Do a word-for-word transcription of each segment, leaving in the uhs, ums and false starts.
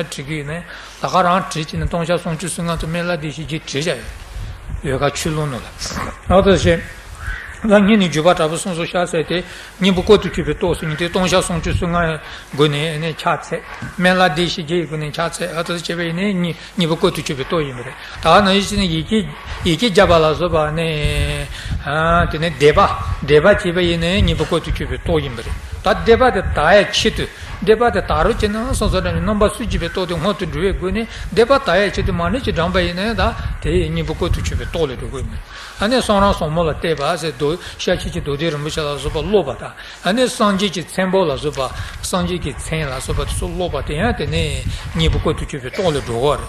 བྲིས་ཀྱི་ཡོད་ནས། ད་ག་རང་བྲིས་བྱས་ནས་སྟོང་ཤ་སུམ་ཅུ་སོ་ལྔ་དང་སྨན་བླ་བདེ་གཤེགས་བརྒྱད་བྲིས་བཞག་ཡོད། འོལ་ཁ་ཆོས་ལུང་ནང་ལ། ཨ་ད་བྱས། ད་སྔོན་ནས་བརྒྱུད་པ་དྲག་པོ་གསུམ་སོགས་བཤད་ཟེར་ཏེ། སྙིང་པོ་བཀོད་དུ་གྱུར་པའི་སྟོབས་ཟེར་མཁན་དེ་སྟོང་ཤ་སུམ་ཅུ་སོ་ལྔ་སྒོ་ནས་ནས་ཕྱག་འཚལ། སྨན་བླ་བདེ་གཤེགས་བརྒྱད་ཀྱི་སྒོ་ནས་ཕྱག་འཚལ། ཨ་ད་བྱས་པ་ཡིན་ནས་སྙིང་སྙིང་པོ་བཀོད་དུ་གྱུར་པའི་སྟོབས་ཡིན་པ་རེད། ད་ནང་བཞིན་བྱས་ནས་ཡི་གེ་ཡི་གེ་བརྒྱ་པ་ལ་སོགས་པ་ནས། ཨ་དེ་ནས་བཟླས་པ་བཟླས་པ་བྱས་པ་ཡིན་ནས་སྙིང་པོ་བཀོད་དུ་གྱུར་པའི་སྟོབས་ཡིན་པ་རེད། ད་བཟླས་པ་དེ་དག་ཡ་ཆེད་དུ། བཟླས་པ་དེ་དག་རོགས་བྱས་ན་སོང་ཙང་རྣམ་པ་སུ་གཅིག་པའི་སྟོབས་དེ་སྔོན་དུ་འགྲོ་བའི་སྒོ་ནས་བཟླས་པ་དག་ཡ་ཆེད་དུ་མ་ཎི་ཅིག་བགྲངས་པ་ཡིན་ན་ད་དེ་སྙིང་པོ་བཀོད་དུ་གྱུར་པའི་སྟོབས་ལ་འགྲོ་དགོས་མེད། ཨ་ནི་གསུང་རབ་ཟབ་མོ་ལ་བལྟས་པ་ཟེར་མདོ་ཤཱཀྱ་ཐུབ་པ་རྡོ་རྗེ་རིན་པོ་ཆེ་ལ་སོགས་པ་ཀློག་པ་དང་། ཨ་ནི་སངས་རྒྱས་ཀྱི་མཚན་པོ་ལ་སོགས་པ། སངས་རྒྱས་ཀྱི་མཚན་ལ་སོགས་པ་དེ་ཚོ་ཀློག་པ་དེ་ཡང་དེ་ནས་སྙིང་པོ་བཀོད་དུ་གྱུར་པའི་སྟོབས་ལ་འགྲོ་གི་རེད།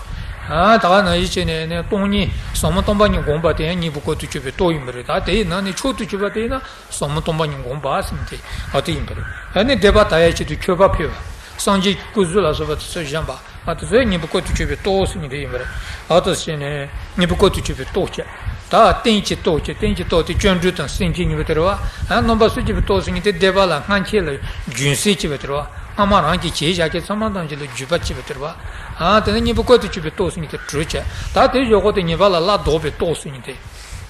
ཨ་ད་ག་ནང་བཞིན་བྱས་ནས་ནི་སྟོང་ཉིད་ཟབ་མོ་སྟོང་པ་ཉིད་བསྒོམ་པ་དེ་ཡང་སྙིང་པོ་བཀོད་དུ་གྱུར་པའི་སྟོབས་ཡིན་པ་རེད། ད་དེའི་ནང་ནས་མཆོག་ཏུ་གྱུར་པ་དེ་ཡིན་ན། ཟབ་མོ་སྟོང་པ་ཉིད་བསྒོམ་པ་ཟེར་ཏེ་ཨ་དེ་ཡིན་པ་རེད། ཨ་ནི་བཟླས་པ་དག་ཡ་ཆེད་དུ་མཆོད་པ་ཕུལ་བ། སངས་རྒྱས་ཀྱི་སྐུ་གཟུགས་ལ་སོགས་པ་དེ་ཚོ་བཞེངས་པ། ཨ་དེ་ཚོའི་སྙིང་པོ་བཀོད་དུ་གྱུར་པའི་སྟོབས་ཟེར་མཁན་དེ་ཡིན་པ་རེད། ཨ་ཏོ་ཟེར་ནས་སྙིང་པོ་བཀོད་དུ་གྱུར་པའི་སྟོབས་བྱས། ད་རྟེན་གྱི་སྟོབས་བྱས། རྟེན་གྱི་སྟོབས་དེ་སྐྱབས་འགྲོ་དང་སེམས་བསྐྱེད་གཉིས་པོ་དེ་རེད་བ། ཨ་རྣམ་པ་སུ་གཅིག་པའི་སྟོབས་ཟེར་མཁན་དེ་བཟླས་པ་ལ་སྔགས་ཆས་ལ་སྦྱིན་སྲེག་བྱེད་པ་དེ་རེད་བ། སྔ་མ་རང་གིས་བྱས་བཞག་མཁན་ཚང་མ་ཐམས་ཅད་ལ་བརྒྱུད་པ་བྱེད་པ་དེ་རེད་བ། ཨ་དེ་ནས་སྙིང་པོ་བཀོད་དུ་གྱུར་པའི་སྟོབས་ཟེར་མཁན་དེ་དྲུག་བྱས། ད་དེའི་འོག་གོ་དེ་ཉེས་པ་ལ་སླར་ལྡོག་པའི་སྟོབས་ཟེར་མཁན་དེ།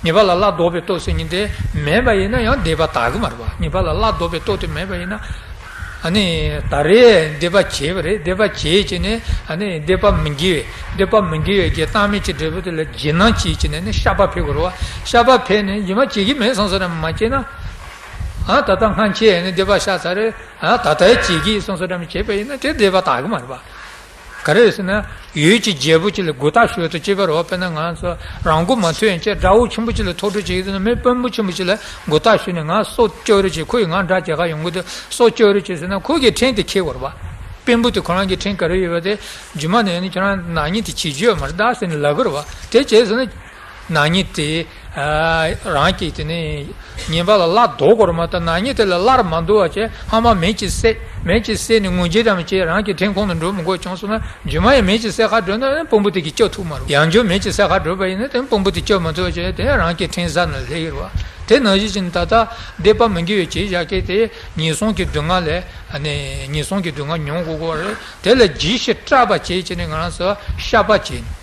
ཉེས་པ་ལ་སླར་ལྡོག་པའི་སྟོབས་ཟེར་མཁན་དེ་མེད་པ་ཡིན་ན་ཡང་བཟླས་པ་དག་གི་མ་རེད་པ། ཉེས་པ་ལ་སླར་ལྡོག་པའི་སྟོབས་དེ་མེད་པ་ཡིན་ན། ཨ་ནི་ད་རེས་བཟླས་པ་བྱས་པ་རེད། བཟླས་པ་བྱས་བྱས་ནས་ཨ་ནི་བཟླས་པ་མི་དགེ་བའི་བཟླས་པ་མི་དགེ་བའི་གི་བཏང་སྙོམས་ཀྱི་འབྲས་བུ་དེ་ལ་འཇིགས་སྣང་སྐྱེས་བྱས་ནས་ནི་བཤགས་པ་ཕེབས་དགོས་རེད་པ། བཤགས་པ་ཕེབས་ནས་རྗེས་མ་བྱེད་ཀྱི་མེད་བསམ་བསམ་རེ་མ་བྱས་ན། ཨ་ད་ལྟ་སྔ་ཕྱི་ཨ་ནི་བཟླས་པ་བཤགས་ཚར་རེད། ཨ་ད་ལྟ་བྱེད་ཀྱི་བསམ་བསམ་རེ་མ་བྱས་པ་ཡིན་ན་དེ་བཟླས་པ་དག་གི་མ་རེད་པ། ག་རེ་ཟེར་ན། འོད་ཀྱི་རྒྱལ་པོ་གཅིག་ལ་མགོ་བཏགས་ཞོལ་དུ་གཅིག་པ་རེད་པ། དཔེར་ན་ང་ཚོ་རང་མགོ་མ་ཐོན་ཡང་ཅིག་དགྲ་བོ་ཆེན་པོ་གཅིག་ལ་ཐུག་འཕྲད་བྱེད་ཀྱི་འདུག་ན། མི་དཔོན་པོ་ཆེན་པོ་གཅིག་ལ་མགོ་བཏགས་ཞོལ་ནས་ང་སྲོག་སྐྱོབ་རོགས་བྱེད། ཁོ་ཡིས་ང་དགྲ་བྱེད་ག་ཡོང་གི་འདུག་སྲོག་སྐྱོབ་རོགས་བྱེད་ཟེར་ན་ཁོ་གི་ཕྲན་དེ་འཁྱེར་དགོས་རེད་པ། དཔོན་པོ་དེ་ཁོ་རང་གི་ཕྲན་ག་རེ་ཡོད་པ་དེ་རྗེས་མ་ནས་ནི་ཁྱེད་རང་ནག་ཉེས་དེ་བྱེད་རྒྱུ་ཡོད་མ་རེད་ད་ཟེར་ནས་ལབ་དགོས་རེད་པ། དེ་བྱས་ཟེར་ན། ནག་ཉེས་དེ། ཨ་རང་གིས་དེ་ནས་ཉེས་པ་ལ་སླར་ལྡོག་དགོས་རེད་མ་གཏོགས། ནག་ཉེས་དེ་ལ་སླར་མ་ལྡོག་པ་བྱས། སྔ་མ་མེ་གཅིག་བསད། མེ་གཅིག་བསད་ནས་ངོས་འཛིན་རང་བྱས། རང་གི་ཕྲན་ཁོང་དུ་འགྲོ་མི་དགོས་བྱུང་སོང་ན། རྗེས་མ་ཡང་མེ་གཅིག་བསད་ག་འགྲོ་ན་དཔོན་པོ་དེ་གིས་སྐྱོབ་ཐུབ་མ་རེད། ཡང་བསྐྱར་མེ་གཅིག་བསད་ག་འགྲོ་བ་ཡིན་ན་དེ་དཔོན་པོ་དེ་སྐྱོབ་མ་ཐུབ་པ་བྱས། དེ་རང་གི་ཕྲན་ཟ་ན་སླེབས་ཀྱི་རེད་པ། དེ་ནང་བཞིན་བྱས་ནས་ད་ལྟ་བཟླས་པ་མི་དགེ་བའི་བྱས་བཞག་མཁན་དེ་ངན་སོང་གི་སྡུག་བསྔལ་ལས། ཨ་ནི་ངན་སོང་གི་སྡུག་བསྔལ་མྱོང་དགོས་ཀྱི་རེད། དེ་ལ་ཇི་ཞིག་སྐྲག་པ་བྱས་བྱས་ནས་ང་རང་ཚོ་བཤགས་པ་བྱས།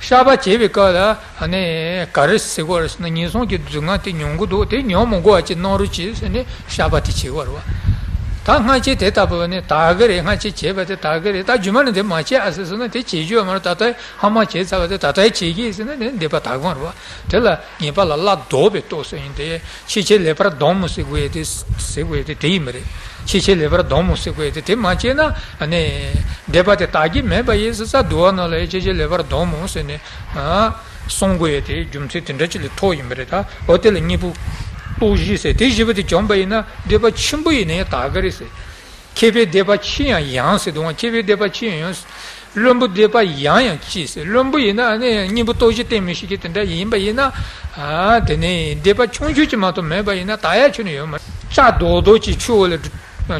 བཤགས་པ་བྱེད་པའི་སྐབས་ལ་ཨ་ནི་ག་རེ་ཟེར་དགོས་རེད་ཟེར་ན། ངན་སོང་གི་སྡུག་བསྔལ་དེ་མྱོང་གི་འདུག་དེ་མྱོང་མི་དགོས་པ་ཅིག་གནང་རོགས་གྱིས་ཟེར་ནས་བཤགས་པ་དེ་བྱེད་དགོས་རེད་པ། ད་སྔ་ཕྱི་དེ་ལྟ་བུ་ནི་དག་གི་རེད། སྔ་ཕྱི་བྱས་པ་དེ་དག་གི་རེད། ད་རྗེས་མ་ནི་དེ་མ་བྱེད་ཨ་ཟེར་ཟེར་ན་དེ་བྱེད་རྒྱུ་ཡོད་མ་རེད། ད་ལྟ་ཧ་མ་བྱས་ཚར་བ་དེ་ད་ལྟ་བྱེད་ཀྱི་ཟེར་ན་དེ་བཟླས་པ་དག་གི་མ་རེད་པ། དེ་ལ་ཉེས་པ་ལ་སླར་ལྡོག་པའི་སྟོབས་ཟེར་ཡིན་ཏེ། ཕྱི་ཕྱིར་ལེགས་པར་སྡོམ་ཟེར་དགོས་ཡས་དེ་ཟེར་དགོས་ཡས་དེ་དེ་ཡིན་པ་རེད། ཕྱི་ཕྱིར་ལེགས་པར་སྡོམ་ཟེར་དགོས་ཡས་དེ་དེ་མ་བྱས་ན་ཨ་ནི་བཟླས་པ་དེ་དག་གི་མེད་པ་ཡིན་ཟེར་ས། བསྡུ་བ་ནང་ལ་ཡང་ཕྱི་ཕྱིར་ལེགས་པར་སྡོམ་ཟེར་ནས་ཨ་གསུང་དགོས་ཡས་དེ་རྒྱུ་མཚན་དེ་འདྲ་ཅིག་ལ་ཐུག་ཡིན་པ་རེད། ད་འོ་དེ་ལ་སྙིང་པོ་སྟོབས་བཞི་ཟེར། དེ་བཞི་པོ་དེ་བྱུང་བ་ཡིན་ན་བཟླས་པ་ཆེན་པོ་ཡིན་ན་ཡང་དག་གི་རེད་ཟེར། མཁས་པའི་བཟླས་པ་ཆེ་ཡང་ཡང་ཟེར་འདུག་ག་མཁས་པའི་བཟླས་པ་ཆེ་ཡང་ཡང་། བླུན་པོའི་བཟླས་པ་ཡང་ཡང་ཆེ་ཟེར། བླུན་པོ་ཡིན་ན་ཨ་ནི་སྙིང་པོ་སྟོབས་བཞི་བསྟེན་མི་ཤེས་མཁན་དེ་འདྲ་ཡིན་པ་ཡིན་ན། ཨ་དེ་ནས་བཟླས་པ་ཆུང་ཆུང་ཅིག་མ་གཏོགས་མེད་པ་ཡིན་ན་དག་ཡ་ཁྱོན་ནས་ཡོད་མ་རེད། ལྕགས་རྡོག་རྡོག་ཅིག་ཆུ་འོག་ལ་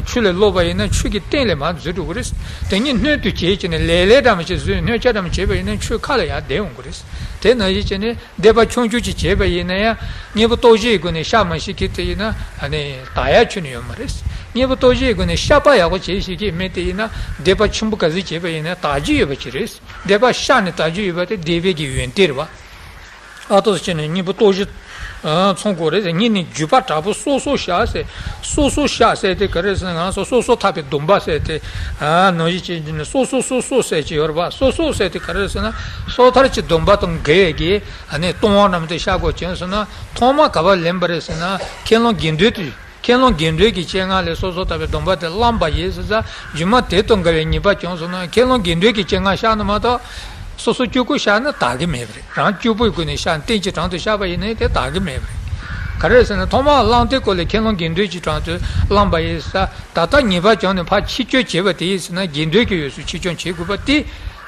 ཆུ་ལ་བླུགས་པ་ཡིན་ན་ཆུ་གི་སྟེང་ལ་མར་འཛུལ་འགྲོ་གི་རེད། དེ་ཉིད་སྣོད་དུ་བྱས་བྱས་ནས་ལས་ལས་འདྲ་མ་བྱས་བཟོས། སྣོད་ཆ་འདྲ་མ་བྱས་པ་ཡིན་ན་ཆུ་ཁ་ལ་ཡར་བསྡད་འོང་གི་རེད། དེ་ནང་བཞིན་བྱས་ནས། བཟླས་པ་ཆུང་ཆུང་ཅིག་བྱས་པ་ཡིན་ན་ཡང་། སྙིང་པོ་སྟོབས་བཞིའི་སྒོ་ནས་བཤགས་མ་ཤེས་མཁན་དེ་ཡིན་ན་ཨ་ནི་དག་ཡ་ཁྱོན་ནས་ཡོད་མ་རེད། སྙིང་པོ་སྟོབས་བཞིའི་སྒོ་ནས་བཤགས་པ་ཡག་པོ་བྱེད་ཤེས་མཁན་མི་དེ་ཡིན་ན་བཟླས་པ་ཆེན་པོ་ག་ཚོད་བྱས་པ་ཡིན་ན་དག་རྒྱུ་ཡོད་པ་ཅིག་རེད། བཟླས་པ་བཤགས་ནས་དག་རྒྱུ་ཡོད་པ་དེ་བཟླས་པའི་གི་ཡོན་ཏན་རེད་པ། ཨ་ཏོ་ཟེར་ནས་སྙིང་པོ་སྟོབས་བཞི་ཚང་དགོས་རེད། སྙིང་ནས་བརྒྱུད་པ་དྲག་པོ་སོ་སོར་བཤགས་ཟེར། སོ་སོར་བཤགས་ཟེར་དེ་ག་རེ་ཟེར་ན། ང་ཚོ་སོ་སོར་ཐར་པའི་སྡོམ་པ་ཟེར་དེ་ནང་བཞིན་བྱས་ནས་སོ་སོར་སོ་སོར་ཟེར་གྱི་ཡོད་རེད་པ། སོ་སོར་ཟེར་དེ་ག་རེ་ཟེར་ན། སོ་ཐར་གྱི་སྡོམ་པ་དང་འགལ་བའི་གི་ཨ་ནི་ལྟུང་བ་རྣམས་དེ་བཤགས་དགོས་བྱུང་སོང་ན། ཐོག་མ་ག་པར་ལེན་པ་རེད་ཟེར་ན། ཁས་བླངས་དགེ་འདུན་དུ། ཁས་བླངས་དགེ་འདུན་གྱི་སྤྱན་སྔར་ལས་སོ་སོར་ཐར་པའི་སྡོམ་པ་དེ་བླངས་པ་ཡིན་ཟེར་ཙང་། རྗེས་མ་དེ་དང་འགལ་བའི་ཉེས་པ་བྱུང་སོང་ན་ཁས་བླངས་དགེ་འདུན་གྱི་སྤྱན་སྔར་བཤགས་ན་མ་གཏོགས། སོ་སོ་གཅིག་པུ་བཤགས་ན་དག་གི་མེད་པ་རེད། རང་གཅིག་པུའི་སྒོ་ནས་བཤགས་ན་རྟེན་གྱི་དྲུང་དུ་བཤགས་པ་ཡིན་ན་དེ་དག་གི་མེད་པ་རེད། ག་རེ་ཟེར་ན་ཐོག་མར་བླངས་དུས་སྐབས་ལ་ཁས་བླངས་དགེ་འདུན་གྱི་དྲུང་དུ་བླངས་པ་ཡིན་ཟེར་ཙང་། ད་ལྟ་ཉེས་པ་བྱུང་ནས་ཕར་ཕྱིར་སྐྱོང་བྱེད་པ་དེ་ཡིན་ཟེར་ན་དགེ་འདུན་གྱི་འོས་སུ་ཕྱིར་སྐྱོང་བྱེད་དགོས་པ་དེ་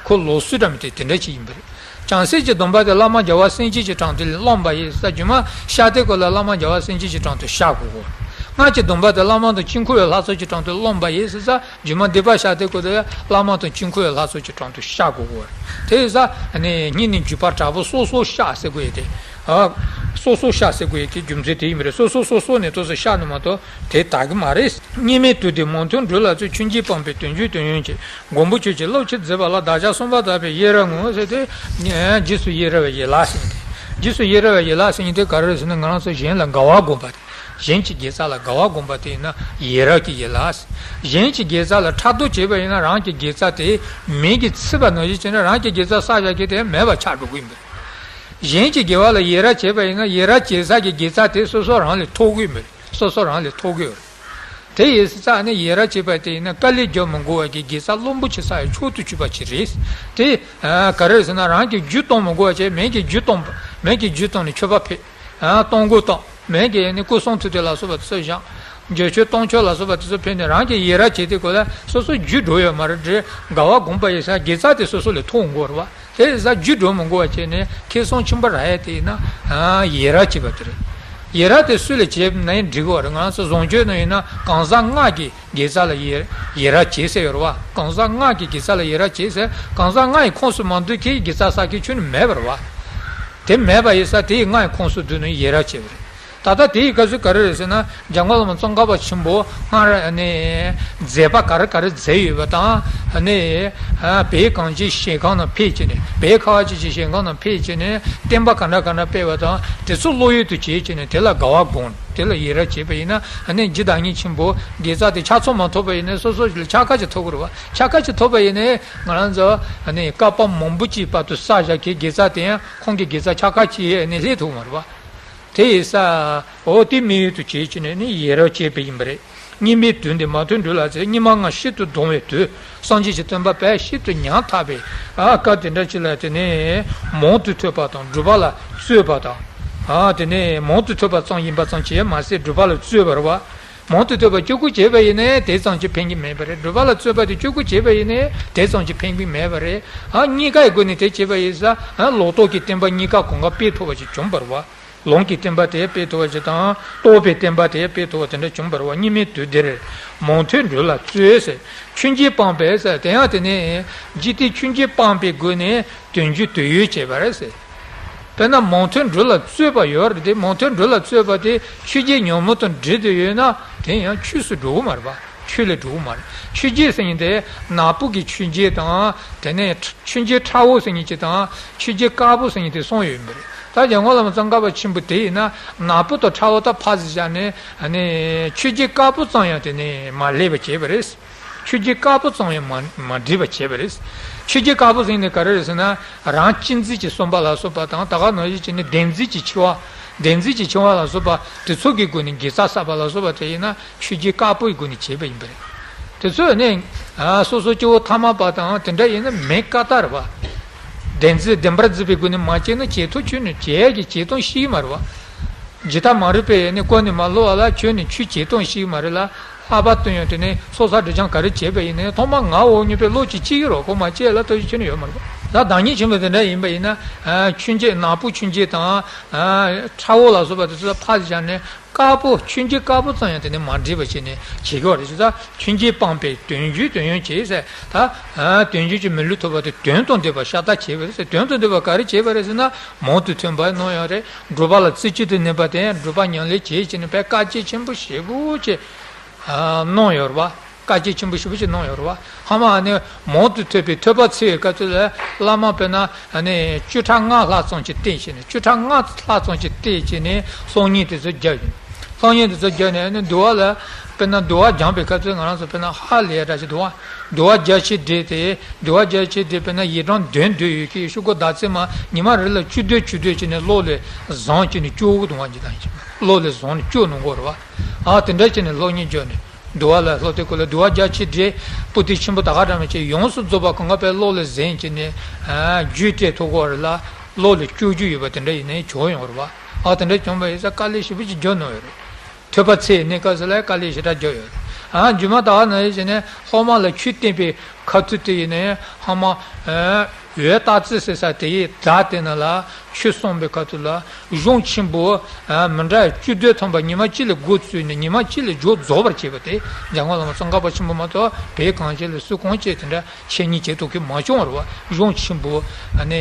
ཁོ་ལུགས་སྲོལ་འདྲ་མི་དེ་དེ་འདྲ་ཅིག་ཡིན་པ་རེད། བྱང་སེམས་ཀྱི་སྡོམ་པ་དེ་བླ་མ་རྒྱལ་བ་སེང་གེ་གི་དྲུང་དུ་བླངས་པ་ཡིན་ཟེར་ཙང་། རྗེས་མ་བཤགས་དུས་སྐབས་ལ་བླ་མ་རྒྱལ་བ་སེང་གེ་གི་དྲུང་དུ་བཤགས་དགོས་གོ། སྔགས་ཀྱི་སྡོམ་པ་དེ་བླ་མ་དང་དཀྱིལ་འཁོར་བའི་ལྷ་ཚོགས་ཀྱི་དྲུང་དུ་བླངས་པ་ཡིན་ཟེར་ཙང་། རྗེས་མ་སྡིག་པ་བཤགས་དུས་སྐབས་དེ་བླ་མ་དང་དཀྱིལ་འཁོར་བའི་ལྷ་ཚོགས་ཀྱི་དྲུང་དུ་བཤགས་དགོས་གོ། དེ་ཡིན་ཙང་ཨ་ནི་སྙིང་ནས་བརྒྱུད་པ་དྲག་པོ་སོ་སོར་བཤགས་ཟེར་དགོས་ཡས་དེ། ཨ། སོ་སོ་ཤ་ཟེར་དགོས་ཡ་གི་རྒྱུ་མཚན་དེ་ཡིན་པ་རེད། སོ་སོ་སོ་སོ་ནས་ཏོག་ཙམ་ཤ་ནི་མ་གཏོགས་དེ་དག་གི་མ་རེད། སྙིགས་མའི་དུས་འདིར་མང་ཐོས་འབྲུ་ལ་བཙོས། ཆོས་འབྱིན་སྤངས་པས་དོན་བྱེད་དོན་ཡོད་བྱེད། མགོན་པོ་ཁྱོད་ཀྱིས་བློ་ཅི་མཛད་པ་ལགས། བདག་ཅག་གསུངས་པ་དག་པས་ཡི་རང་ངོ་། ཟེར་ཏེ། རྗེས་སུ་ཡི་རང་བའི་ཡན་ལག་ཟེར་ཡིན་ཏེ། རྗེས་སུ་ཡི་རང་བའི་ཡན་ལག་ཟེར་ཡིན་ཏེ་ག་རེ་ཟེར་ན། ང་རང་ཚོ་གཞན་ལ་དགའ་བ་བསྒོམ་པ། གཞན་གྱི་དགེ་རྩ་ལ་དགའ་བ་བསྒོམ་པ་དེ་ཡིན་ན་ཡི་རང་གི་ཡན་ལག་ཟེར། གཞན་གྱི་དགེ་རྩ་ལ་ཕྲག་དོག་བྱས་པ་ཡིན་ན་རང་གི་དགེ་རྩ་དེ་མེ་གིས་ཚིག་པ་ནང་བཞིན་བྱས་ན་རང་གི་དགེ་རྩ་བསགས་བཞག་མཁན་དེ་མེད་པ་ཆགས་འགྲོ་གི་ཡིན་པ་རེད། གཞན་གྱི་དགེ་བ་ལ་ཡི་རང་བྱས་པ་ཡིན་ན་ཡི་རང་བྱེད་ས་གི་དགེ་རྩ་དེ་སོ་སོ་རང་ལ་ཐོབ་ཀྱི་ཡོད་མ་རེད། སོ་སོ་རང་ལ་ཐོབ་ཀྱི་ཡོད་རེད། དེ་ཡིན་ཙང་ནི་ཡི་རང་བྱས་པ་དེ་ཡིན་ན་དཀའ་ལས་རྒྱག་མི་དགོས་པ་གི་དགེ་རྩ་རླུང་བུ་ཆུ་ས་ཡི་མཆོག་ཏུ་གྱུར་པ་ཅིག་རེད། དེ་ག་རེ་ཟེར་ན་རང་གི་རྒྱུ་གཏོང་མི་དགོས་པ་བྱས། མེ་གི་རྒྱུ་གཏོང་། མེ་གི་རྒྱུ་གཏོང་ནས་མཆོད་པ་ཕུལ། གཏོང་སྒོ་གཏོང་། མེ་གི་ནི་སྐུ་གསུང་ཐུགས་རྟེན་ལ་སོགས་པ་དེ་ཚོ་བཞེངས། མཆོད་བརྗོད་གཏོང་མཆོད་ལ་སོགས་པ་དེ་ཚོ་ཕུལ་ནས་རང་གི་ཡི་རང་བྱེད་དུས་སྐབས་ལ་སོ་སོ་རྒྱུ་འགྲོ་ཡོད་མ་རེད། དགའ་བ་བསྒོམ་པ་ཡིན་ཙང་དགེ་རྩ་དེ་སོ་སོ་ལ་ཐོབ་འགྲོ་རེད་པ། དེ་ཡིན་ཙང་རྒྱུ་འགྲོ་མི་དགོས་པ་བྱས་ནས་ཁེ་བཟང་ཆེན་པོ་རག་ཡ་དེ་ཡིན་ན་ཡི་རང་བྱེད་པ་དེ་རེད། ཡི་རང་དེ་སུ་ལ་བྱེད་ན་ཡང་འགྲིག་གི་རེད། ང་ཚོ་བཟང་སྤྱོད་ནང་ཡིན་ན་གང་ཟག་ལྔ་གི་དགེ་རྩ་ལ་ཡི་ཡི་རང་བྱེད་ཟེར་ཡོད་རེད་པ། གང་ཟག་ལྔ་གི་དགེ་རྩ་ལ་ཡི་རང་བྱེད་ཟེར། གང་ཟག་ལྔ་ཡི་ཁོངས་སུ་མ་འདུས་མཁན་དགེ་རྩ་བསགས་མཁན་ཁྱོན་ནས་མེད་པ་རེད་པ། དེ་མེད་པ་ཡིན་ཙང་དེ་ཡི་ལྔ་ཡི་ཁོངས་སུ་འདུས་ནས་ཡི་རང་བྱེད་པ་རེད། ད་ལྟ་དེ་ཡི་སྐབས་སུ་ག་རེ་རེད་ཟེར་ན། འཇམ་མགོན་བླ་མ་ཙོང་ཁ་པ་ཆེན་པོ་སྔར་ནས་མཛད་པ་ག་རེ་ག་རེ་མཛད་ཡོད་པ་དང་། ནས་བོད་གངས་ཅན་ཞིང་ཁམས་ནང་ཕེབས་བྱས་ནས། བོད་ཁ་བ་ཅན་གྱི་ཞིང་ཁམས་ནང་ཕེབས་བྱས་ནས་བསྟན་པ་ག་འདྲ་ག་འདྲ་སྤེལ་བ་དང་དེ་ཚོ་བློ་ཡུལ་དུ་བྱས་བྱས་ནས་དེ་ལ་དགའ་བ་བསྒོམས། དེ་ལ་ཡི་རང་བྱས་པ་ཡིན་ན་ནི་རྗེ་བདག་ཉིད་ཆེན་པོ་དགེ་རྩ་དེ་ཆ་ཚང་མ་ཐོབ་པ་ཡིན་ན་སོ་སོ་ལ་ཕྱག་ཁ་ཅིག་ཐོབ་ཀྱི་རེད་པ། ཕྱག་ཁ་ཅིག་ཐོབ་པ་ཡིན་ན་ང་རང་ཚོ་ནི་བསྐལ་པ་མང་པོ་ཅིག་བར་དུ་བསགས་བཞག་མཁན་དགེ་རྩ་དེ་ཡང་ཁོང་གི་དགེ་རྩ་ཕྱག་ཁ་ཅིག་ནི་སླེབས་ཐུབ་མ་རེད་པ། དེ་ཡིན་ཙང་འོ་དེ་དམིགས་ཡུལ་དུ་བྱས་བྱས་ནས་ནི་ཡི་རང་བྱས་པ་ཡིན་པ་རེད། སྙིགས་མའི་དུས་འདིར་མང་ཐོས་འབྲུ་ལ་བཙོས། སྙིགས་མ་ལྔ་ཤིན་ཏུ་གདུང་བའི་དུས། སངས་རྒྱས་ཀྱི་བསྟན་པ་དཔལ་ཤིན་ཏུ་ཉམས་ཐག་པའི་ཨ་སྐབས་དེ་འདྲ་ཅིག་ལ་དེ་ནས་མང་དུ་ཐོས་པ་དང་སྒྲུབ་པ་ལ་བཙོས་པ་དང་། ཨ་དེ་ནས་མང་དུ་ཐོས་པ་ཙམ་ཡིན་པ་ཙམ་གྱིས་མ་ཟད་སྒྲུབ་པ་ལ་བཙོས་པ་རེད་པ། མང་དུ་ཐོས་པ་གཅིག་པུ་བྱས་པ་ཡིན་ནའི་དེ་ཙམ་གྱིས་ཕན་གྱི་མེད་པ་རེད། སྒྲུབ་པ་ལ་བཙོས་པ་དེ་གཅིག་པུ་བྱས་པ་ཡིན་ནའི་དེ་ཙམ་གྱིས་ཕན་གྱི་མེད་པ་རེད། ཨ་གཉིས་ཀའི་སྒོ་ནས་དེ་བྱས་པ་ཡིན་ཙང་ཨ་ལོག་རྟོག་གི་བསྟན་པ་གཉིས་ཀ་གང་ག་སྤེལ་ཐུབ་པ་ཞིག་བྱུང་བ་རེད་པ། ལུང་གི་བསྟན་པ་དེ་སྤེལ་ཐུབ་པ་ཞིག་དང་རྟོགས་པའི་བསྟན་པ་དེ་སྤེལ་ཐུབ་པ་དེ་འདྲ་བྱུང་བ་རེད་པ། སྙིགས་མའི་དུས་འདིར་མང་ཐོས་འབྲུ་ལ་བཙོས་ཟེར། ཆོས་འབྱིན་སྤངས་པས་ཟེར། དེ་ཡང་དེ་ནས་འཇིག་རྟེན་ཆོས་འབྱིན་སྤངས་པའི་སྒོ་ནས་དོན་བྱེད་དོན་ཡོད་བྱས་པ་རེད་ཟེར། དཔེར་ན་མང་ཐོས་འབྲུ་ལ་བཙོས་པ་ཡོད་རེད་དེ། མང་ཐོས་འབྲུ་ལ་བཙོས་པ་དེ་ཆོས་བརྒྱད་ཉོན་མོངས་དང་འདྲེས་ཏེ་ཡོད་ན་དེ་ཡང་ཆོས་སུ་འགྲོ་གི་མ་རེད་པ། ཆོས་ལ་འགྲོ་གི་མ་རེད། ཆོས་བརྒྱད་ཟེར་མཁན་དེ་ནག་པོ་གི་ཆོས་བརྒྱད་དང་། དེ་ནས་ཆོས་བརྒྱད་ཁྲ་བོ་ཟེར་མཁན་གཅིག་དང་ཆོས་བརྒྱད་དཀར་པོ་ཟེར་མཁན་དེ་གསུམ་ཡོད་པ་རེད། ད་འཇམ་མགོན་བླ་མ་ཙོང་ཁ་པ་ཆེན་པོ་དེ་ཡིན་ན་ནག་པོ་དང་ཁྲ་བོ་ད་ཕར་ཟེར་བཞག་ནས་ནི་ཆོས་བརྒྱད་དཀར་པོ་ཙམ་ཡང་དེ་ནས་མ་སླེབས་པ་བྱས་པ་རེད། ཆོས་བརྒྱད་དཀར་པོ་ཙམ་ཡང་མ་མ་འདྲེས་པ་བྱས་པ་རེད། ཆོས་བརྒྱད་དཀར་པོ་ཟེར་ནས་ག་རེ་རེད་ཟེར་ན། རང་གཅེས་འཛིན་གྱི་བསམ་པ་ལ་སོགས་པ་དང་ད་ག་ནང་བཞིན་བྱས་ནས་བདེན་འཛིན་གྱི་འཆིང་བ། བདེན་འཛིན་གྱི་འཆིང་བ་ལ་སོགས་པ་དེ་ཚོ་གི་སྒོ་ནས་དགེ་རྩ་བསགས་པ་ལ་སོགས་པ་དེ་ཡིན་ན་ཆོས་བརྒྱད་དཀར་པོའི་སྒོ་ནས་བྱས་པ་ཡིན་པ་རེད། དེ་ཚོ་ནི་ཨ་སོ་སོ་སྐྱེ་བོ་ཐ་མལ་པ་དང་དེ་འདྲ་ཡིན་ན་མེད་ཀ་ཏག་རེད་པ། བདེན་འཛིན་བདེན་པར་འཛིན་པའི་སྒོ་ནས་མ་བྱས་ན་བྱེད་ཐབས་ཁྱོན་ནས་བྱེད་ཡ་གི་བྱེད་སྟངས་ཤེས་ཀྱི་མ་རེད་པ། ཇི་ལྟར་མ་རིག་པས་ནི་ཀུན་ནས་མ་བསླུ་བ་ལ། ཁྱོད་ནི་ཆོས་བྱེད་སྟངས་ཤེས་ཀྱི་མ་རེད་ལ། ལྷག་པར་དུ་ཡང་དེ་ནས་ཚོགས་བསགས་སྒྲིབ་སྦྱང་ག་རེ་བྱས་པ་ཡིན་ནའི་ཐོག་མར་ངའོ་སྙམ་པའི་བློ་ཅིག་སྐྱེ་གི་རེད། ཁོ་མ་སྐྱེ་ལ་ལྟོས་ཤིག་ཁྱོན་ནས་ཡོད་མ་རེད་པ། ད་བདག་ཉིད་ཆེན་པོ་དེ་འདྲ་ཡིན་པ་ཡིན་ན་ཆོས་བརྒྱད་ནག་པོ་ཆོས་བརྒྱད་དང་ཁྲ་བོ་ལ་སོགས་པ་དེ་ཚོ་ཕར་བཞག་ནས་དཀར་པོ་ཆོས་བརྒྱད་དཀར་པོ་ཙམ་ཡང་དེ་ནས་མ་འདྲེས་པ་བྱས་ནས་བྱེད་ཀྱི་ཡོད་རེད། ཅེས་ད་ཆོས་བརྒྱད་སྤངས་པས་དོན་བྱེད་དོན་ཡོད་བྱེད་ཟེར། ད་དོན་བྱེད་ཀྱི་མི་ལུས་ཐོབ་པ་དེ་དོན་དང་ལྡན་པ་ཤ་སྟག་བྱས་པ་རེད་ཟེར། དོན་དང་ལྡན་པ་ག་རེ་བྱས་པ་རེད་ཟེར་ན་མང་དུ་ཐོས་པ་གནང་ཡོད་རེད། སྒྲུབ་པ་ལ་རྩེ་གཅིག་ཏུ་གནས་པ་དེ་སྒྲུབ་པ་ཉམས་ལེན་བྱེད་བྱས་ནས་དཔེ་དཀའ་སྤྱད་ཆེན་པོ་ཞེ་པོ་ཅིག་གནང་ཡོད་རེད་པ། དཀའ་སྤྱད་ཆེན་པོ་ཞེ་པོ་ཅིག་གནང་ཡོད་རེད་པ། ཧ་མ་ནི་མང་དུ་ཐོས་པའི་ཐོས་པ་འཚོལ་བའི་སྐབས་སུ་ལ་བླ་མ་དཔེར་ན་ནི་བཅུ་ཕྲག་ལྔ་ལྷག་ཙམ་ཅིག་བསྟེན་བྱས་ནས། བཅུ་ཕྲག་ལྔ་ལྷག་ཙམ་ཅིག་བསྟེན་བྱས་ནས་སང་ཉིན་དེ་ཚོ་བརྒྱབ་ཡིན། སང་ཉིན་དེ་ཚོ་བརྒྱབ་ནས་ནི་འདུལ་བ་ལ་དཔེར་ན་འདུལ་བ་སྦྱངས་པའི་སྐབས་སུ་ང་རང་ཚོ་དཔེར་ན་ཧ་ལས་འདྲ་ཞིག་འདུལ་བ་འདུལ་བ་རྒྱ་ཆེར་བསྒྲིལ་ཏེ། འདུལ་བ་རྒྱ་ཆེར་བསྒྲིལ་དཔེར་ན་ཡིག་ཐོག་འདོན་འདོད་ཡོད་མཁན་ཤོག་གུ་བརྡ་ཚིག་མ་ཉི་མ་རེ་ལ་བཅུ་དོན་བཅུ་དོན་བྱས་ནས་གློག་ལས་བཟུང་བྱས་ནས་སྐྱོར་གི་འདུག་བ། འཇིག་རྟེན་གློག་ལས་བཟུང་ནས་སྐྱོར་གནང་གི་ཡོད་རེད་པ། ཨ་དེ་འདྲ་བྱས་ནས་སློབ་གཉེར་བྱས་ནས། འདུལ་བ་ལ་སློབ་དེབ་སྐོར་ལ་འདུལ་བ་རྒྱ་ཆེར་བསྒྲིལ། པོ་ཏི་ཆེན་པོ་ད་ག་འདྲ་མི་བྱེད། ཡོངས་སུ་རྫོགས་པ་གང་ག་དཔེ་གློག་ལས་བཟུང་བྱས་ནས་རྒྱུད་སྤྲད་ཐུབ་ཀྱི་ཡོད་རེད་ལ། གློག་ལས་སྐྱོར་རྒྱུ་ཡོད་པ་དེ་འདྲ་ཡིན་ནའི་བྱུང་ཡོད་རེད་པ། ཨ་དེ་འདྲ་བྱུང་བ་ཡིན་ཙང་དཀའ་ལས་ཞེ་པོ་ཅིག་བརྒྱབ་གནང་ཡོད་རེད། ཐོས་པ་འཚོལ་ནས་སྐབས་སུ་ལ་དཀའ་ལས་ཞེ་དྲག་བརྒྱབ་ཡོད་རེད། ཨ་རྗེས་མ་ད་ག་ནང་བཞིན་བྱས་ནས་སློབ་མ་ལ་ཆོས་བསྟན་པའི་ཁ་ཐུག་དེ་ཡིན་ནའི་ཧ་མ། ཨ། འོད་རྟག་རྩེ་ཟེར་ས་དེ་ཡི་བྲག་དེ་ན་ལ་ཆོས་གསུངས་པའི་ཁ་ཐུག་ལ་གཞུང་ཆེན་པོ་མི་འདྲ་བཅུ་བདུན་ཐམ་པ་ཉི་མ་གཅིག་ལ་འགོ་བཙུགས་ནས་ཉི་མ་གཅིག་ལ་མཇུག་རྫོགས་པར་བྱས་པ་དེ་འཇམ་མགོན་བླ་མ་ཙོང་ཁ་པ་ཆེན་པོ་མ་གཏོགས་བོད་གངས་ཅན་ལ་སུ་གང་བྱས་དེ་འདྲ་འཆད་ཉན་བྱེད་ཐུབ་ཀྱི་མ་བྱུང་བ་རེད་བ། གཞུང་ཆེན་པོ་ཨ་ནི་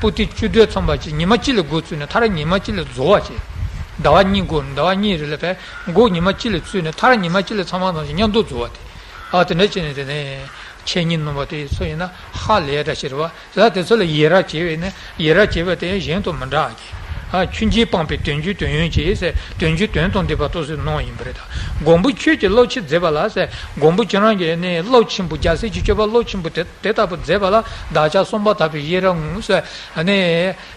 པོ་ཏི་བཅུ་བདུན་ཐམ་པ་ཅིག་ཉི་མ་གཅིག་ལ་འགོ་བཙུགས་ནས་མཐར་ཉི་མ་གཅིག་ལ་རྫོགས་པ་བྱས། ཟླ་བ་གཉིས་འགོར་ཟླ་བ་གཉིས་རེ་ལ་བས་འགོ་ཉི་མ་གཅིག་ལ་བཙུགས་ནས་མཐར་ཉི་མ་གཅིག་ལ་ཚང་མ་ཐམས་ཅད་མཉམ་དུ་རྫོགས་པ་དེ། ཨ་དེ་འདྲ་བྱས་ནས་དེ་ནས་འཆད་ཉན་གནང་བ་དེ་ཚོ་ཡིན་ན་ཧ་ལས་འདྲ་ཞིག་རེད་བ། ད་དེ་ཚོ་ལ་ཡི་རང་བྱས་པས་ནི་ཡི་རང་བྱས་པ་དེ་གཞན་དང་མི་འདྲ་གི། ཨ་ཆོས་འབྱིན་སྤངས་པའི་དོན་བརྒྱུད་དོན་ཡོད་ཅེས་ཟེར་དོན་བརྒྱུད་དོན་དང་ལྡན་པ་ཏོག་ཙམ་གནང་ཡིན་པ་རེད་ད། མགོན་པོ་ཁྱོད་ཀྱིས་བློ་ཆེར་མཛད་པ་ལ་ཟེར། མགོན་པོ་ཁྱོད་རང་གིས་ནི་བློ་ཆེན་པོ་རྒྱལ་སྲས་ཀྱི་སྤྱོད་པ་བློ་ཆེན་པོ་དེ་དེ་ལྟ་བུ་མཛད་པ་ལ་བདག་ཅག་བསམ་པ་དག་པའི་ཡི་རང་ངོ་ཟེར། ཨ་ནི་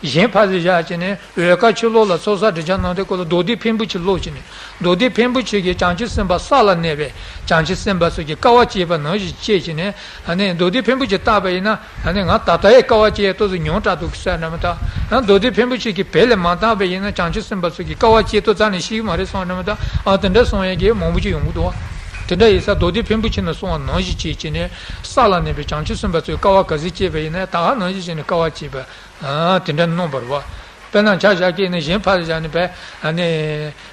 གཞན་ཕར་ཚུར་བཞག་བྱས་ནས། འོལ་ཁ་ཕྱི་ལོགས་ལ་ཚོགས་བསགས་སྒྲིབ་སྦྱང་གནང་དུས་སྐབས་ལ་མདོ་སྡེ་ཕུང་པོ་ཆེ་ཀློག་བྱས་ནས། མདོ་སྡེ་ཕུང་པོ་ཆེ་གིས་བྱང་ཆུབ་སེམས་དཔའ་ས་ལ་གནས་པའི་བྱང་ཆུབ་སེམས་དཔའ་ཚོ་གི་དཀའ་བ་སྤྱད་པ་ནང་བཞིན་སྤྱད་བྱས་ནས། ཨ་ནི་མདོ་སྡེ་ཕུང་པོ་ཆེ་བལྟས་པ་ཡིན་ན། ཨ་ནི་ང་ད་ལྟ་ཡི་དཀའ་བ་སྤྱད་ཏོག་ཙམ་ཉུང་དྲགས་འདུག་ཟེར་འདྲ་མི་འདུག་ཨ་མདོ་སྡེ་ཕུང་པོ་ཆེ་གིས་བལྟས་པ་མ་བལྟས་པ་ཡིན་ན་བྱང་ཆུབ་སེམས་དཔའ་ཚོ་གི་དཀའ་བ་སྤྱད་ཏོག་ཙམ་ནས་ཤེས་ཀྱི་མ་རེད་བསམ་འདྲ་མི་འདུག་ཨ་དེ་འདྲ་གསུང་ཡས་ཀྱི་མང་པོ་ཅིག་ཡོང་གི་འདུག་དེ་འདྲ་ཡིན་ཙང་མདོ་སྡེ་ཕུང་པོ་ཆེ་ན་གསུངས་པ་ནང་བཞིན་བྱས་བྱས་ནས། ས་ལ་གནས་པའི་བྱང་ཆུབ་སེམས་དཔའ་ཚོས་དཀའ་བ་ག་ཚོད་སྤྱད་པ་ཡིན་ན་ད་ག་ནང་བཞིན་བྱས་ནས་དཀའ་བ་སྤྱད་པ། ཨ་དེ་འདྲ་གནང་བ་རེད་བ། དཔེར་ན་ཆ་བཞག་གི་ནི་གཞན་ཕར་བཞག་ནས་བས། ཨ་ནི་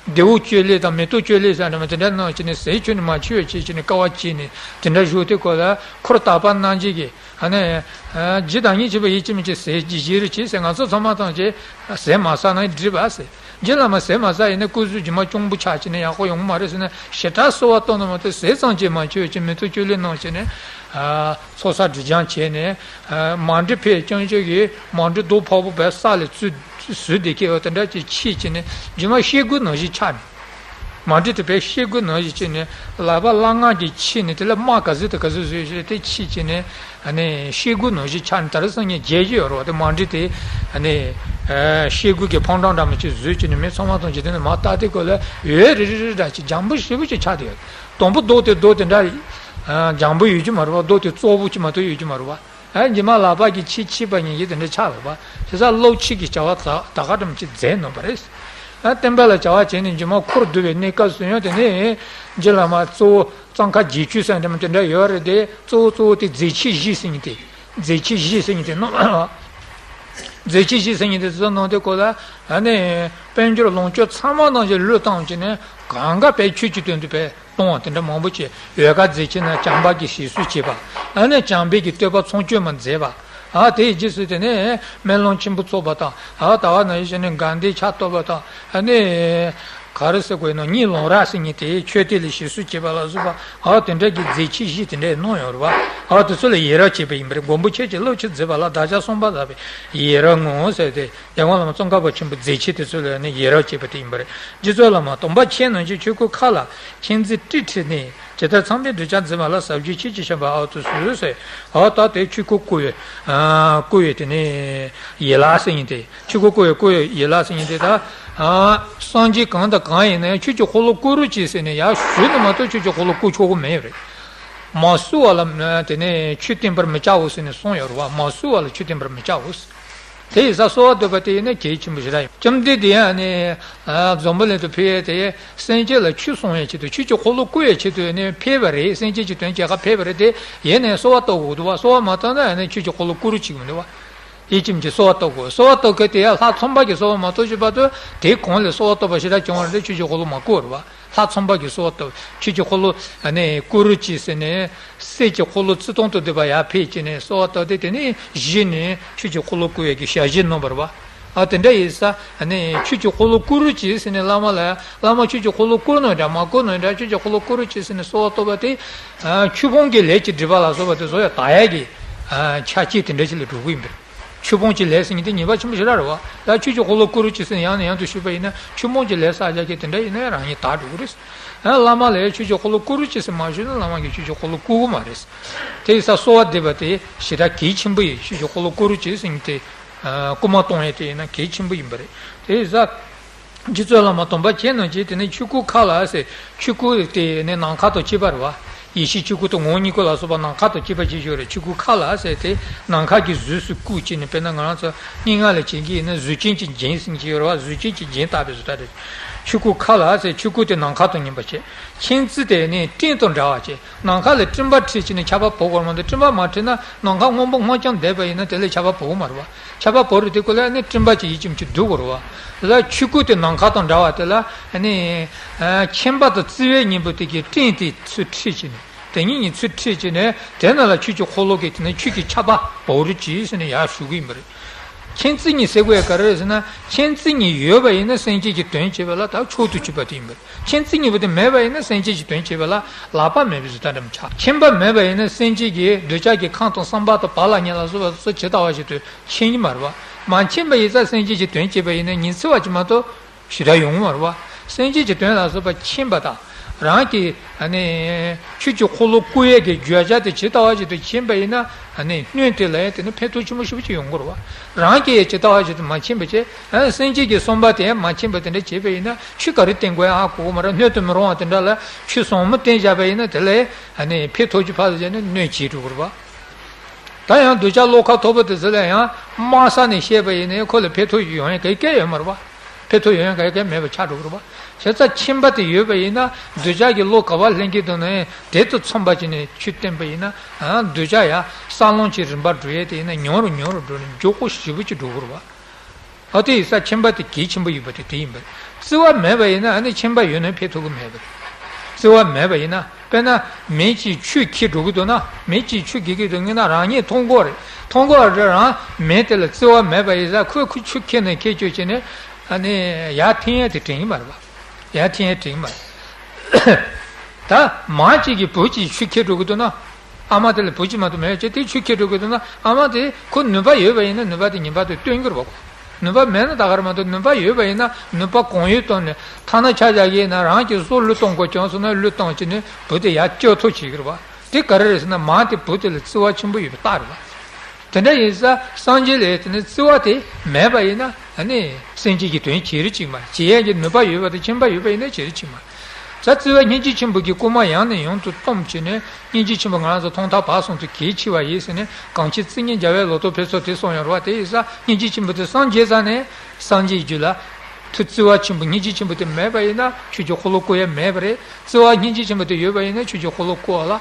རྡེའུ་གཅོད་ལས་དང་མེ་ཏོག་གཅོད་ལས་ཟེར་འདྲ་མ་དེ་འདྲ་གནང་བྱས་ནས་ཟས་མཆོད་ནས་མ་མཆོད་བྱས་བྱས་ནས་དཀའ་བ་སྤྱད་ནས་དེ་འདྲ་བཞུགས་དུས་སྐབས་ལ་འཁོར་དག་པ་རྣམས་ཀྱིས་ཀྱི། ཨ་ནི་ཨ་ཇི་ལྟར་ཉིད་ཆེན་པོ་ཡིད་ཆེས་མི་བྱེད་ཟས་ཀྱི་བཞེས་རོགས་བྱེད་ཟེར། ང་ཚོ་ཚང་མ་ཐམས་ཅད་ཟས་མ་ཟ་ན་འགྲིག་པ་ཟེར། རྗེ་བླ་མ་ཟས་མ་ཟ་ཡིན་ན་སྐུ་གཟུགས་རྗེས་མ་སྐྱོ་པོ་ཆགས་བྱས་ནས་ཡག་པོ་ཡོང་གི་མ་རེད་ཟེར་ནས་ཞེ་དྲག་གསོལ་བ་བཏབ་ནས་མ་གཏོགས་ཟས་ཙམ་ཅིག་མ་མཆོད་བྱས་མེ་ཏོག་གཅོད་ལས་གནང་བྱས་ནས། ཨ་ཚོགས་བསགས་སྒྲིབ་སྦྱང་བྱས་ནས། མཎྜལ་ཕར་བརྐྱང་བྱས་ཀྱི་མཎྜལ་རྡོ་ཕོར་པ་བས་ས་ལ་བཙུགས་བཟོས་བསྡད་ཀྱི་ཡོད་དེ་འདྲ་ཅིག་ཕྱིས་བྱས་ནས་རྗེས་མ་ཤེལ་སྒོ་ནང་བཞིན་ཆགས་ནས། མཎྜལ་དེ་བས་ཤེལ་སྒོ་ནང་བཞིན་བྱས་ནས་ལག་པ་སླ་ངར་གྱིས་ཕྱིས་ནས་དེ་ལ་རྨ་ག་ཚོད་དང་ག་ཚོད་བཟོས་བྱས་དེ་ཕྱིས་བྱས་ནས། ཨ་ནི་ཤེལ་སྒོ་ནང་བཞིན་ཆགས་ནས་ད་རེས་སང་ཉིན་མཇལ་རྒྱུ་ཡོད་རེད་བ། དེ་མཎྜལ་དེ་ཨ་ནི་ཤེལ་སྒོ་གི་ཕོ་བྲང་འདྲ་མོ་ཅིག་བཟོས་བྱས་ནས་མི་ཚང་མ་ཐམས་ཅད་དེ་ནས་མར་ལྟ་དུས་སྐབས་ལ་འོད་རིལ་རིལ་རིལ་འདྲ་ཅིག་འཇམ་པོ་ཞེ་པོ་ཅིག་ཆགས་བསྡད་ཡོད། དང་པོ་རྡོ་དེ་རྡོ་དེ་འདྲ་འཇམ་པོ་ཡོད་རྒྱུ་མ་རེད་བ། རྡོ་དེ་བཙོག་པོ་ཅིག་མ་གཏོགས་ཡོད་རྒྱུ་མ་རེད་བ། ཨ་རྗེས་མ་ལག་པ་གིས་ཕྱིས་ཕྱིས་པ་ཉིད་ཀྱིས་དེ་འདྲ་ཆགས་ལ་བ། བྱས་ཙང་སློབ་ཁྲིད་ཀྱི་བྱ་བ་ད་ད་ག་འདྲ་མོ་ཅིག་མཛད་གནང་བ་རེད། ཨ་བསྟན་པ་ལ་བྱ་བ་བྱས་ནས་རྗེས་མ་འཁོར་བསྡུ་བའི་གནས་སྐབས་སུ་ཡང་དེ་ནས་རྗེ་བླ་མ་གཙོ་བོ་གཙང་ཁ་བརྒྱད་ཅུ་ཟེར་འདྲ་མོ་དེ་འདྲ་ཡོད་རེད་དེ། གཙོ་བོ་གཙོ་བོ་དེ་མཛེས་བྱེད་བཞི་ཟེར་མཁན་དེ། མཛེས་བྱེད་བཞི་ཟེར་མཁན་དེ་གནང་། མཛེས་བྱེད་བཞི་ཟེར་མཁན་དེ་ཚོ་གནང་དུས་སྐབས་ལ་ཨ་ནི་དཔལ་འབྱོར་ལོངས་སྤྱོད་ཚང་མ་ནང་བཞིན་བློས་བཏང་བྱས་ནས་གང་ག་དཔེ་ཆོས་ཀྱི་དོན་དུ་དཔེ། གཏོང་བ་དེ་འདྲ་མང་པོ་བྱས། འོལ་ཁ་མཛེས་བྱེད་ན་བྱམས་པ་གི་བཞེད་སྲོལ་བྱེད་པ། ཨ་ནི་བྱམས་པའི་གི་བསྟོད་པ་ཚོགས་མཆོད་མ་མཛད་པ། ཨ་དེའི་རྗེས་སུ་དེ་ནས་སྨོན་ལམ་ཆེན་པོ་ཚོགས་པ་དང་། ཨ་ད་བ་ན་ཡོད་བྱས་ནས་དགའ་ལྡན་ཕྱག་བསྟོད་པ་དང་། ཨ་ནི་ག་རེ་ཟེར་དགོས་ན་གཉིད་ལོང་ར་ཟེར་མཁན་དེ་མཆོད་རྟེན་ལ་བཞེས་སྲོལ་བྱེད་པ་ལ་སོགས་པ། ཨ་དེ་འདྲ་གི་མཛེས་བྱེད་བཞི་དེ་འདྲ་གནང་ཡོད་རེད་བ། ཨ་དེ་ཚོ་ལ་ཡི་རང་བྱས་པ་ཡིན་པ་རེད། མགོན་པོ་ཁྱེད་ཀྱིས་བློ་ཆེར་མཛད་པ་ལ་བདག་ཅག་བསམ་པ་དག་པའི་ཡི་རང་ངོ་ཟེར་ཏེ། རྒྱལ་དབང་བླ་མ་ཙོང་ཁ་པ་ཆེན་པོ་མཛེས་བྱེད་དེ་ཚོ་ལ་ནི་ཡི་རང་བྱེད་པ་དེ་ཡིན་པ་རེད། རྗེ་བཙུན་བླ་མ་སྟོན་པ་ཁྱེད་རྣམས་ཀྱི་ཆོས་སྐུ་མཁའ་ལ་མཁྱེན་བརྩེ་སྤྲིན་འཁྲིགས་ནས་ཇི་ལྟར་ཚངས་པའི་གདུལ་བྱ་འཛིན་པ་ལ་ཟབ་རྒྱས་ཁྱེད་ཀྱི་བྱིན་པ་ཨ་ཏུ་ཟུག་ཟེར། ཨ་ད་དེ་ཆོས་སྐུ་བསྐུར་བའི་ཨ་བསྐུར་བའི་དེ་ནས་ཡན་ལག་ཟེར་མཁན་དེ། ཆོས་སྐུ་བསྐུར་བའི་བསྐུར་བའི་ཡན་ལག་ཟེར་མཁན་དེ་ད་ཨ་སངས་རྒྱས་གང་དང་གང་ཡིན་ན་ཡང་ཆོས་ཀྱི་འཁོར་ལོ་བསྐོར་རོགས་གྱིས་ཟེར་ནས་ཡར་ཞུས་ནས་མ་གཏོགས་ཆོས་ཀྱི་འཁོར་ལོ་བསྐོར་ཆོག་གི་མེད་རེད། མ་བསུ་བ་ལ་དེ་ནས་ཆོས་བསྟན་པར་མི་བྱའོ་ཟེར་ནས་གསུངས་ཡོད་རེད་བ། མ་བསུ་བ་ལ་ཆོས་བསྟན་པར་མི་བྱའོ་ཟེར། དེ་ཡིན་ཙང་གསོལ་བ་བཏབ་པ་དེ་ཡིན་ན་གལ་ཆེན་པོ་ཞེ་དྲག་ཡིན། བཅོམ་ལྡན་འདས་ཡང་ནི་འཛམ་བུ་གླིང་དུ་ཕེབས་ཏེ་སེམས་ཅན་ལ་ཆོས་གསུང་བའི་ཆེད་དུ་ཆོས་ཀྱི་འཁོར་ལོ་བསྐོར་བའི་ཆེད་དུ་ནི་ཕེབས་པ་རེད། སེམས་ཅན་གྱི་དོན་བྱེད་ཁ་ཕེབས་པ་རེད་དེ། ཡིན་ནའི་གསོལ་བ་བཏབ་དགོས་འདུག་བ། གསོལ་བ་མ་བཏབ་ན་ཡང་ནི་ཆོས་ཀྱི་འཁོར་ལོ་བསྐོར་རོགས་བྱེད་ཀྱི་མི་འདུག་བ། ཡིད་ཆེས་ཀྱི་གསོལ་བ་བཏབ་དགོས། གསོལ་བ་བཏབ་མཁན་དེ་ཡང་ལྷ་ཚངས་པ་གི་གསོལ་བ་མ་གཏོགས་ཅི་བར་དུ་དེའི་གོང་ལ་གསོལ་བ་བཏབ་པ་ཞེ་དྲག་བྱུང་བ་རེད་དེ་ཆོས་ཀྱི་འཁོར་ལོ་མ་བསྐོར་བ། ལྷ་ཚངས་པ་གིས་གསོལ་བ་བཏབ། ཆོས་ཀྱི་འཁོར་ལོ་ནི་བསྐོར་རོགས་གྱིས་ཟེར་ནས་གསེར་གྱི་འཁོར་ལོ་རྩི་སྟོང་དུ་བསྡུས་པ་ཡར་ཕེབས་ཀྱིས་ནས་གསོལ་བ་བཏབ་སྟེ། དེ་ནས་གཞི་ནས་ཆོས་ཀྱི་འཁོར་ལོ་བསྐོར་ཡས་ཀྱི་ཞལ་བཞེས་གནང་བ་རེད་བ། ཨ་དེ་འདྲ་ཡིན་ཙང་ནི་ཆོས་ཀྱི་འཁོར་ལོ་བསྐོར་རོགས་གྱིས་ཟེར་ནས་བླ་མ་ལ། བླ་མ་ཆོས་ཀྱི་འཁོར་ལོ་བསྐོར་ནའང་འདྲ་མ་བསྐོར་ནའང་འདྲ་ཆོས་ཀྱི་འཁོར་ལོ་བསྐོར་རོགས་གྱིས་ཟེར་ནས་གསོལ་བ་བཏབ་པ་དེ། ཨ་ཆོས་སྤོང་གི་ལས་ཀྱི་སྒྲིབ་པ་ལ་སོགས་པ་དེ་ཚོ་ཡང་དག་ཡས་ཀྱི་ཨ་ཆ་རྐྱེན་དེ་འདྲ་ཞིག་ལ་འགྲོ་གི་ཡིན་པས། ཆོས་སྤོང་གི་ལས་ཟེར་མཁན་དེ་ཉེས་པ་ཆེན་པོ་ཞེ་དྲག་རེད་བ། ད་ཆོས་ཀྱི་འཁོར་ལོ་བསྐོར་རོགས་གྱིས་ཟེར་ནས་ཡང་ནས་ཡང་དུ་ཞུས་པ་ཡིན་ན་ཆོས་སྤོང་གི་ལས་བསགས་བཞག་མཁན་དེ་འདྲ་ཡིན་ན་རང་ཉིད་དག་འགྲོ་གི་རེད། ཨ་བླ་མ་ལ་ཡང་ཆོས་ཀྱི་འཁོར་ལོ་བསྐོར་རོགས་གྱིས་ཟེར་མ་ཞུས་ན་བླ་མ་གིས་ཆོས་ཀྱི་འཁོར་ལོ་བསྐོར་གི་མ་རེད། དེ་ཡིན་ཙང་གསོལ་བ་འདེབས་པ་དེ་ཞེ་དྲག་གལ་ཆེན་པོ་ཡིན། ཆོས་ཀྱི་འཁོར་ལོ་བསྐོར་རོགས་གྱིས་ཟེར་མཁན་དེ་སྐུལ་མ་གཏོང་ཡས་དེ་ཡིན་ན་གལ་ཆེན་པོ་ཡིན་པ་རེད། དེ་ཡིན་ཙང་། རྗེ་བཙུན་བླ་མ་སྟོན་པ་ཁྱེད་རྣམས་ཀྱིས་དེ་ནས་ཆོས་སྐུ་མཁའ་ལ་ཟེར། ཆོས་སྐུ་དེ་ནས་ནམ་མཁའ་དང་བཅས་པ་རེད་བ། ཡེ་ཤེས་ཆོས་སྐུ་དང་ངོ་བོ་ཉིད་སྐུ་ལ་སོགས་པ་ནམ་མཁའ་དང་བཅས་པ་ཅིག་ཡོད་རེད། ཆོས་སྐུ་མཁའ་ལ་ཟེར་དེ་ནམ་མཁའ་གི་གཟུགས་སུ་བཀོད་བྱས་ནས། དཔེར་ན་ང་རང་ཚོ་སྙན་ངག་ལ་བྱེད་ཀྱི་ཡིན་ན་གཟུགས་ཅན་གྱི་རྒྱན་ཟེར་གྱི་ཡོད་རེད་བ། གཟུགས་ཅན་གྱི་རྒྱན་བཏགས་པའི་བཟོ་ལྟ་རེད། ཆོས་སྐུ་མཁའ་ལ་ཟེར། ཆོས་སྐུ་དེ་ནམ་མཁའ་དང་མཉམ་པ་བྱས། མཁྱེན་བརྩེ་དེ་ནི་སྤྲིན་དང་འདྲ་བ་བྱས། ནམ་མཁའ་ལ་སྤྲིན་པ་འཁྲིགས་བྱས་ནས་ཆར་པ་བབས་དགོས་མ་གཏོགས། སྤྲིན་པ་མ་འཁྲིགས་ན་ནམ་མཁའ་སྔོན་པོ་སྔོ་ལྗང་བསྡད་པ་ཡིན་ན་དེ་ལ་ཆར་པ་བབས་མ་རེད་བ། ཆར་པ་བབས་རེད། དེ་ཀོ་ལ་ནི་སྤྲིན་པ་ཅིག་ཡིད་ཀྱིས་མི་ཁྱབ་འདུག་གོ་རེད་བ། ལ་ཆོས་སྐུ་དེ་ནམ་མཁའ་དང་འདྲ་བ་དེ་ལ་ནི་མཁྱེན་པ་དང་བརྩེ་བའི་གཉེན་པོ་དེ་གིས་སྤྲིན་དེ་ཚུར་འཁྲིགས་བྱས་ནས། དེ་གཉིས་གཉིས་ཚུར་འཁྲིགས་བྱས་ནས་དེ་ནང་ལ་ཆོས་ཀྱི་འཁོར་ལོ་གི་དེ་ནས་ཆོས་ཀྱི་ཆར་པ་བབས་རེད་ཅེས་ཟེར་ནས་ཡར་ཞུ་གི་ཡིན་པ་རེད། མཁྱེན་བརྩེ་གཉིས་ཟེར་དགོས་ཡ་ག་རེ་རེད་ཟེར་ན། མཁྱེན་བརྩེ་གཉིས་ཡོད་པ་ཡིན་ན་སེམས་ཅན་གྱི་དོན་བྱེད་པ་ལ་ད་མཆོག་ཏུ་གྱུར་པ་དེ་ཡིན་པ་རེད། མཁྱེན་བརྩེ་གཉིས་པོ་དེ་མེད་པ་ཡིན་ན་སེམས་ཅན་གྱི་དོན་བྱེད་པ་ལ་ལག་པ་མེད་པའི་བཟོ་ལྟ་འདྲ་མི་ཆགས། མཁྱེན་པ་མེད་པ་ཡིན་ན་སེམས་ཅན་གྱི་འདོད་ཆགས་ཀྱི་ཁམས་དང་བསམ་པ་དང་བག་ལ་ཉལ་ལ་སོགས་པ་སོགས་ཇི་ལྟ་བ་ཞིག་ཏུ་མཁྱེན་གྱི་མ་རེད་བ། མ་མཁྱེན་པ་ཡིན་ཙང་སེམས་ཅན་གྱི་དོན་བྱེད་པ་ཡིན་ན་ཉི་ཚེ་བ་ཅིག་མ་གཏོགས་ཞེ་དྲག་ཡོང་གི་མ་རེད་བ། སེམས་ཅན་གྱི་དོན་ལ་སོགས་པ་མཁྱེན་པ་དང་། རང་གི་ཨ་ནི་ཆོས་ཀྱི་འཁོར་ལོ་བསྐོར་ཡས་ཀྱི་བརྗོད་བྱ་དེ་ཇི་ལྟ་བ་ཞིག་ཏུ་མཁྱེན་པ་ཡིན་ན། ཨ་ནི་སྣོད་དེ་ལ་ཡང་དེ་ནི་ཕན་ཐོགས་ཆེན་པོ་ཞེ་པོ་ཅིག་ཡོང་གི་རེད་བ། རང་གིས་ཇི་ལྟ་བ་ཞིག་ཏུ་མ་མཁྱེན་པ་བྱས། ཨ་སེམས་ཅན་གྱི་བསམ་པ་དེ་ཡང་མ་མཁྱེན་པ་དེ་འདྲ་བྱས་པ་ཡིན་ན་ཆོས་ག་རེ་བསྟན་དགོས་ཡང་ཧ་གོ་གི་མ་རེད། སྣོད་དུ་མི་རུང་བ་དེ་འདྲ་ལ་ཆོས་ཟབ་མོ་བསྟན་བཞག་པ་ཡིན་ན་དེ་ལ་ཨ་ནི་ཕན་ཐོགས་ཀྱི་ཕར་ཚུར་བྱས་ནས་གནོད་བྱེད་འགྲོ་གི་རེད་བ། ད་ཡང་གདུལ་བྱ་བློ་ཁ་མཐོ་པོ་དེ་ཚོ་ལ་ཡང་དམའ་ས་ནས་བཤད་པ་ཡིན་ན་ཁོ་ལ་ཕན་ཐོགས་ཡོང་ཡ་ག་གེ་ཡོད་མ་རེད་བ། ཕན་ཐོགས་ཡོང་ཡ་ག་གེ་མེད་པ་ཆགས་འགྲོ་གི་རེད་བ། བྱས་ཙང་མཁྱེན་པ་དེ་ཡོད་པ་ཡིན་ན་གདུལ་བྱ་གི་བློ་ག་པར་ལྷན་སྐྱེས་དང་ནི་དེ་དང་མཚུངས་པ་བྱས་ནས་ཆོས་བསྟན་པ་ཡིན་ན། ཨ་གདུལ་བྱ་ཡང་ས་ལམ་གྱི་རིམ་པར་འགྲོ་ཡས་དེ་ཡིན་ན་ཉུང་རུ་ཉུང་རུ་འགྲོ་ནས་མགྱོགས་པོ་ཞེ་པོ་ཅིག་འགྲོ་གི་རེད་བ། ཨ་དེ་ཡིན་ཙང་མཁྱེན་པ་དེ་གལ་ཆེན་པོ་ཡིན་པ་དེ་དེ་ཡིན་པ་རེད། བརྩེ་བ་མེད་པ་ཡིན་ན་ཨ་ནི་མཁྱེན་པ་ཡོད་ན་ཕན་ཐོགས་ཀྱི་མེད་པ་རེད། བརྩེ་བ་མེད་པ་ཡིན་ན། དཔེར་ན་མི་གཅིག་ཆུ་འཁྱེར་འགྲོ་གི་འདུག་ན། མི་གཅིག་ཆུ་འཁྱེར་གྱི་འདུག་ན་རང་ཉིད་མཐོང་གི་རེད། མཐོང་གི་རེད། རང་མི་དེ་ལ་བརྩེ་བ་མེད་པ་ཡིན་ཙང་ཁོས་ཁོ་ཆུ་འཁྱེར་ནས་འཁྱེར་བཅུག་བྱས་ནས་ཨ་ནི་ཡར་འཐེན་ཡས་དེ་དྲན་གྱི་མ་རེད་བ། ཡར་འཐེན་ཡས་དྲན་གྱི་མ་རེད། ད་མ་གཅིག་གིས་བུ་གཅིག་ཆུ་འཁྱེར་འགྲོ་གི་འདུག་ན། ཨ་མ་དེ་ལ་བུ་གཅིག་མ་གཏོགས་མེད་ཅེས་དེ་ཆུ་འཁྱེར་འགྲོ་གི་འདུག་ན། ཨ་མ་དེ་ཁོ་ནུས་པ་ཡོད་པ་ཡིན་ན་ནུས་པ་དེ་ངེས་པར་དུ་སྟོན་གྱི་རེད་བ། ནུས་པ་མེད་ན་ད་ག་རེད་མ་གཏོགས། ནུས་པ་ཡོད་པ་ཡིན་ན་ནུས་པ་གང་ཡོད་བཏོན་ནས། ཐ་ན་ཆ་བཞག་གི་ཡིན་ན་རང་གི་སྲོག་བློས་གཏོང་དགོས་བྱུང་སོང་ན་བློས་བཏང་བྱས་ནས་བུ་དེ་ཡར་སྐྱོབ་ཐབས་བྱེད་ཀྱི་རེད་བ། དེ་ག་རེ་རེད་ཟེར་ན་མ་དེ་བུ་དེ་ལ་བརྩེ་བ་ཆེན་པོ་ཡོད་པའི་རྟགས་རེད་བ། དེ་འདྲ་ཡིན་ཙང་སངས་རྒྱས་ལ་དེ་ནི་བརྩེ་བ་དེ་མེད་པ་ཡིན་ན་ཨ་ནི་སེམས་ཅན་གྱི་དོན་བྱེད་རིགས་ཅིག་མ་བྱེད་ཡས་ཀྱི་ནུས་པ་ཡོད་པ་དང་མཁྱེན་པ་ཡོད་པ་ཡིན་ན་བྱེད་རིགས་ཅིག་མ། ད་བརྩེ་བ་སྙིང་རྗེ་ཆེན་པོ་གིས་བསྐུལ་མ་ཡང་ནས་ཡང་དུ་བཏང་བྱས་ནས། སྙིང་རྗེ་ཆེན་པོ་ང་རང་ཚོ་མཐོང་ཐོས་པ་གསུམ་དུ་གལ་ཆེ་བ་ཡིན་ཟེར་ནས་གང་ཕྱིར་བརྩེ་ཉིད་རྒྱལ་བའི་ལོ་ཏོག་ཕུན་ཚོགས་དེ་གསུངས་ཡོད་རེད་བ། དེ་ཡིན་ཙང་སྙིང་རྗེ་ཆེན་པོ་དེ་སངས་རྒྱས་ཙང་ནས་སངས་རྒྱས་རྒྱུད་ལ་ཐུགས་བརྩེ་བ་ཆེན་པོ་སྙིང་རྗེ་ཆེན་པོ་དེ་མེད་པ་ཡིན་ན་ཆོས་ཀྱི་འཁོར་ལོ་བསྐོར་ཡ་མེད་པ་རེད། བརྩེ་བ་སྙིང་རྗེ་ཆེན་པོ་དེ་ཡོད་པ་ཡིན་ན་ཆོས་ཀྱི་འཁོར་ལོ་བསྐོར་བ་ལ།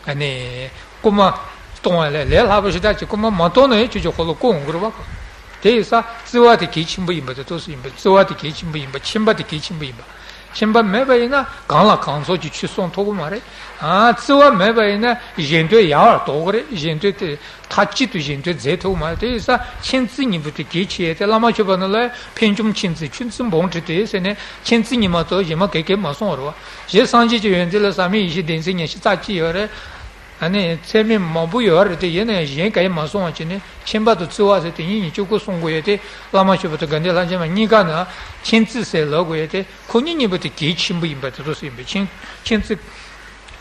ཨ་ནི། བསྐུལ་མ་གཏོང་བ་ལས་ལས་སླ་པོ་ཞེ་དྲག་ཅིག་བསྐུལ་མ་མ་གཏོང་ན་ཡང་ཆོས་ཀྱི་འཁོར་ལོ་བསྐོར་འོང་གི་རེད་བ། དེ་ཡིན་ཙང་བརྩེ་བ་དེ་གལ་ཆེན་པོ་ཡིན་པ་དེ་ཏོག་ཙམ་ཡིན་པ། བརྩེ་བ་དེ་གལ་ཆེན་པོ་ཡིན་པ། མཁྱེན་པ་དེ་གལ་ཆེན་པོ་ཡིན་པ། མཁྱེན་པ་མེད་པ་ཡིན་ན་གང་ལ་གང་འཚམ་གྱི་ཆོས་གསུང་ཐུབ་ཀྱི་མ་རེད། ཨ་བརྩེ་བ་མེད་པ་ཡིན་ན་གཞན་དོན་ཡལ་བར་དོར་གི་རེད། གཞན་དོན་དེ་མཐའ་གཅིག་ཏུ་གཞན་དོན་མཛད་ཐུབ་ཀྱི་མ་རེད། དེ་ཡིན་ཙང་མཁྱེན་བརྩེ་གཉིས་པོ་དེ་གལ་ཆེ་ཡས་དེ། བླ་མ་མཆོད་པ་ནང་ལ་ཕན་ཆུང་མཁྱེན་བརྩེ་ཆུད་ཟོས་སྦོམ་ཁྲི་སྟེ་ཟེར་ནས་མཁྱེན་བརྩེ་གཉིས་མ་གཏོགས་གཞན་མ་ག་གེ་མ་གསུངས་པ་རེད་བ། གཞན་སངས་རྒྱས་ཀྱི་ཡོན་ཏན་ལ་ཟག་མེད་ཡེ་ཤེས་བདེན་བརྩེ་ཉེར་ཞི་རྩ་གཅིག་ཡོད་རེད། ཨ་ནི་ཚད་མེད་མང་པོ་ཡོད་རེད་དེ། ཡིན་ན་ཡང་གཞན་ག་ཡེ་མ་གསུང་བ་བྱས་ནས་མཁྱེན་པ་དང་བརྩེ་བ་ཟེར་དེ་གཉིས་གཉིས་གཅིག་པོ་གསུང་དགོས་ཡོད་དེ། བླ་མ་མཆོད་པ་དང་དགའ་ལྡན་ལྷ་མཇལ་མ་གཉིས་ཀ་ནི་མཁྱེན་བརྩེ་ཟེར་ལབ་དགོས་ཡོད་དེ། ཁོ་གཉིས་གཉིས་པོ་དེ་གལ་ཆེན་པོ་ཡིན་པ་དེ་ཚོ་ཟེར་ཡིན་པས། མཁྱེན་མཁྱེན་བརྩེ།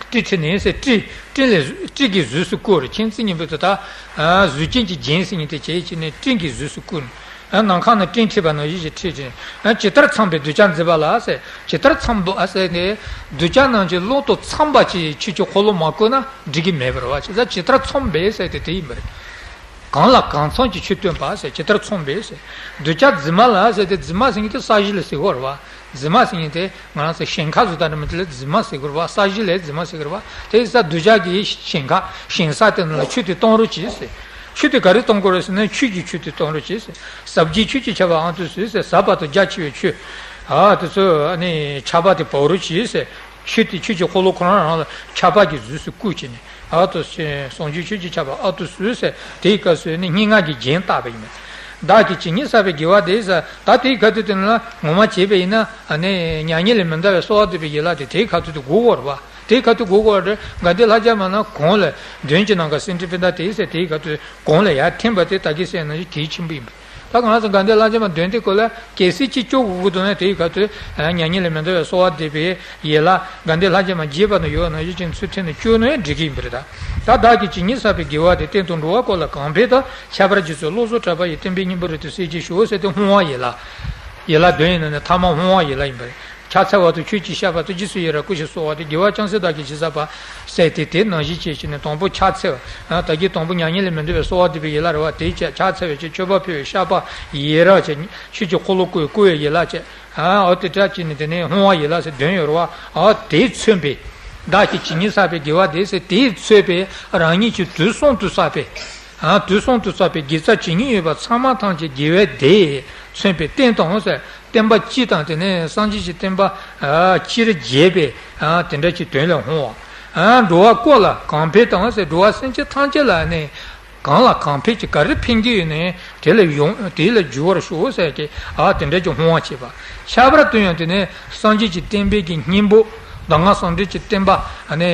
སྤྲིན་འཁྲིགས་ནས་ཟེར། སྤྲིན་སྤྲིན་ལས་སྤྲིན་གྱི་གཟུགས་སུ་བཀོད་རེད། མཁྱེན་བརྩེ་གཉིས་པོ་དེ་དག་གཟུགས་ཅན་གྱི་རྒྱན་ཟེར་ཡིན་དེ་བྱས་བྱས་ནས་སྤྲིན་གྱི་གཟུགས་སུ་བཀོད་ནས། ནམ་མཁའ་ན་སྤྲིན་འཁྲིགས་པ་ནང་བཞིན་ཞེས་འཁྲིགས་ཀྱི། ཇི་ལྟར་འཚམས་པའི་གདུལ་བྱ་མཛེས་པ་ལ་ཟེར། ཇི་ལྟར་འཚམས་པ་ཟེར་ནས་གདུལ་བྱ་རྣམས་ཀྱི་བློ་དང་འཚམས་པ་ཅིག་ཆོས་ཀྱི་འཁོར་ལོ་མ་བསྐོར་ན་འགྲིག་གི་མེད་པ་རེད་བ། བྱས་ཙང་ཇི་ལྟར་འཚམས་པའི་ཟེར་དེ་དེ་ཡིན་པ་རེད། གང་ལ་གང་འཚམས་ཀྱི་ཆོས་སྟོན་པ་ཟེར། ཇི་ལྟར་འཚམས་པའི་ཟེར། གདུལ་བྱ་རྫི་མ་ལ་ཟེར་ཏེ། རྫི་མ་ཟེར་མཁན་དེ་ས་གཞི་ལ་ཟེར་གྱི་ཡོད་རེད་བ། རྫི་མ་ཟེར་མཁན་དེ་ང་རང་ཚོ་ཞིང་ཁ་བཟོ་ལྟ་འདྲ་མི་དེ་ལ་རྫི་མ་ཟེར་གྱི་ཡོད་རེད་བ། ས་གཞི་ལ་རྫི་མ་ཟེར་གྱི་ཡོད་རེད་བ། དེ་ཡིན་ཙང་གདུལ་བྱ་གི་ཞིང་ཁ་ཞིང་ས་དེ་ནང་ལ་ཆུ་དེ་གཏོང་རོགས་གྱིས་ཟེར། ཆུ་དེ་ག་རེ་གཏོང་དགོས་རེད་ཟེར་ན་ཆོས་ཀྱི་ཆུ་དེ་གཏོང་རོགས་གྱིས་ཟེར། ཟབ་རྒྱས་ཆོས་ཀྱི་ཆར་པ་ཨ་ཏུ་ཟུག་ཟེར། ཟབ་པ་དང་རྒྱ་ཆེ་བའི་ཆུ། ཨ་དེ་ཚོ་ནི་ཆར་པ་དེ་བབས་རོགས་གྱིས་ཟེར། ཆོས་དེ་ཆོས་ཀྱི་འཁོར་ལོ་ཁོ་རང་རང་ལ་ཆར་པ་གི་གཟུགས་སུ་བཀོད་བྱས་ནས། ཨ་ཏུ་ཟེར། ཟབ་རྒྱས་ཆོས་ཀྱི་ཆར་པ་ཨ་ཏུ་ཟུག་ཟེར། དེའི་སྐབས་སུ་ནི་སྙན་ངག་གི་རྒྱན་བཏགས་པ་ཡིན་པས། བདག་གིས་ཇི་སྙེད་བསགས་པའི་དགེ་བ་དེ་ཟེར། ད་དེའི་ཁ་ཐུག་དེ་ནི་ངོ་མ་བྱས་པ་ཡིན་ན་ཨ་ནི་མྱ་ངན་ལས་མི་འདའ་བའི་གསོལ་བ་འདེབས་པའི་ཡན་ལག་དེ་དེའི་ཁ་ཐུག་དེ་དགོས་ཀྱི་ཡོད་རེད་བ། དེའི་ཁ་ཐུག་དགོས་ཀྱི་ཡོད་རེད། དགའ་ལྡན་ལྷ་རྒྱལ་མ་ན་གོང་ལ་འདོན་གྱི་ནམ་མཁའ་སེང་ཁྲི་པད་ཟླ་དེ་ཟེར། དེའི་ཁ་ཐུག་གོང་ལ་ཡར་འཐེན་པ་དེ་ད་གིན་ཟེར་ནང་བཞིན་གལ་ཆེན་པོ་ཡིན་པས། ད་ང་རང་ཚོ་དགའ་ལྡན་ལྷ་རྒྱལ་མ་འདོན་དུས་སྐབས་ལ་གལ་སྲིད་ཅིག་སྐྱོབ་དགོས་ཀྱི་འདུག་ན། དེའི་ཁ་ཐུག་མྱ་ངན་ལས་མི་འདའ་བའི་གསོལ་བ་འདེབས་པའི་ཡན་ལག་དགའ་ལྡན་ལྷ་རྒྱལ་མ་རྒྱས་པ་ན་ཡོད་ནང་བཞིན་ཅིག་ཚུར་འཐེན་ནས་སྐྱོབ་ན་ཡང་འགྲིག་གི་ཡིན་པ་རེད། ད་ད་བདག་གིས་ཇི་སྙེད་བསགས་པའི་དགེ་བ་དེ། བསྟན་དང་འགྲོ་བ་ཀུན་ལ་གང་ཕན་ཐོགས། ཁྱད་པར་རྗེ་བཙུན་བློ་བཟང་གྲགས་པ་ཡི། བསྟན་པའི་སྙིང་པོ་རབ་ཏུ་གསལ་བྱེད་ཤོག་ཟེར་ཏེ་བསྔོ་བ་ཡན་ལག་ཡན་ལག་བདུན་ཡིན་ནོ་ནི་ཐ་མ་སྔོ་བ་ཡན་ལག་ཡིན་པ་རེད། ཕྱག་འཚལ་བ་དང་ཆོས་ཀྱི་བཤད་པ་དང་རྗེས་སུ་ཡི་རང་བསྐུལ་ཞིང་གསོལ་བ་སྟེ་དགེ་བ་ཅུང་ཟད་བདག་གིས་ཅི་བསགས་པ་ཟེར་ཏེ། དེ་ནང་བཞིན་བྱས་ཕྱིར་ནི་དང་པོ་ཕྱག་འཚལ་བ། ད་གིན་དང་པོ་མྱ་ངན་ལས་མི་འདའ་བའི་གསོལ་བ་འདེབས་པའི་ཡན་ལག་རེད་བ། དེའི་ཕྱག་ཕྱག་འཚལ་བའི་ཕྱིར་མཆོད་པ་ཕུལ་བའི་བཤགས་པ་ཡི་རང་བྱས། ཆོས་ཀྱི་འཁོར་ལོ་བསྐོར་བའི་བསྐོར་བའི་ཡན་ལག་བྱས། ཨ་འོ་དེ་འདྲ་བྱས་ནས་དེ་ནས་སྔོ་བ་ཡན་ལག་ཟེར་བདུན་ཡོད་རེད་བ། ཨ་དེས་མཚོན་པའི་བདག་གིས་ཇི་སྙེད་བསགས་པའི་དགེ་བ་དེ་ཟེར། དེས་མཚོན་པའི་རང་ཉིད་ཀྱིས་དུས་གསུམ་དུ་བསགས་པའི། ཨ་དུས་གསུམ་དུ་བསགས་པའི་དགེ་རྩ་ཇི་སྙེད་ཡོད་པ་ཚང་མ་ཐམས་ཅད་དགེ་བའི་དེས་མཚོན་པའི་རྟེན་དང་ཟེར། བསྟན་པ་སྤྱི་དང་དེ་ནས་སངས་རྒྱས་ཀྱི་བསྟན་པ་ཨ་སྤྱིར་རྒྱས་པའི་ཨ་དེ་འདྲ་ཅིག་དོན་ལ་འོང་བ། ཨ་འགྲོ་བ་ཀུན་ལ་གང་ཕན་དང་ཟེར། འགྲོ་བ་སེམས་ཅན་ཐམས་ཅད་ལ་ནི་གང་ལ་གང་ཕན་གྱི་ག་རེ་ཕན་གྱི་ཡོད་ནའི་དེ་ལ་ཡོང་དེ་ལ་འཇུག་པར་ཤོག་ཟེར་གྱི་ཨ་དེ་འདྲ་ཅིག་འོང་བ་བྱེད་པ། ཁྱད་པར་དུ་ཡང་དེ་ནས་སངས་རྒྱས་ཀྱི་བསྟན་པའི་གི་སྙིང་པོ་གདམས་ངག་ཟུང་འབྲེལ་གྱི་བསྟན་པ་ཨ་ནི་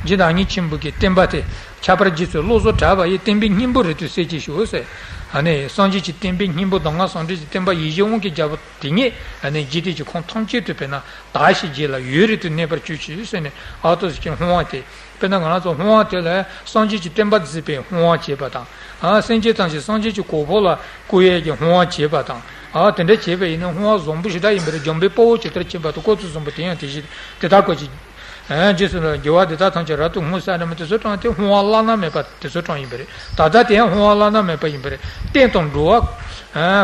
རྗེ་བདག་ཉིད་ཆེན་པོ་གི་བསྟན་པ་དེ། ཁྱད་པར་རྗེ་བཙུན་བློ་བཟང་གྲགས་པ་ཡི་བསྟན་པའི་སྙིང་པོ་རེད་དུ་གསལ་བྱེད་ཤོག་ཟེར། ཨ་ནི་སངས་རྒྱས་ཀྱི་བསྟན་པའི་སྙིང་པོ་གདམས་ངག་ཟུང་འབྲེལ་གྱི་བསྟན་པ་ཡིད་བཞིན་དབང་གི་རྒྱལ་པོ་དེ་ཉིད་ཨ་ནི་འཇིག་རྟེན་གྱི་ཁམས་ཐམས་ཅད་དུ་དཔེར་ན་དར་ཞིང་རྒྱས་ལ་ཡུན་རིང་དུ་གནས་པར་གྱུར་ཅིག་ཟེར་ནས་ཨ་ཏོ་ཟེར་གྱི་སྔོ་བ་དེ། དཔེར་ན་ང་རང་ཚོ་སྔོ་བ་དེ་ལ་སངས་རྒྱས་ཀྱི་བསྟན་པ་འཛིན་པའི་སྔོ་བ་བྱེད་པ་དང་། ཨ་སེམས་ཅན་ཐམས་ཅད་སངས་རྒྱས་ཀྱི་གོ་འཕང་ལ་བཀུར་ཡས་ཀྱི་སྔོ་བ་བྱེད་པ་དང་། ཨ་དེ་འདྲ་བྱེད་པ་ཡིན་ན་སྔོ་བ་བཟང་པོ་ཞེ་དྲག་ཡིན་པ་རེད། འཇམ་དཔལ་དཔའ་བོས་ཇི་ལྟར་མཁྱེན་པ་དང་། བཀོད་དུ་བཟུང་བ་དེ་ཡང་དེ་བཞིན་དེ་ལྟར་བཀོད་ཅིག་ཨ་རྗེས་སུ་ལ་དགེ་བ་འདི་དག་ཐམས་ཅད་རབ་ཏུ་བསྔོ་ཟེར་ནས་མི་དེ་ཚོ་གྲངས་དེ་སྔོ་བ་བླ་ན་མེད་པ་དེ་ཚོ་གྲངས་ཡིན་པ་རེད། ད་ལྟ་དེ་ཡང་སྔོ་བ་བླ་ན་མེད་པ་ཡིན་པ་རེད། བསྟན་དང་འགྲོ་བ་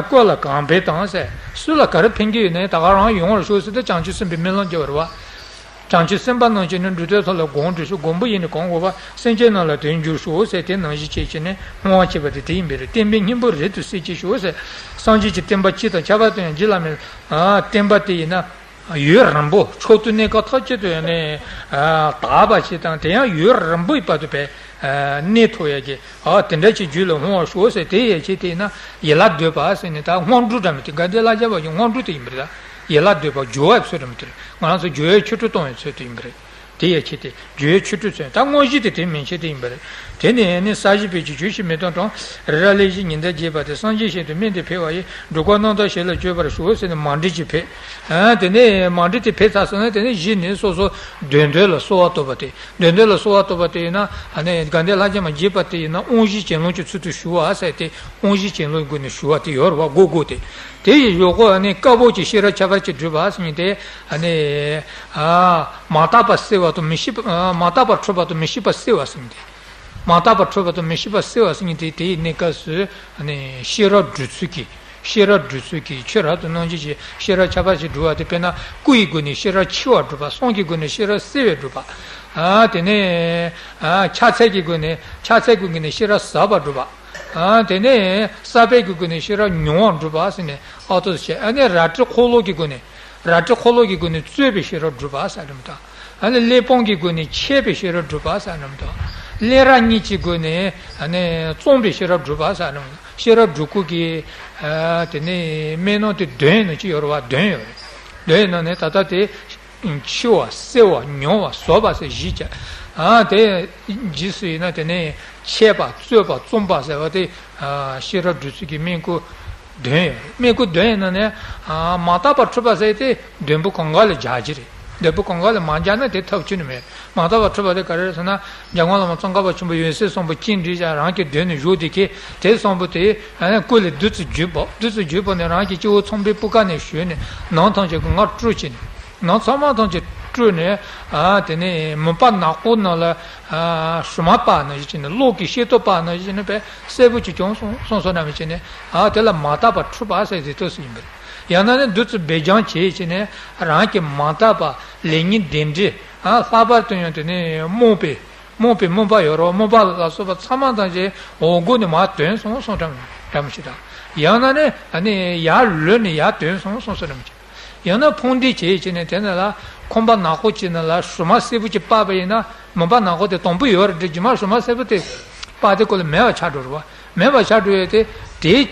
ཀུན་ལ་གང་ཕན་དང་ཟེར། སུ་ལ་ག་རེ་ཕན་གྱི་ཡོད་ནའི་ད་ག་རང་ཡོང་བར་ཤོག་ཟེར་ཏེ་བྱང་ཆུབ་སེམས་དཔའི་སྨོན་ལམ་རྒྱབ་པ་རེད་བ། བྱང་ཆུབ་སེམས་དཔའ་རྣམས་ཀྱིས་ནི་འགྲོ་དོན་ཐོབ་ལ་གང་འགྲུབ་ཤོག། གང་པོ་ཡིས་ནི་གང་དགོས་པ། སེམས་ཅན་རྣམས་ལ་དོན་འགྱུར་ཤོག་ཟེར། དེ་ནང་བཞིན་བྱས་བྱས་ནས་སྔོ་བ་བྱེད་པ་དེ་དེ་ཡིན་པས་རེད། བསྟན་པའི་སྙིང་པོ་རེད་དུ་གསལ་བྱེད་ཤོག་ཟེར། སངས་རྒྱས་ཀྱི་བསྟན་པ་སྤྱི་དང་ཁྱད་པར་དུ་ཡང་རྗེ་བླ་མའི་བསྟན་པ་དེ་ཡིན་ན། ཡུན་རིང་པོ་མཆོག་ཏུ་གནས་སྐབས་ཐམས་ཅད་དུ་ཡང་ནས་དག་པ་ཞིག་དང་། དེ་ཡང་ཡུན་རིང་པོའི་བར་དུ་བས་གནས་ཐུབ་ཡ་གི་ཨ་དེ་འདྲ་ཅིག་རྒྱུད་ལ་འོང་བར་ཤོག་ཟེར། དེ་ཡན་ཆད་དེ་ཡིན་ན་ཡན་ལག་བསྡུས་པ་ཟེར་ནས་ད་སྔོན་འགྲོ་འདྲ་མི་དེ་དགའ་ལྡན་ལྷ་བརྒྱ་པ་ཡི་སྔོན་འགྲོ་དེ་ཡིན་པ་རེད། ད་ཡན་ལག་བསྡུས་པ་སྦྱོར་བའི་ཚུལ་འདྲ་མི་དེ་རེད། ང་རང་ཚོ་སྦྱོར་བའི་ཆོ་འཕྲུལ་གཏོང་བའི་ཚུལ་དེ་ཡིན་པ་རེད། དེ་ཡན་ཆད་དེ་སྦྱོར་བའི་ཆོ་འཕྲུལ་ཚུལ། ད་དངོས་གཞི་དེ་དེ་མན་ཆད་དེ་ཡིན་པ་རེད། དེ་ནས་ནི་ས་གཞི་བེད་སྤྱོད་གྱུར་ཞིང་མི་གཏོང་གྲང་། རི་རབ་གླིང་བཞི་ཉི་ཟླས་འགྱེད་པ་སྟེ། སངས་རྒྱས་ཞིང་དུ་སྨིན་ཏེ་འཕེལ་བ་ཡི། འགྲོ་ཀུན་རྣམ་དག་ཞིང་ལ་སྤྱོད་པར་ཤོག་ཟེར་ནས་མཎྜལ་ཅིག་ཕུལ། ཨ་དེ་ནས་མཎྜལ་དེ་ཕུལ་ཚར་སོང་ན་དེ་ནས་གཞི་ནས་སོ་སོ་འདོད་འདོད་ལ་གསོལ་བ་བཏབ་པ་དེ། འདོད་འདོད་ལ་གསོལ་བ་བཏབ་པ་དེ་ཡིན་ན་ཨ་ནི་དགའ་ལྡན་ལྷ་བརྒྱ་མ་རྒྱས་པ་དེ་ཡིན་ན་དབང་བཞིའི་གྱེན་ལོངས་ཀྱི་ཚུལ་དུ་ཞུ་བ་ཟེར་ཏེ། དབང་བཞིའི་གྱེན་ལོངས་སྒོ་ནས་ཞུ་བ་དེ་ཡོད་རེད་བ། སྒོ་སྒོ་དེ། དེ་ཡི་གཞུག་གུ་ཨ་ནི་བཀའ་བབས་ཀྱི་ཤེས་རབ་ཁྱད་པར་གྱིས་བསྒྲུབས་པ་ཟེར་མཁན་དེ། ཨ་ནི་ཨ་མ་དག་པ་སེལ་བ་དང་མི་ཤིགས་པ། ཨ་མ་དག་པ་འཁྲུལ་པ་དང་མི་ཤིགས་པ་སེལ་བ་ཟེར་མཁན་དེ། མ་དག་པ་འཁྲུལ་པ་དང་མི་ཤིགས་པ་སེལ་བ་ཟེར་མཁན་དེ། དེ་ཡི་གནས་སྐབས་སུ་ཨ་ནི་ཤེས་རབ་སྒྲུབ་ཚུལ་གྱི། ཤེས་རབ་སྒྲུབ་ཚུལ་གྱི་ཆོས་རབ་ཏུ་སྣང་བྱེད་ཀྱི་ཤེས་རབ་ཁྱད་པར་གྱིས་བསྒྲུབས་པ་དེ། དཔེར་ན་སྐུ་ཡི་སྒོ་ནས་ཤེས་རབ་འཆི་བ་སྒྲུབ་པ། གསུང་གི་སྒོ་ནས་ཤེས་རབ་སེལ་བ་སྒྲུབ་པ། ཨ་དེ་ནས་ཨ་ཕྱག་འཚལ་གྱི་སྒོ་ནས། ཕྱག་འཚལ་གྱི་སྒོ་ནས་ཤེས་རབ་ཟབ་པ་སྒྲུབ་པ། ཨ་དེ་ནས་བསགས་པའི་གི་སྒོ་ནས་ཤེས་རབ་མྱུར་བ་སྒྲུབ་པ་ཟེར་ནས་ཨ་ཏོ་བྱས། ཨ་ནི་རལ་གྲི་འཁོར་ལོ་གི་སྒོ་ནས། རལ་གྲི་འཁོར་ལོ་གི་སྒོ་ནས་རྩོད་པའི་ཤེས་རབ་སྒྲུབ་པ་ཟེར་རམ་དང་། ཨ་ནི་གླེགས་བམ་གྱི་སྒོ་ནས་འཆད་པའི་ཤེས་རབ་སྒྲུབ་པ་ཟེར་རམ་དང་། གླེགས་རབ་གཉིས་ཀྱི་སྒོ་ནས་ཨ་ནི་རྩོམ་པའི་ཤེས་རབ་སྒྲུབ་པ་ཟེར་རམ། ཤེས་རབ་སྒྲུབ་སྐོར་གྱི་ཨ་དེ་ནས་སྨོན་ལམ་དེ་བདུན་ཡིན་ནོ་ཅིག་ཡོད་རེད་བ། བདུན་ཡོད་རེད། བདུན་ཡིན་ནོ་ནས་ད་ལྟ་དེ། འཆི་བ་སེལ་བ་མྱུར་བ་ཟབ་པ་ཟེར་བཞི་བྱས། ཨ་དེ་རྗེས་སུ་ཡིན་ན་དེ་ནས་འཆད་པ་རྩོད་པ་རྩོམ་པ་ཟེར་བ་དེ། ཨ་ཤེས་རབ་སྒྲུབ་ཚུལ་གྱི་སྨན་སྐུ་བདུན་ཡོད། སྨན་སྐུ་བདུན་ཡིན་ན་ནས་ཨ་མ་དག་པ་འཁྲུལ་པ་ཟེར་དེ་འདོན་པོ་གང་ག་ལ་སྦྱར་གྱི་རེད། འདོན་པོ་གང་ག་ལ་མ་སྦྱར་ན་དེ་ཐབས་ཁྱོན་ནས་མེད། མ་དག་པ་འཁྲུལ་པ་དེ་ག་རེ་རེད་ཟེར་ན། འཇམ་མགོན་བླ་མ་ཙོང་ཁ་པ་ཆེན་པོ་ཡོན་སྲས་གསུམ་པོ་ཅི་འདྲི་བྱ་རང་གི་མདུན་ནས་བཞུགས་བསྡད་མཁན་དེ་གསུམ་པོ་དེ་ཨ་སྐུ་ལ་བདུད་རྩི་བརྒྱུད་ཕབ། བདུད་རྩི་བརྒྱུད་ཕབ་ནས་རང་གི་སྤྱི་བོ་ཚངས་པའི་སྤུས་ཀ་ནས་བཞུས་ནས་ནང་ཐམས་ཅད་ཀྱི་ངར་བཀྲུས་བྱས་ནས། ནང་ཚང་མ་ཐམས་ཅད་བཀྲུས་ནས། ཨ་དེ་ནས་མུན་པ་ནག་པོ་ནང་ལ་ཨ་སྲུང་མ་སྤར་ནང་བཞིན་བྱས་ནས། གློག་གི་ཤེལ་ཏོག་སྤར་ནང་བཞིན་བྱས་ནས་དཔེ་གསལ་པོ་ཅིག་བྱུང་སོང་སོང་སོང་ནམ་བྱས་ནས། ཨ་དེ་ལ་མ་དག་པ་འཁྲུལ་པ་ཟེར་དེ་ཐོག་སུ་ཡིན་པ་རེད། ཡང་ན་ནི་བདུད་རྩི་སྦས་སྦྱང་བྱས་བྱས་ནས་རང་གི་མ་དག་པ་ལས་ངན་གདོན་འདྲེ། ཨ་ལྷག་པར་དུ་ཡང་དེ་ནས་རྨོངས་པའི་རྨོངས་པའི་མུན་པ་ཡོད་རེད། རྨོངས་པ་ལ་སོགས་པ་ཚང་མ་ཐམས་ཅད་འོག་སྒོ་ནས་མར་ཐོན་སོང་སོང་འདྲ་མོ་ཞིག་དང་། ཡང་ན་ནི་ཨ་ནི་ཡར་ལོག་ནས་ཡར་ཐོན་སོང་སོང་སོང་འདྲ་མོ་ཞིག་ཡང་ན་ཕུང་འདྲེ་བྱས་བྱས་ནས་དེ་ནང་ལ་ཁང་པ་ནག་པོ་ཅིག་ནང་ལ་སྲུང་མ་སེར་པོ་ཅིག་སྤར་བ་ཡིན་ན། མུན་པ་ནག་པོ་དེ་དང་པོ་ཡོད་རེད་དྲན། རྗེས་མ་སྲུང་མ་སེར་པོ་དེ་སྤར་དུས་སྐབས་ལ་མེད་པ་ཆགས་འགྲོ་རེད་བ། མེད་པ་ཆགས་འགྲོ་ཡས་དེ། དེ་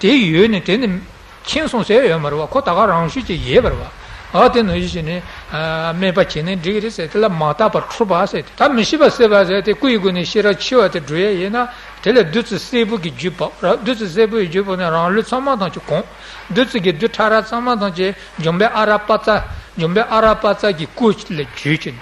དེ་ཡོད་ནས་དེ་ནི་ཁེངས་སོང་ཟེར་ཡོད་མ་རེད་བ། ཁོ་ད་ག་རང་ཤུགས་ཀྱིས་ཡལ་བ་རེད་བ། ཨ་དེ་ནང་བཞིན་བྱས་ནས་ཨ་སྨད་པ་བྱས་ནས་འགྲིག་གི་རེད་ཟེར། དེ་ལ་མ་དག་པ་འཁྲུལ་པ་ཟེར་ཏེ། ད་མི་ཤིགས་པ་སེལ་བ་ཟེར་དེ་སྐུ་ཡི་སྒོ་ནས་ཤེས་རབ་འཆི་བ་དེ་སྒྲུབ་ཡས་ཡིན་ན། དེ་ལ་བདུད་རྩི་སེར་པོ་གི་རྒྱུད་ཕབ། ར་བདུད་རྩི་སེར་པོ་ཡི་རྒྱུད་ཕབ་ནས་རང་ལུས་ཚང་མ་ཐམས་ཅད་གང་། བདུད་རྩི་གི་རྡུལ་ཕྲ་རབ་ཚང་མ་ཐམས་ཅད་འཇམ་དཔལ་ཨ་ར་པ་ཙ། འཇམ་དཔལ་ཨ་ར་པ་ཙ་གི་སྐུ་ལ་བརྗོད་བྱས་ནས།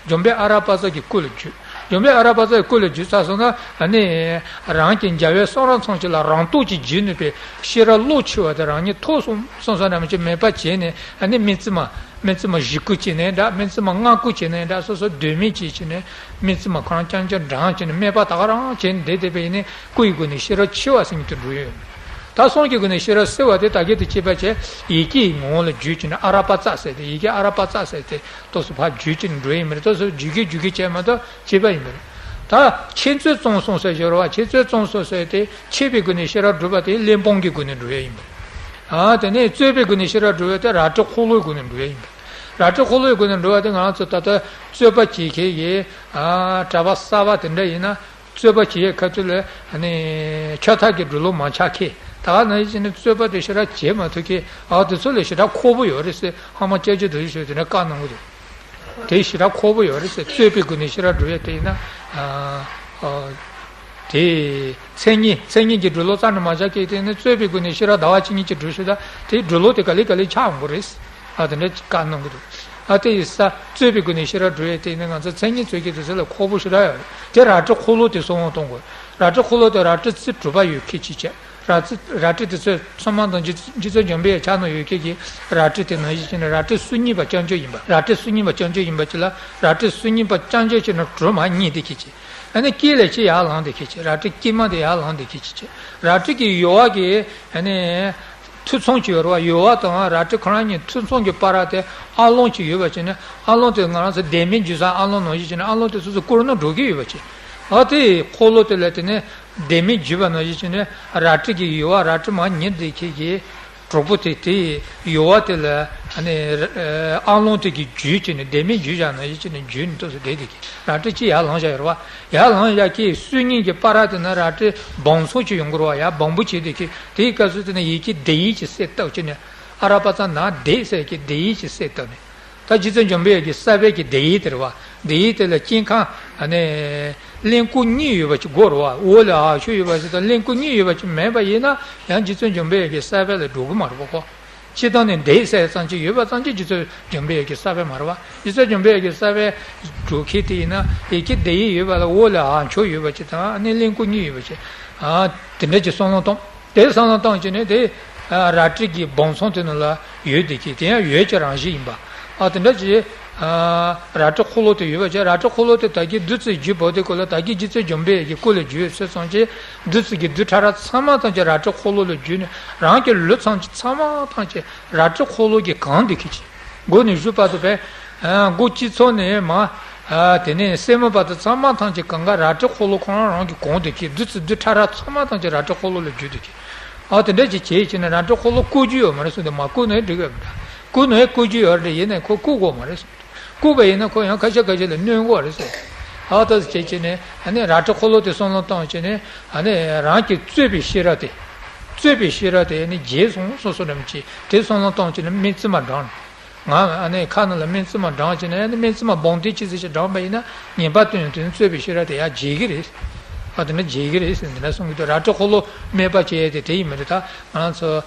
འཇམ་དཔལ་ཨ་ར་པ་ཙ་གི་སྐུ་ལ་བརྗོད། འཇམ་དཔལ་ཨ་ར་པ་ཙ་ཡི་སྐུ་ལ་འཇུས་ཚར་སོང་ན་ཨ་ནི་རང་གི་འཇའ་བའི་གསང་རབ་ཚང་ཆེན་ལ་རང་རྟོགས་ཀྱིས་འཇུས་ནུས་པའི་ཤེས་རབ་བློ་ཆེ་བ་དེ་རང་ཉིད་ཐོབ་སོང་སོང་ཙང་ནམ་ཅིག་མེད་པ་བྱས་ནས་ཨ་ནི་སྨིན་བྱེད་མ། སྨིན་བྱེད་མ་བཞི་སྐུ་བྱས་ནས་འདྲ། སྨིན་བྱེད་མ་ལྔ་སྐུ་བྱས་ནས་འདྲ། སོ་སོ་དོན་མེད་ཅིག་བྱས་ནས་སྨིན་བྱེད་མ་ཁོ་རང་རྐྱང་རྐྱང་འགྲངས་བྱས་ནས་སྨད་པ་ད་ག་རང་བྱས་ནས་བསྡད་བསྡད་པ་ཡིན་ནའི་སྐུ་ཡི་སྒོ་ནས་ཤེས་རབ་ཆེ་བ་ཟེར་མཁན་དེ་འགྲོ་ཡོད། ད་གསུང་གི་སྒོ་ནས་ཤེས་རབ་གསལ་བ་དེ་ད་གིན་དེ་བྱས་པ་བྱས་ཡི་གེ་ཡི་ངོ་བོ་ལ་བརྗོད་བྱས་ནས་ཨ་ར་པ་ཙ་ཟེར་ཏེ་ཡི་གེ་ཨ་ར་པ་ཙ་ཟེར་ཏེ་ཏོག་ཙམ་ཕར་བརྗོད་བྱས་ནས་འགྲོ་ཡིན་མ་རེད། ཏོག་ཙམ་བརྗོད་ཀྱི་བརྗོད་ཀྱི་བྱས་མ་གཏོགས་བྱས་པ་ཡིན་པ་རེད། ད་འཆད་རྩོད་རྩོམ་གསུམ་ཟེར་ཞོར་བ་འཆད་རྩོད་རྩོམ་གསུམ་ཟེར་ཏེ་འཆད་པའི་སྒོ་ནས་ཤེས་རབ་སྒྲུབ་པ་དེ་གླེང་སྤོང་གི་སྒོ་ནས་འགྲོ་ཡ་ཡིན་པ་རེད། ཨ་དེ་ནས་རྩོད་པའི་སྒོ་ནས་ཤེས་རབ་སྒྲུབ་པ་དེ་རལ་གྲི་འཁོར་ལོའི་སྒོ་ནས་འགྲོ་ཡ་ཡིན་པ་རེད། རལ་གྲི་འཁོར་ལོའི་སྒོ་ནས་འགྲོ་བ་དེ་ང་རང་ཚོ་ད་ལྟ་རྩོད་པ་བྱེད་མཁན་གྱི་ཨ་གྲྭ་པ་གསར་པ་དེ་འདྲ་ཡིན་ན། རྩོད་པ་བྱེད་ཡས་ཁ་ཐུག་ལ་ནི་ཁྱབ་བདག་གི་འགྲོ་ལུགས་མ་ཆགས་མཁན་ད་ག་ནང་བཞིན་ནི་རྩོད་པ་དེ་ཞེ་དྲག་བྱེད་མ་ཐུབ་མཁན་ཨ་དེ་ཚོ་ལ་ཞེ་དྲག་ཁག་པོ་ཡོད་རེད་ཟེར་ཧ་མ་སྐྱབས་རྗེ་རྡོ་རྗེ་ཤོད་དེ་འདྲ་བཀའ་གནང་གི་འདུག་དེ་ཞེ་དྲག་ཁག་པོ་ཡོད་རེད་ཟེར། རྩོད་པའི་སྒོ་ནས་ཞེ་དྲག་འགྲོ་ཡས་དེ་ཡིན་ན་ཨ་ཨ་དེ་མཚན་ཉིད་མཚན་ཉིད་ཀྱི་འགྲོ་ལུགས་རྩ་ནས་མ་ཆགས་མཁན་དེ་ནི་རྩོད་པའི་སྒོ་ནས་ཞེ་དྲག་ཟླ་བ་གཅིག་གཉིས་ཀྱི་འགྲོ་ཞོར་ད་དེ་འགྲོ་ལུགས་དེ་ག་ལེ་ག་ལེ་ཆགས་འོང་གི་རེད། ཨ་དེ་འདྲ་བཀའ་གནང་གི་འདུག་ཨ་དེ་ཡིན་ཙང་རྩོད་པའི་སྒོ་ནས་ཤེས་རབ་སྒྲུབ་ཡས་དེ་ནི་ང་ཚོ་མཚན་ཉིད་རྩོད་མཁན་དེ་ཚོ་ལ་ཁག་པོ་ཞེ་དྲག་ཡོད་རེད། དེ་རལ་གྲི་འཁོར་ལོ་དེ་གསང་བ་གཏོང་དགོས། རལ་གྲི་འཁོར་ལོ་དེ་རལ་གྲི་རྩི་གྲུབ་པ་ཡོད་མཁན་ཅིག་བྱས། རལ་གྲི་རལ་གྲི་དེ་ཚོ་ཚང་མ་དང་རྗེ་རྗེ་བཙུན་འཇམ་དཔལ་ཕྱག་ན་ཡོད་མཁན་གྱི་རལ་གྲི་དེ་ནང་བཞིན་བྱས་ནས་རལ་གྲི་སུ་གཉིས་པ་རྐྱང་རྐྱང་ཡིན་པ། རལ་གྲི་སུ་གཉིས་པ་རྐྱང་རྐྱང་ཡིན་པ་ཅིག་ལ་རལ་གྲི་སུ་གཉིས་པ་རྐྱང་རྐྱང་བྱས་ནས་གྲུ་མ་གཉིས་དེ་ཁྱེར་ཅིག་ཨ་ནི་དཀྱིལ་ལ་གཅིག་ཡར་ལངས་དེ་ཁྱེར་ཅིག་རལ་གྲི་དཀྱིལ་མ་དེ་ཡར་ལངས་དེ་ཁྱེར་ཅིག་རལ་གྲི་གི་ཡུ་བ་གི་ཨ་ནི། མཐུ་ཚང་གཅིག་ཡོད་རེད་བ། ཡུ་བ་དང་རལ་གྲི་ཁོ་རང་གཉིས་མཐུ་ཚང་གི་བར་དེ་ཨ་ལོང་གཅིག་ཡོད་པ་བྱས་ནས་ཨ་ལོང་དེ་ང་རང་ཚོ་ལྡེ་མིག་འཇུ་ས་ཨ་ལོང་ནང་བཞིན་བྱས་ནས་ཨ་ལོང་དེ་སོ་སོ་བསྐོར་ནས་འགྲོ་གི་ཡོད་པ་བྱས། ཨ་དེ་འཁོར་ལོ་དེ་ལ་དེ་ནས་ལྡེ་མིག་འཇུ་བ་ནང་བཞིན་བྱས་ནས་རལ་གྲི་གི་ཡུ་བ་རལ་གྲི་མ་གཉིས་དེ་ཁྱེར་གྱི་གྲོགས་པོ་དེ་དེ་ཡུ་བ་དེ་ལ་ཨ་ནི་ཨ་ལོང་དེ་གི་འཇུས་བྱས་ནས་ལྡེ་མིག་འཇུ་བཞག་ནང་བཞིན་བྱས་ནས་འཇུས་ནས་ཏོག་ཙམ་བསྡད་དེ་གི་རལ་གྲི་གཅིག་ཡར་ལངས་བཞག་ཡོད་རེད་བ། ཡར་ལངས་བཞག་གི་སུ་གཉིས་ཀྱི་བར་དེ་ན་རལ་གྲི་སྦང་ཚུགས་ཀྱི་ཡོང་གི་རེད་བ། ཡར་སྦང་བུ་བྱས་དེ་གི་དེའི་སྐབས་སུ་དེ་ན་ཡི་གེ་དེ་ཡིག་ཅིག་གསལ་བཏབ་བྱས་ནས་ཨ་ར་པ་ཙ་ན་དེ་ཟེར་གི་དེ་ཡིག་ཅིག་གསལ་བཏབ་ནས། ད་རྗེ་བཙུན་འཇམ་དཔལ་གྱི་གསལ་བའི་གི་དེ་ཡིག་དེ་རེད་བ། དེ་ཡིག་དེ་ལ་དཀྱིལ་ཁ་ཨ་ནི་གླིང་སྐུ་གཉིས་ཡོད་པ་ཅིག་དགོས་རེད་བ། འོག་ལ་ཨ་ཤོ་ཡོད་པ་ཞིག་དང་གླིང་སྐུ་གཉིས་ཡོད་པ་ཅིག་མེད་པ་ཡིན་ན་ཡང་རྗེ་བཙུན་འཇམ་དཔལ་གྱི་གསལ་བ་ལ་འགྲོ་གི་མ་རེད་པ་ཁོ། སྤྱིར་བཏང་ནས་དེ་ཡིག་གསལ་ཙམ་ཅིག་ཡོད་པ་ཙམ་གྱིས་རྗེ་བཙུན་འཇམ་དཔལ་གྱི་གསལ་བ་མ་རེད་བ། རྗེ་བཙུན་འཇམ་དཔལ་གྱི་གསལ་བའི་འགྲོ་མཁན་དེ་ཡིན་ན་ཡི་གེ་དེ་ཡིག་ཡོད་པ་ལ་འོག་ལ་ཨ་མཆོག་ཡོད་པ་ཅིག་དང་ཨ་ནི་གླིང་སྐུ་གཉིས་ཡོད་པ་ཅིག་ཨ་དེ་འདྲ་ཅིག་བསམ་བློ་གཏོང་། དེ་བསམ་བློ་བཏང་བྱས་ནས་དེ་རལ་གྲི་གི་སྦང་ཚང་དེ་ནང་ལ་ཡོད་དེ་གི་དེ་ཡང་འོད་ཀྱི་རང་བཞིན་ཡིན་པ། ཨ་དེ་འདྲ་ཅིག་རལ་གྲི་འཁོར་ལོ་དེ་ཡོད་པ་ཅིག་རལ་གྲི་འཁོར་ལོ་དེ་ད་གིན་བདུད་རྩི་བརྒྱུད་པ་དེ་ཀོ་ལ་ད་གིན་རྗེ་བཙུན་འཇམ་དཔལ་གྱི་སྐུ་ལ་བརྒྱུད་ཚུལ་ཙམ་གྱིས་བདུད་རྩི་གི་རྡུལ་ཕྲ་རབ་ཚང་མ་ཙམ་གྱིས་རལ་གྲི་འཁོར་ལོ་ལ་བརྒྱུད་ནས་རང་གི་ལུས་ཚང་གི་ཚང་མ་ཐམས་ཅད་རལ་གྲི་འཁོར་ལོ་གིས་གང་བསྡད་ཀྱི་ཅིག་མགོ་ནས་གཟུགས་བར་དུ་བས། མགོ་སྤྱི་ཚོགས་ནས་མ། དེ་ནས་སེན་མོ་བར་དུ་ཚང་མ་ཐམས་ཅད་གང་ག་རལ་གྲི་འཁོར་ལོ་ཁོ་རང་རང་གིས་གང་བསྡད་ཀྱི་བདུད་རྩི་རྡུལ་ཕྲ་རབ་ཚང་མ་ཐམས་ཅད་རལ་གྲི་འཁོར་ལོ་ལ་བརྒྱུད་བསྡད་ཀྱི་ཨ་དེ་འདྲ་ཅིག་བྱས་ཕྱིན་ན་རལ་གྲི་འཁོར་ལོ་བསྐོར་རྒྱུ་ཡོད་མ་རེད་གསུངས་ཏེ་མ་བསྐོར་ན་འགྲིག་གི་མི་འདྲ། བསྐོར་ན་བསྐོར་རྒྱུ་ཡོད་རེད། ཡིན་ནའི་ཁོ་བསྐོར་དགོས་མ་རེད་གསུངས་ཏེ། བསྐོར་བ་ཡིན་ན་ཁོ་ཡང་ཁ་ཤས་ཁ་ཤས་ལ་གནོད་དགོས་རེད་ཟེར། ཨ་ད་བྱས་ཕྱིན་ནས་ཨ་ནི་རལ་གྲི་འཁོར་ལོ་དེ་བསམ་བློ་བཏང་ཕྱིན་ནས་ཨ་ནི་རང་གི་རྩོད་པའི་ཤེས་རབ་དེ། རྩོད་པའི་ཤེས་རབ་དེ་ཨ་ནི་རྗེས་སོང་སོ་སོ་རམ་གྱིས་དེ་བསམ་བློ་བཏང་ཕྱིན་ནས་སྨིན་བྱེད་མ་འགྲངས། ང་ཨ་ནི་ཁ་ནང་ལ་སྨིན་བྱེད་མ་འགྲངས་ཕྱིན་ནས་ཨ་ནི་སྨིན་བྱེད་མ་སྦང་དེ་ཅི་ཟེར་ཞིག་འགྲངས་པ་ཡིན་ན་ངེས་པར་དུ་ཡང་དེ་ནི་རྩོད་པའི་ཤེས་རབ་དེ་ཡར་རྗེས་ཀྱི་རེད། ཨ་དེ་འདྲ་རྗེས་ཀྱི་རེད་ཟེར་འདི་འདྲ་གསུང་གི་འདུག་རལ་གྲི་འཁོར་ལོ་སྨད་པ་བྱས་ཏེ་དེ་ཡིན་མི་འདུག་ད་ང་ཚོ་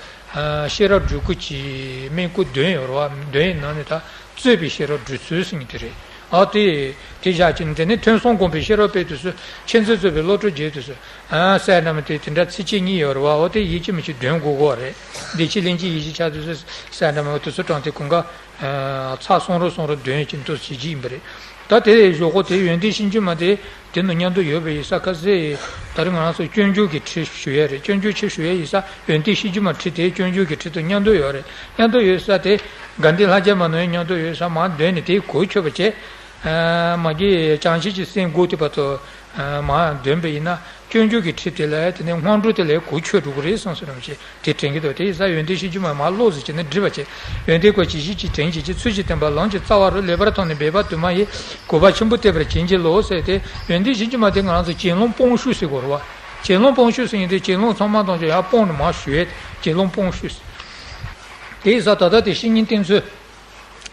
ཤེས་རབ་སྒྲོལ་སྐུ་གྱི་སྨན་སྐུ་འདོན་ཡོད་རེད་བ། འདོན་ཡི་ནང་ནས་ད་རྩོད་པའི་ཤེས་རབ་སྒྲོལ་ཚུལ་ཟེར་མཁན་དེ་རེད། ཨ་དེ་དེ་བཞག་ཅིང་དེ་ནས་ཐོས་བསམ་སྒོམ་པའི་ཤེས་རབ་སྤེལ་དུས་སུ་མཁྱེན་བརྩེ་རྩོད་པའི་བློ་གྲོས་རྒྱས་དུས་སུ། ཨ་གསལ་རྣམ་དེ་དེ་འདྲ་ཚིགས་བཅད་གཉིས་ཡོད་རེད་བ། འོ་དེ་ཡིད་ཆེས་མི་ཆེས་འདོན་དགོས་ཀྱི་རེད། བདེ་ཆེན་གླིང་རྗེའི་ཡིད་ཆེས་ཆགས་དུས་སུ་གསལ་རྣམ་འོ་དེ་ཚོ་དྲངས་ཏེ་གོང་ཁ་ཚར་གསུམ་རེ་གསུམ་རེ་འདོན་གྱིན་དུ་བྱེད་ཀྱི་ཡིན་པ་རེད། ད་དེ་ཞོག་ཁོ་དེ་ཡོན་ཏན་ཤིང་ཀྱུ་མ་དེ་དེ་ནང་མཉམ་དུ་ཡོད་པ་ཡིན་ས། ཁ་སེ་ད་རེས་ང་རང་ཚོ་སྤྱོད་འཇུག་གི་ཁྲིད་ཞུ་ཡས་རེད། སྤྱོད་འཇུག་ཁྲིད་ཞུ་ཡས་ཡིན་ས་ཡོན་ཏན་ཤིང་ཀྱུ་མ་ཁྲིད་དེ་སྤྱོད་འཇུག་གི་ཁྲིད་དུ་མཉམ་དུ་ཡོད་རེད། མཉམ་དུ་ཡོད་ས་དེ་དགའ་ལྡན་ལྷ་བརྒྱ་མ་ནང་མཉམ་དུ་ཡོད་ས་མར་འདོན་ནས་དེ་གོ་ཆོད་པ་བྱས། མ་གི་བྱང་ཆུབ་ཀྱི་སེམས་སྒོ་དེ་བར་དུ་མར་འདོན་པ་ཡིན་ན། སྤྱོད་འཇུག་གི་ཁྲིད་དེ་ལ་དེ་ནས་སྔོན་འགྲོ་དེ་ལས་གོ་ཆོད་འགྲོ་གི་རེད་གསུངས་སོ་རམ་ཞེས་དེ་དྲན་གྱི་འདུག་དེ་ཡིན་ཙང་ཡོན་ཏན་ཤིང་ཀྱུ་མ་མར་ཀློག་ཟེར་བྱས་ནས་འདྲི་བ་བྱས། ཡོན་ཏན་ཀུན་གྱི་གཞི་གཅིག་དྲིན་གྱིས་བསྐྱེད། ཚུལ་གཅིག་བསྟན་པ་ལམ་གཅིག་རྩ་བ་རུ། ལེགས་པར་མཐོང་ནས་འབད་པ་དུ་མ་ཡིས། གུས་པ་ཆེན་པོས་བསྟེན་པར་བྱིན་གྱིས་རློབས་ཟེར་ཏེ། ཡོན་ཏན་ཤིང་ཀྱུ་མ་དེ་ང་རང་ཚོ་གྱེན་ལོག་སྤོང་ཤུགས་ཟེར་དགོས་རེད་བ། གྱེན་ལོག་སྤོང་ཤུགས་ཟེར་མཁན་དེ་གྱེན་ལོག་ཚང་མ་དང་ཅོག་ཡར་སྤོང་ནས་མར་ཞུ་ཡས་གྱེན་ལོག་སྤོང་ཤུགས་ཟེར། དེ་ཡིན་ཙང་ད་ལྟ་དེ་བཤེས་གཉེན་བསྟེན་ཚུལ།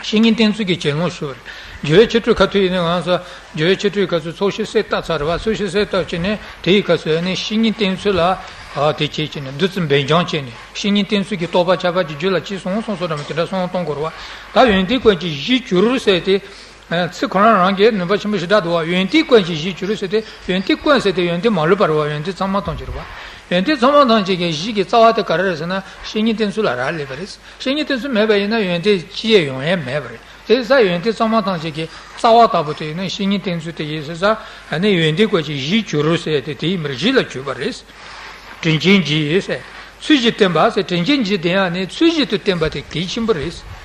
བཤེས་གཉེན་བསྟེན་ཚུལ་གྱི་གྱེན་ལོག་ཞུ་བ་རེད། འཇུ་བའི་ཆོ་འཕྲུལ་ཁ་ཐུག་ཡིན་ན་ང་ཚོ་འཇུ་བའི་ཆོ་འཕྲུལ་ག་ཚོད་ཚོགས་ཤིག་གསལ་བཏབ་ཚར་རེད་བ། ཚོགས་ཤིག་གསལ་བཏབ་བྱས་ནས་དེ་ཡི་ག་ཚོད་ནས་བཤེས་གཉེན་བསྟེན་ཚུལ་ལ་ཨ་དེ་བྱེད་བྱས་ནས་བདུད་རྩི་འབེན་སྦྱང་བྱས་ནས་བཤེས་གཉེན་བསྟེན་ཚུལ་གྱི་རྟོགས་པ་ཁྱབ་པ་ཅིག་རྒྱུད་ལ་སྐྱེས་སོང་གསུངས་སོ་འདྲ་མོ་དེ་འདྲ་གསུང་གཏོང་དགོས་རེད་བ། ད་ཡོན་ཏན་ཀུན་གྱི་གཞི་གྱུར་ཟེར་ཏེ། ཚིག་ཁོ་རང་རང་གི་ནུས་པ་ཆེན་པོ་ཞེ་དྲག་འདུག་བ། ཡོན་ཏན་ཀུན་གྱི་གཞི་གྱུར་ཟེར་ཏེ། ཡོན་ཏན་ཀུན་ཟེར་ཏེ་ཡོན་ཏན་མ་ལུས་པ་རེད་བ། ཡོན་ཏན་ཚང་མ་ཐམས་ཅད་རེད་བ། ཡོན་ཏན་ཚང་མ་ཐམས་ཅད་ཀྱི་གཞི་གི་རྩ་བ་དེ་ག་རེ་རེད་ཟེར་ན། བཤེས་གཉེན་བསྟེན་ཚུལ་ལ་རག་ལས་པ་རེད། བཤེས་གཉེན་བསྟེན་ཚུལ་མེད་པ་ཡིན་ན་ཡོན་ཏན་ཅི་ཡང་ཡོང་ཡ་མེད་པ་རེད། དེ་ས་ཡོན་ཏན་གཙང་མ་ཐམས་ཅད་ཀྱི་རྩ་བ་ལྟ་བུ་དེ་ཡིན་ན་བཤེས་གཉེན་བསྟེན་ཚུལ་དེ་ཡིན་ཟེར་ས། ཨ་ནི་ཡོན་ཏན་ཀུན་གྱི་གཞི་གྱུར་ཟེར་ཏེ་དེ་ཡིན་པར་གཞི་ལ་གྱུར་པ་རེད། དྲིན་ཅན་རྗེ་ཟེར། ཚུལ་བཞིན་བསྟེན་པ་ཟེར། དྲིན་ཅན་རྗེ་དེ་ཡང་ནི་ཚུལ་བཞིན་དུ་བསྟེན་པ་དེ་གལ་ཆེན་པོ་རེད།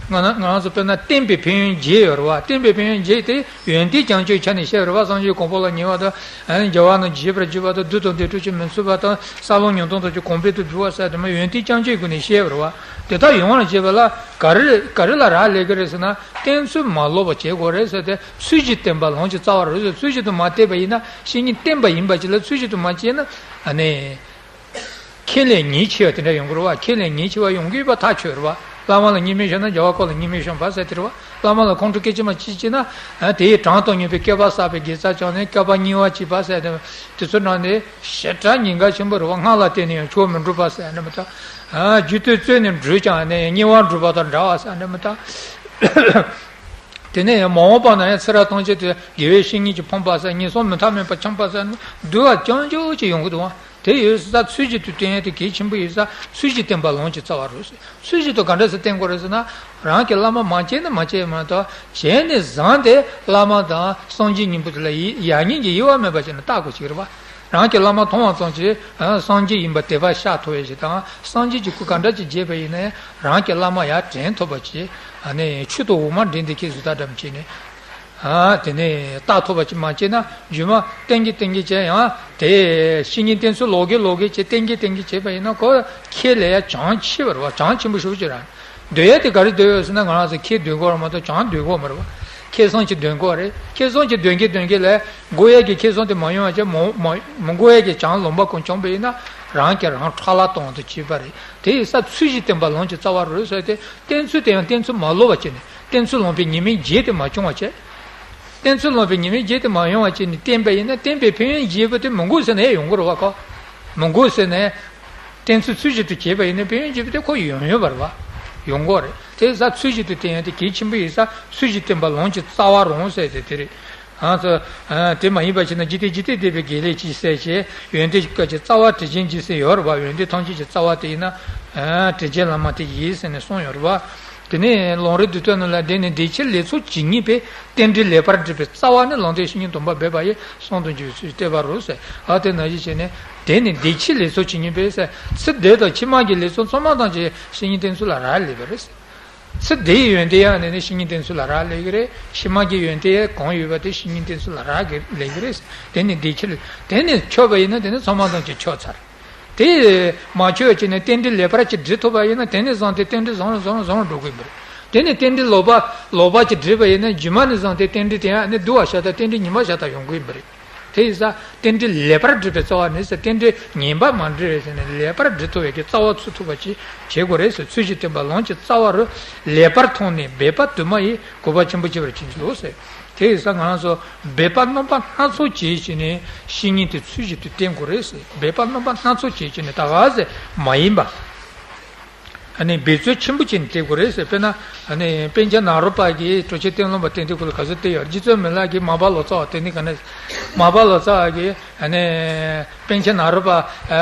ང་ང་རང་ཚོ་དཔེར་ན་བསྟེན་པའི་ཕན་ཡོན་བརྒྱད་ཡོད་རེད་བ། བསྟེན་པའི་ཕན་ཡོན་བརྒྱད་དེ་ཡོན་ཏན་རྐྱང་གཅོད་ཆ་ནས་བཤད་རེད་བ། སངས་རྒྱས་གོ་འཕང་ལ་ཉེ་བ་དང་། ཨ་ནི་རྒྱལ་བ་རྣམས་ཀྱི་བཞེད་པར་གྱུར་པ་དང་། བདུད་དང་འདོད་འཕྲོག་ཅིང་མི་འཚོ་བ་དང་། རྩ་རླུང་ཉུང་གཏོང་དང་ཅིག་གོང་འཕེལ་དུ་འགྲོ་བ་ཟེར་དེ་མ་ཡོན་ཏན་རྐྱང་གཅོད་སྒོ་ནས་བཤད་རེད་བ། དེ་དག་ཡོང་བར་བྱེད་པ་ལ་ག་རེ་ག་རེ་ལ་རག་ལས་ཀྱི་རེད་ཟེར་ན། བསྟེན་ཚུལ་མ་ལོག་པ་བྱེད་དགོས་རེད་ཟེར་ཏེ། ཚུལ་བཞིན་བསྟེན་པ་ལམ་གྱི་རྩ་བ་རེད་ཟེར། ཚུལ་བཞིན་དུ་མ་བསྟེན་པ་ཡིན་ན། བཤེས་གཉེན་བསྟེན་པ་ཡིན་པ་ཅིག་ལ་ཚུལ་བཞིན་དུ་མ་བྱས་ན། ཨ་ནི། ཁྱེད་ལས་ཉེས་ཆེ་བ་དེ་འདྲ་ཡོང་གི་རེད་བ། ཁྱེད་ལས་ཉེས་ཆེ་བ་ཡོང་གི་ཡོད་པ་ཐག་ཆོད་རེད་བ། བླ་མ་ལ་བརྙས་སྨོད་ཤོར་ན་རྒྱལ་བ་ཁོ་ལ་བརྙས་སྨོད་ཤོར་བ་ཟེར་དེ་རེད་བ། བླ་མ་ལ་ཁོང་ཁྲོ་སྐད་ཅིག་མ་ཅིག་བྱས་ན། ཨ་དེ་ཡི་གྲངས་དང་མཉམ་པའི་བསྐལ་པ་བསགས་པའི་དགེ་རྩ་བཅངས་ནས་བསྐལ་པ་བསྙིལ་བ་བྱས་པ་ཟེར་དེ། དེ་ཚོ་ནང་ནས་ཞེ་དྲག་ཉེན་ཁ་ཆེན་པོ་རེད་བ། སྔགས་ལ་བརྟེན་ནས་ཡང་ཆོས་མི་འགྲུབ་པ་ཟེར་ནི་མི་ཐོག་ཨ་རྒྱུ་དེ་རྩོད་ནས་འགྲུལ་ཀྱང་ནས་དམྱལ་བར་འགྲོ་བ་དང་འདྲ་བ་ཟེར་ནི་མི་ཐོག་དེ་ནས་ཡང་མ་འོངས་པ་ན་ཡང་ཚེ་རབས་ཐམས་ཅད་དུ་དགེ་བའི་བཤེས་གཉེན་གྱིས་ཕོངས་པ་ཟེར། ངན་སོང་མུ་མཐའ་མེད་པར་འཁྱམས་པ་ཟེར་ནི་འདུལ་བ་རྐྱང་རྐྱང་ཅིག་ཡོང་གི་འདུག་བ། དེ་ཡོད་ས་ཚུལ་བཞིན་དུ་བསྟེན་ཡ་དེ་གལ་ཆེན་པོ་ཡོད་ས། ཚུལ་བཞིན་བསྟེན་པ་ལམ་གྱི་རྩ་བ་རུ་ཟེར། ཚུལ་བཞིན་དུ་ག་འདྲ་སེ་བསྟེན་དགོས་རེད་ཟེར་ན། རང་གི་བླ་མ་མ་བྱས་ན་མ་བྱས་མ་གཏོགས། བྱས་ནས་བཟང་སྟེ་བླ་མ་དང་སངས་རྒྱས་སྙིང་པོ་དེ་ལ་ཡི་ཡ་ཉིད་ཀྱི་དབྱེ་བ་མེད་པ་བྱས་ནས་བལྟ་དགོས་ཀྱི་རེད་བ། རང་གི་བླ་མ་མཐོང་བ་ཙམ་གྱིས་སངས་རྒྱས་ཡིན་པ་དད་པ་ཤར་ཐུབ་ཡ་ཞིག་དང་། སངས་རྒྱས་ཀྱི་སྐུ་ག་འདྲ་ཅིག་མཇལ་བ་ཡིན་ན་ཡང་། རང་གི་བླ་མ་ཡར་དྲན་ཐུབ་པ་ཅིག་ཨ་ནི་ཆུ་དང་འོ་མ་འདྲེས་འདི་ཁྱེད་བཟོ་ལྟ་འདྲ་མི་བྱེད་ནས། ཨ་དེ་ནས་བལྟ་ཐུབ་པ་ཅིག་མ་བྱས་ན། རྗེས་མ་བསྟེན་གྱིན་བསྟེན་གྱིན་བྱས་ཡང་དེ་བཤེས་གཉེན་བསྟེན་ཚུལ་ལོག་གིན་ལོག་གིན་བྱས། བསྟེན་གྱིན་བསྟེན་གྱིན་བྱས་པ་ཡིན་ན་ཁོ་ཁེ་ལས་ཡ་གྱང་ཆེ་བ་རེད་བ། གྱང་ཆེན་པོ་ཞེ་པོ་ཅིག་རེད། འདོད་ཡ་དེ་ག་རེ་འདོད་ཡོད་ཟེར་ན། ང་རང་ཚོ་ཁེ་འདོད་ཀྱི་ཡོད་རེད་མ་གཏོགས་གྱང་འདོད་ཀྱི་ཡོད་མ་རེད་བ། ཁེ་བཟང་ཅིག་འདོད་ཀྱི་ཡོད་རེད། ཁེ་བཟང་ཅིག་འདོད་གིན་འདོད་གིན་ལས་དགོས་ཡ་གི་ཁེ་བཟང་དེ་མ་ཡོང་བ་བྱས། མ་མ་མི་དགོས་ཡ་གི་གྱང་ལོང་པ་ཀུན་བྱུང་བ་ཡིན་ན། རང་གིས་རང་ཁྲག་ལ་གཏོང་དུ་བྱེད་པ་རེད། དེ་ཡིན་ས་ཚུལ་བཞིན་བསྟེན་པ་ལམ་གྱི་རྩ་བ་རུ་ཟེར་ཏེ། བསྟེན་ཚུལ་དེ་ཡང་བསྟེན་ཚུལ་མ་ལོག་པ་བྱས་ནས། བསྟེན་ཚུལ་ལོང་པའི་ཉེས་དམིགས་བརྒྱད་དེ་མ་བྱུང་བ་བྱས། བསྟེན་ཚུལ་ལོང་པའི་ཉེས་དམིགས་བརྒྱད་དེ་མ་ཡོང་བ་བྱས་ནས་བསྟེན་པ་ཡིན་ན། བསྟེན་པའི་ཕན་ཡོན་བརྒྱད་པོ་དེ་མི་དགོས་ཟེར་ནས་ཡོང་གི་རེད་བ་ཁོ། མི་དགོས་ཟེར་ནས། བསྟེན་ཚུལ་ཚུལ་བཞིན་དུ་བྱས་པ་ཡིན་ན་ཕན་ཡོན་བརྒྱད་པོ་དེ་ཁོ་ཡོང་ཡོད་པ་རེད་བ། ཡོང་གི་རེད། དེ་ས་ཚུལ་བཞིན་དུ་བསྟེན་ཡ་དེ་གལ་ཆེན་པོ་ཡིན་ས། ཚུལ་བཞིན་བསྟེན་པ་ལམ་གྱི་རྩ་བ་རུ་ཟེར་ཏེ་དེ་རེད། ཨ་ཙི། ཨ་དེ་མ་ཡིན་པ་བྱས་ན། འཇིག་རྟེན་འཇིག་རྟེན་བདེ་བའི་དགེ་ལེགས་ཀྱི་ཟེར་བྱས། ཡོན་ཏན་སྐད་ཅིག་རྩ་བ་དྲིན་ཅན་རྗེ་ཟེར་ཡོད་རེད་བ། ཡོན་ཏན་ཐམས་ཅད་ཀྱི་རྩ་བ་དེ་ཡིན་ན། ཨ་དྲིན་ཅན་བླ་མ་དེ་ཡིན་ཟེར་ནས་གསུངས་ཡོད་རེད་བ། དེ་ནས་ལམ་རིམ་བསྡུས་དོན་རྣམས་ལ། དེ་ནི་འདི་ཕྱིར་ལེགས་ཚོགས་ཇི་སྙེད་པའི། རྟེན་འབྲེལ་ལེགས་པར་འགྲིག་པའི་རྩ་བ་ནི། ལམ་འདས་བཤེས་གཉེན་སྡོམ་པ་འབད་པ་ཡི། གསང་དང་འགྱུར་བའི་ཚུལ་བསྟན་པ་རུ་ཟེར། ཨ་དེ་ནང་བཞིན་བྱས་ནས། དེ་ནི་འདི་ཕྱིར་ལེགས་ཚོགས་ཇི་སྙེད་པའི་ཟེར། ཚེ་འདི་དང་ཕྱི་མ་གི་ལེགས་ཚོགས་ཚང་མ་ཐམས་ཅད་བཤེས་གཉེན་བསྟེན་ཚུལ་ལ་རག་ལས་པ་རེད་ཟེར། ཚེ་འདིའི་ཡོན་ཏན་ཡང་ནི་ནི་བཤེས་གཉེན་བསྟེན་ཚུལ་ལ་རག་ལས་ཀྱི་རེད། ཕྱི་མ་གི་ཡོན་ཏན་གང་ཡོད་པ་དེ་བཤེས་གཉེན་བསྟེན་ཚུལ་ལ་རག་གི་ལས་ཀྱི་རེད། དེ་ནི་འདི་ཕྱིར། དེ་ནི་ཆོད་པ་ཡིན་ན་དེ་ནི་ཚང་མ་ཐམས་ཅད་ཆོད་ཚར། དེ་མ་ཆོད་ཅིག་ནས་རྟེན་འབྲེལ་ལེགས་པར་ཅིག་འགྲིག་ཐུབ་པ་ཡིན་ན། དེ་ནས་བཟུང་སྟེ་རྟེན་འབྲེལ་བཟང་རུ་བཟང་རུ་བཟང་རུ་འགྲོ་གི་ཡིན་པ་རེད། དེ་ནས་རྟེན་འབྲེལ་ལོག་པ་ལོག་པ་ཅིག་འགྲིག་པ་ཡིན་ན། རྗེས་མ་ནས་བཟུང་སྟེ་རྟེན་འབྲེལ་དེ་ཡང་ནི་བསྡུ་བ་ཤ་སྟག་རྟེན་འབྲེལ་ཉི་མ་ཤ་སྟག་ཡོང་གི་ཡིན་པ་རེད། དེ་ཡིན་ཙང་རྟེན་འབྲེལ་ལེགས་པར་འགྲིག་པའི་རྩ་བ་ནི་ཟེར། རྟེན་འབྲེལ་ངན་པ་མ་འགྲིག་པའི་ཟེར་ནས། ལེགས་པར་འགྲིག་ཐུབ་པའི་གི་རྩ་བ་ཚུགས་ཐུབ་པ་ཅིག་བྱེད་དགོས་རེད་ཟེར། ཚུལ་བཞིན་བསྟེན་པ་ལམ་གྱི་རྩ་བ་རུ། ལེགས་པར་མཐོང་ནས་འབད་པ་དུ་མ་ཡིས། གུས་པ་ཆེན་པོས་བསྐྱེད་པར་བྱིན་གྱིས་རློབས་ཟེར། དེ་ཡིན་ཙང་ང་རང་ཚོ་འབད་པ་རྣམ་པ་སྣ་ཚོགས་བྱས་བྱས་ནས་བཤེས་གཉེན་དེ་ཚུལ་བཞིན་དུ་བསྟེན་དགོས་རེད་ཟེར། འབད་པ་རྣམ་པ་སྣ་ཚོགས་བྱས་བྱས་ནས་ད་ག་ཟེ་མ་ཡིན་པ། ཨ་ནི་འབད་རྩོལ་ཆེན་པོ་བྱས་ནས་བསྟེན་དགོས་རེད་ཟེར། དཔེར་ན་ཨ་ནི་པཎ་ཆེན་ནཱ་རོ་པ་གིས་གྲུབ་ཆེན་ཏེ་ལོ་པ་བསྟེན་དུས་སྐབས་ལ་ག་ཚོད་བསྟེན་ཡོད་རེད། རྗེ་བཙུན་མི་ལ་གིས་མར་པ་ལོ་ཙཱ་བ་བསྟེན་དུས་ག་ནས། མར་པ་ལོ་ཙཱ་བ་གིས་ཨ་ནི་པཎ་ཆེན་ནཱ་རོ་པ་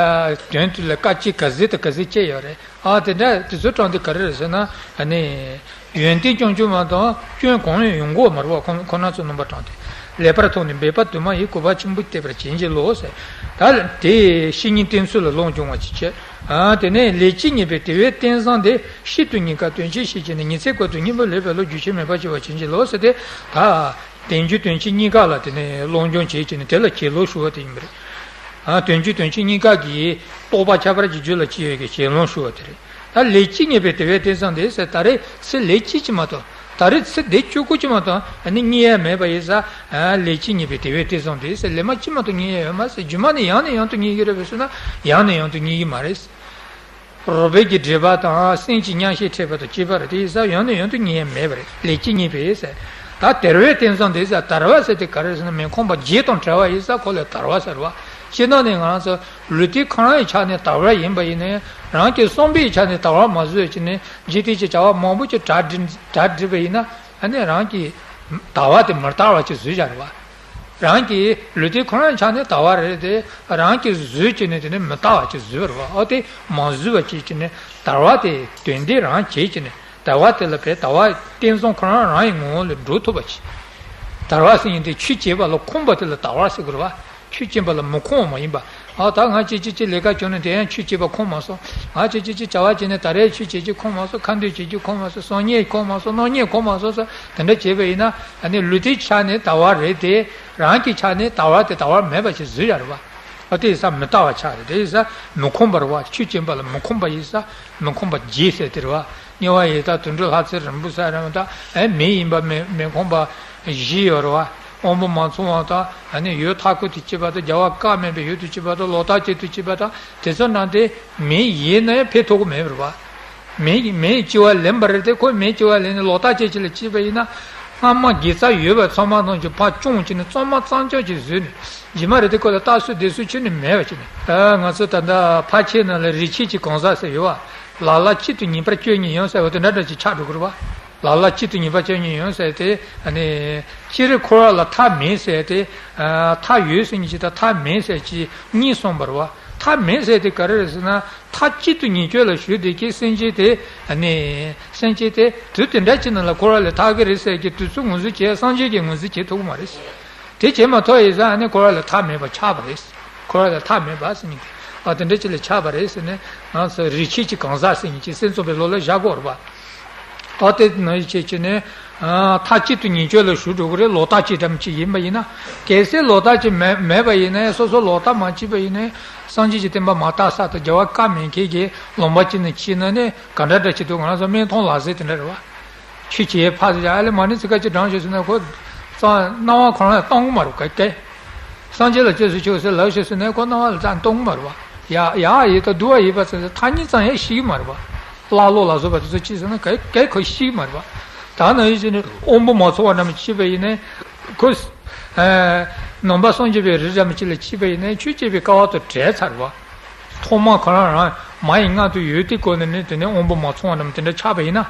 དོན་དུ་ལ་བཀའ་ཅི་ག་ཟིག་དང་ག་ཟིག་བཅས་ཡོད་རེད། ཨ་དེ་འདྲ་དེ་ཚོའི་གྲངས་དེ་ག་རེ་རེད་ཟེར་ན། ཨ་ནི་ཡོན་ཏན་རྐྱང་རྐྱང་མ་གཏོགས་སྐྱོན་གང་ཡང་ཡོང་གི་ཡོད་མ་རེད་བ། ཁོ་ཁོ་ན་ཚོ་རྣམ་པ་གྲངས་དེ། ལེགས་པར་མཐོང་ནས་འབད་པ་དུ་མ་ཡིས། གུས་པ་ཆེན་པོས་བསྐྱེད་པར་བྱིན་གྱིས་རློབས་ཟེར། ད་དེ་བཤེས་གཉེན་བསྟེན་ཚུལ་ལ་ལོངས་སྤྱོད་པ་ཅིག་བྱས། ཨ་དེ་ནས་ལས་ཅི་སྙེད་པའི་དེ་བས་རྟེན་བཟང་འདི། ཤིན་ཏུ་སྙིང་དཀར་དོན་ཆེན་ཤེས་བྱས་ནས། ཉི་ཚེ་བཀོད་དུ་སྙིང་པོ་ལེགས་པའི་བློ། རྒྱུན་ཆད་མེད་པར་སྐྱེ་བར་བྱིན་གྱིས་རློབས་ཟེར་ཏེ། ད་དལ་འབྱོར་དོན་ཆེན་གཉིས་ཀ་ལ་དེ་ནས་སློབ་སྦྱོང་བྱེད་ཀྱི་ནི་དེ་ལ་གྱེན་ལོག་ཞུ་བ་དེ་ཡིན་པ་རེད། ཨ་དལ་འབྱོར་དོན་ཆེན་གཉིས་ཀ་གི་རྟོགས་པ་ཁྱད་པར་གྱི་རྒྱུད་ལ་སྐྱེ་བའི་གི་གྱེན་ལོག་ཞུ་བ་དེ་རེད། ད་ལས་ཅི་སྙེད་པའི་དེ་བས་རྟེན་བཟང་འདི་ཟེར། ད་རེས་ཚེ་ལས་གཅིག་ཅིག་མ་གཏོགས། ད་རེས་ཚེ་འདི་གཅིག་པོ་ཅིག་མ་གཏོགས་ཨ་ནི་རྙེད་ཡ་མེད་པ་ཡིན་ཙང་། ཨ་ལས་ཅི་སྙེད་པའི་དེ་བས་རྟེན་བཟང་འདི་ཟེར། ལས་མ་གཅིག་མ་གཏོགས་རྙེད་ཡ་ཡོད་མ་ཟེར། རྗེས་མ་ནས་ཡང་ནས་ཡང་དུ་རྙེད་ཀྱི་རེད་པས་ཟེར་ན། ཡང་ནས་ཡང་དུ་རྙེད་ཀྱི་མ་རེད། རོགས་པའི་གི་འབྲེལ་པ་དང་སེམས་ཀྱི་མཉམ་བཞག་འཕྲད་པ་དང་བཅས་པ་རེད། དེ་ཡིན་ཙང་ཡང་ནས་ཡང་དུ་རྙེད་ཡ་མེད་པ་རེད། ལས་ཅི་སྙེད་པའི་ཟེར། ད་དལ་བའི་རྟེན་བཟང་འདི་ཟེར། དལ་བ་ཟེར་དེ་ག་རེ་ཟེར་ན། མི་ཁོམ་པ་བརྒྱད་དང་བྲལ་བ་ཡིན་ཙང་ཁོ་ལ་དལ་བ་ཟེར་བ། སྤྱིར་བཏང་ནས་ང་རང་ཚོ་ལུས་རྟེན་ཁོ་རང་གི་ཆ་ནས་དལ་བ་ཡིན་པ་ཡིན་ནའི། རང་གི་བསམ་པའི་ཆ་ནས་དལ་བ་མ་བཟོས་ཀྱི་ནས་འཇིག་རྟེན་གྱི་བྱ་བ་མང་པོ་ཅིག་གྲ་སྒྲིག་གྲ་སྒྲིག་པ་ཡིན་ན། ཨ་ནི་རང་གི་ དར་བ་དེ་མི་དར་བ་ཅིག་བཟོས་བཞག་རེད་བ། རང་གི་ལུས་རྟེན་ཁོ་རང་ཆ་ནས་དར་བ་རེད་དེ། རང་གིས་བཟོས་བྱས་ནས་དེ་ནས་མི་དར་བ་ཅིག་བཟོས་པ་རེད་བ། ཨོ་དེ་མ་བཟོས་པ་ཅིག་བྱས་ནས་དར་བ་དེ་དོན་ལྡན་རང་བྱས་བྱས་ནས་དར་བ་དེ་ལ་བས་དར་བ་བསྟན་བཟང་ཁོ་རང་རང་གི་ངོ་བོ་ལ་འགྲོ་ཐུབ་པ་ཅིག་དར་བ་ཟེར་མཁན་དེ་ཆོས་བྱེད་པ་ལ་ཁོམ་པ་དེ་ལ་དར་བ་ཟེར་དགོས་རེད་བ། ཆོས་བྱེད་པ་ལ་མི་ཁོམ་པ་མ་ཡིན་པ། ཨ་ད་ང་ཅི་ཅི་ཅི་ལས་ཀ་བྱུང་ནས་དེ་ཡང་ཆོས་བྱེད་པ་ཁོམ་མ་སོང་། ང་ཅི་ཅི་ཅི་བྱ་བ་བྱས་ནས་ད་རེས་ཆོས་བྱེད་རྒྱུ་ཁོམ་མ་སོང་། ཁ་འདོན་བྱེད་རྒྱུ་ཁོམ་མ་སོང་། གསང་ཉན་ཁོམ་མ་སོང་། སྣང་ཉན་ཁོམ་མ་སོང་ཟེར་དེ་འདྲ་བྱས་པ་ཡིན་ན་ཨ་ནི་ལུས་རྟེན་ཆ་ནས་དར་བ་རེད་དེ། རང་གི་ཆ་ནས་དར་བ་དེ་དར་བ་མེད་པ་ཞིག་བཟོས་ཡ་རེད་བ། ཨ་དེ་ཡིན་ས་མི་དར་བ་ཆགས་རེད། དེ་ཡིན་ས་མི་ཁོམ་པ་རེད་བ། ཆོས་བྱེད་པ་ལ་མི་ཁོམ་པ་ཡིན་ས་མི་ཁོམ་པ་བརྒྱད་ཟེར་དེ་རེད་བ། དམྱལ་བ་ཡི་དྭགས་དུད་འགྲོ་ལྷ་ཚེ་རིང་པོ་ཟེར་རེད་བ། ད་ཨེ་མི་ཡིན་པ་མི་མི་ཁོམ་པ་བཞི་ཡོད་རེད་བ། དབང་པོ་མ་ཚང་བ་དང་ཨ་ནི་ཡུལ་མཐའ་འཁོབ་ཏུ་སྐྱེས་པ་དང་རྒྱལ་བ་བཀའ་མེད་པའི་ཡུལ་དུ་སྐྱེས་པ་དང་ལོག་ལྟ་སྐྱེས་དུ་སྐྱེས་པ་དང་དེ་ཚོ་ནང་དེ་མི་ཡིན་ན་ཡང་ཕན་ཐོགས་ཀྱི་མེད་པ་རེད་བ། མི་མིའི་སྐྱེ་བ་ལེན་པ་རེད་དེ། ཁོ་མིའི་སྐྱེ་བ་ལེན་ནས་ལོག་ལྟ་སྐྱེ་ཅིག་ལ་སྐྱེས་པ་ཡིན་ན། སྔ་མ་དགེ་རྩ་ཡོད་པ་ཚང་མ་ཐམས་ཅད་ཕར་བཅོམ་བྱས་ནས་གཙང་མ་གཙང་རྐྱང་ཅིག་བཟོས་ནས་རྗེས་མ་རེད་དེ་ཁོ་ལ་ལྟ་སྲོལ་བསྡད་སྲོལ་ཁྱོན་ནས་མེད་པ་བྱས་ནས། ད་ང་ཚོ་ད་ལྟ་ཕལ་ཆེར་ནང་ལ་རིག་བྱེད་ཀྱི་གང་ཟག་ཟེར་ཡོད་བ། ལ་ལ་གཅིག་ཏུ་ཉིད་པར་སྤྱོད་ཉིད་ཡིན་ཟེར་བ་དེ་འདྲ་འདྲ་ཅིག་ཆགས་འགྲོ་གི་རེད་བ། ལ་ལ་གཅིག་ཏུ་ཉིད་པར་སྤྱོད་ཉིད་ཡིན་ཟེར་དེ་ཨ་ནི་སྤྱིར་འཁོར་བ་ལ་མཐའ་མེད་ཟེར་དེ། མཐའ་ཡོད་ཟེར་མཁན་ཅིག་དང་མཐའ་མེད་ཟེར་གྱི་གཉིས་གསུངས་པ་རེད་བ། མཐའ་མེད་ཟེར་དེ་ག་རེ་རེད་ཟེར་ན། མཐའ་གཅིག་ཏུ་ཉིད་སྤྱོད་ལ་ཞུགས་བསྡད་མཁན་སེམས་ཅན་དེ། ཨ་ནི་སེམས་ཅན་དེ་དུས་དེ་འདྲ་ཅིག་ནང་ལ་འཁོར་བ་ལས་ཐར་གི་རེད་ཟེར་གྱི་དུས་ཚོད་ངོས་འཛིན་བྱས། སངས་རྒྱས་ཀྱིས་ངོས་འཛིན་བྱེད་ཐུབ་ཀྱི་མ་རེད། དེ་བྱེད་མ་ཐུབ་ཡིན་ཙང་ཨ་ནི་འཁོར་བ་ལས་ཐར་མེད་པ་ཆགས་པ་རེད། འཁོར་བ་ལས་ཐར་མེད་པ་ཟེར་མཁན་དེ། ཨ་དེ་འདྲ་ཅིག་ལ་ཆགས་པ་རེད་ཟེར་ནས་ང་ཚོ་རིག་བྱེད་ཀྱི་གང་ཟག་ཟེར་མཁན་ཅིག་སེམས་ཙམ་པའི་བློ་ལ་བཞག་དགོས་རེད་པ། ཨ་དེ་ནང་བཞིན་བྱས་བྱས་ནས། ཨ་མཐའ་གཅིག་ཏུ་ཉིད་སྤྱོད་ལ་ཞུགས་འགྲོ་གི་རེད། ལོག་ལྟ་ཅིག་ཙམ་ཅིག་ཡིན་པ་ཡིན་ན། གལ་སྲིད་ལོག་ལྟ་ཅིག་མེད་མེད་པ་ཡིན་ན་ཡང་སོ་སོ་ལོག་ལྟ་མ་བྱས་པ་ཡིན་ན་ཡང་སངས་རྒྱས་ཀྱི་བསྟན་པ་མ་དར་ས་དང་རྒྱལ་བ་བཀའ་མེད་མཁན་གྱི་ལུང་པ་ཅིག་ནས་ཕྱིན་ན་ནི་ག་འདྲ་འདྲ་ཅིག་འདུག་ང་ཚོ་སྨན་ཐང་ལག་ཟས་དེ་འདྲ་རེད་བ། ཆོས་བྱེད་ཕར་ཟེར་ཨ་ལེ་མ་ཎི་ཚིག་ཁ་ཅིག་བགྲངས་ཤོག་ཟེར་ན་ཁོ་ཙང་སྣང་བ་ཁོ་རང་ལ་གཏོང་གི་མ་རེད་ག་གས། སངས་རྒྱས་ལ་སྐྱབས་སུ་མཆིའོ་ཟེར་ལབ་ཤོག་ཟེར་ན་ཁོ་སྣང་བ་ལ་ཙང་གཏོང་གི་མ་རེད་བ། ཡ་ཡ་ཡིད་དང་འདུལ་བ་ཡིན་པ་ཚོ་ཐ་སྙད་ཙམ་ཡང་ཤེས་ཀྱི་མ་རེད་བ། ཀླ་ཀློ་ལ་སོགས་པ་དེ་ཚོ་ཅི་ཟེར་ན་ག་གས་ཁོ་ཤེས་ཀྱི་མ་རེད་བ། ད་ནང་བཞིན་དབང་པོ་མ་ཚང་བ་རྣམས་ཅིག་བྱས་པ་ཡིན་ན་ཁོ། ནང་པ་སངས་རྒྱས་པའི་རིགས་རྣམས་ཅིག་ལ་བྱས་པ་ཡིན་ན་ཆོས་བྱེད་པའི་སྐལ་བ་དང་བྲལ་ཚར་བ། ཐོག་མ་ཁོ་རང་རང་མ་ཡི་མངལ་དུ་ཡོད་དུས་སྐབས་ནས་ནི་དེ་ནས་དབང་པོ་མ་ཚང་བ་རྣམས་དེ་འདྲ་ཆགས་པ་ཡིན་ན།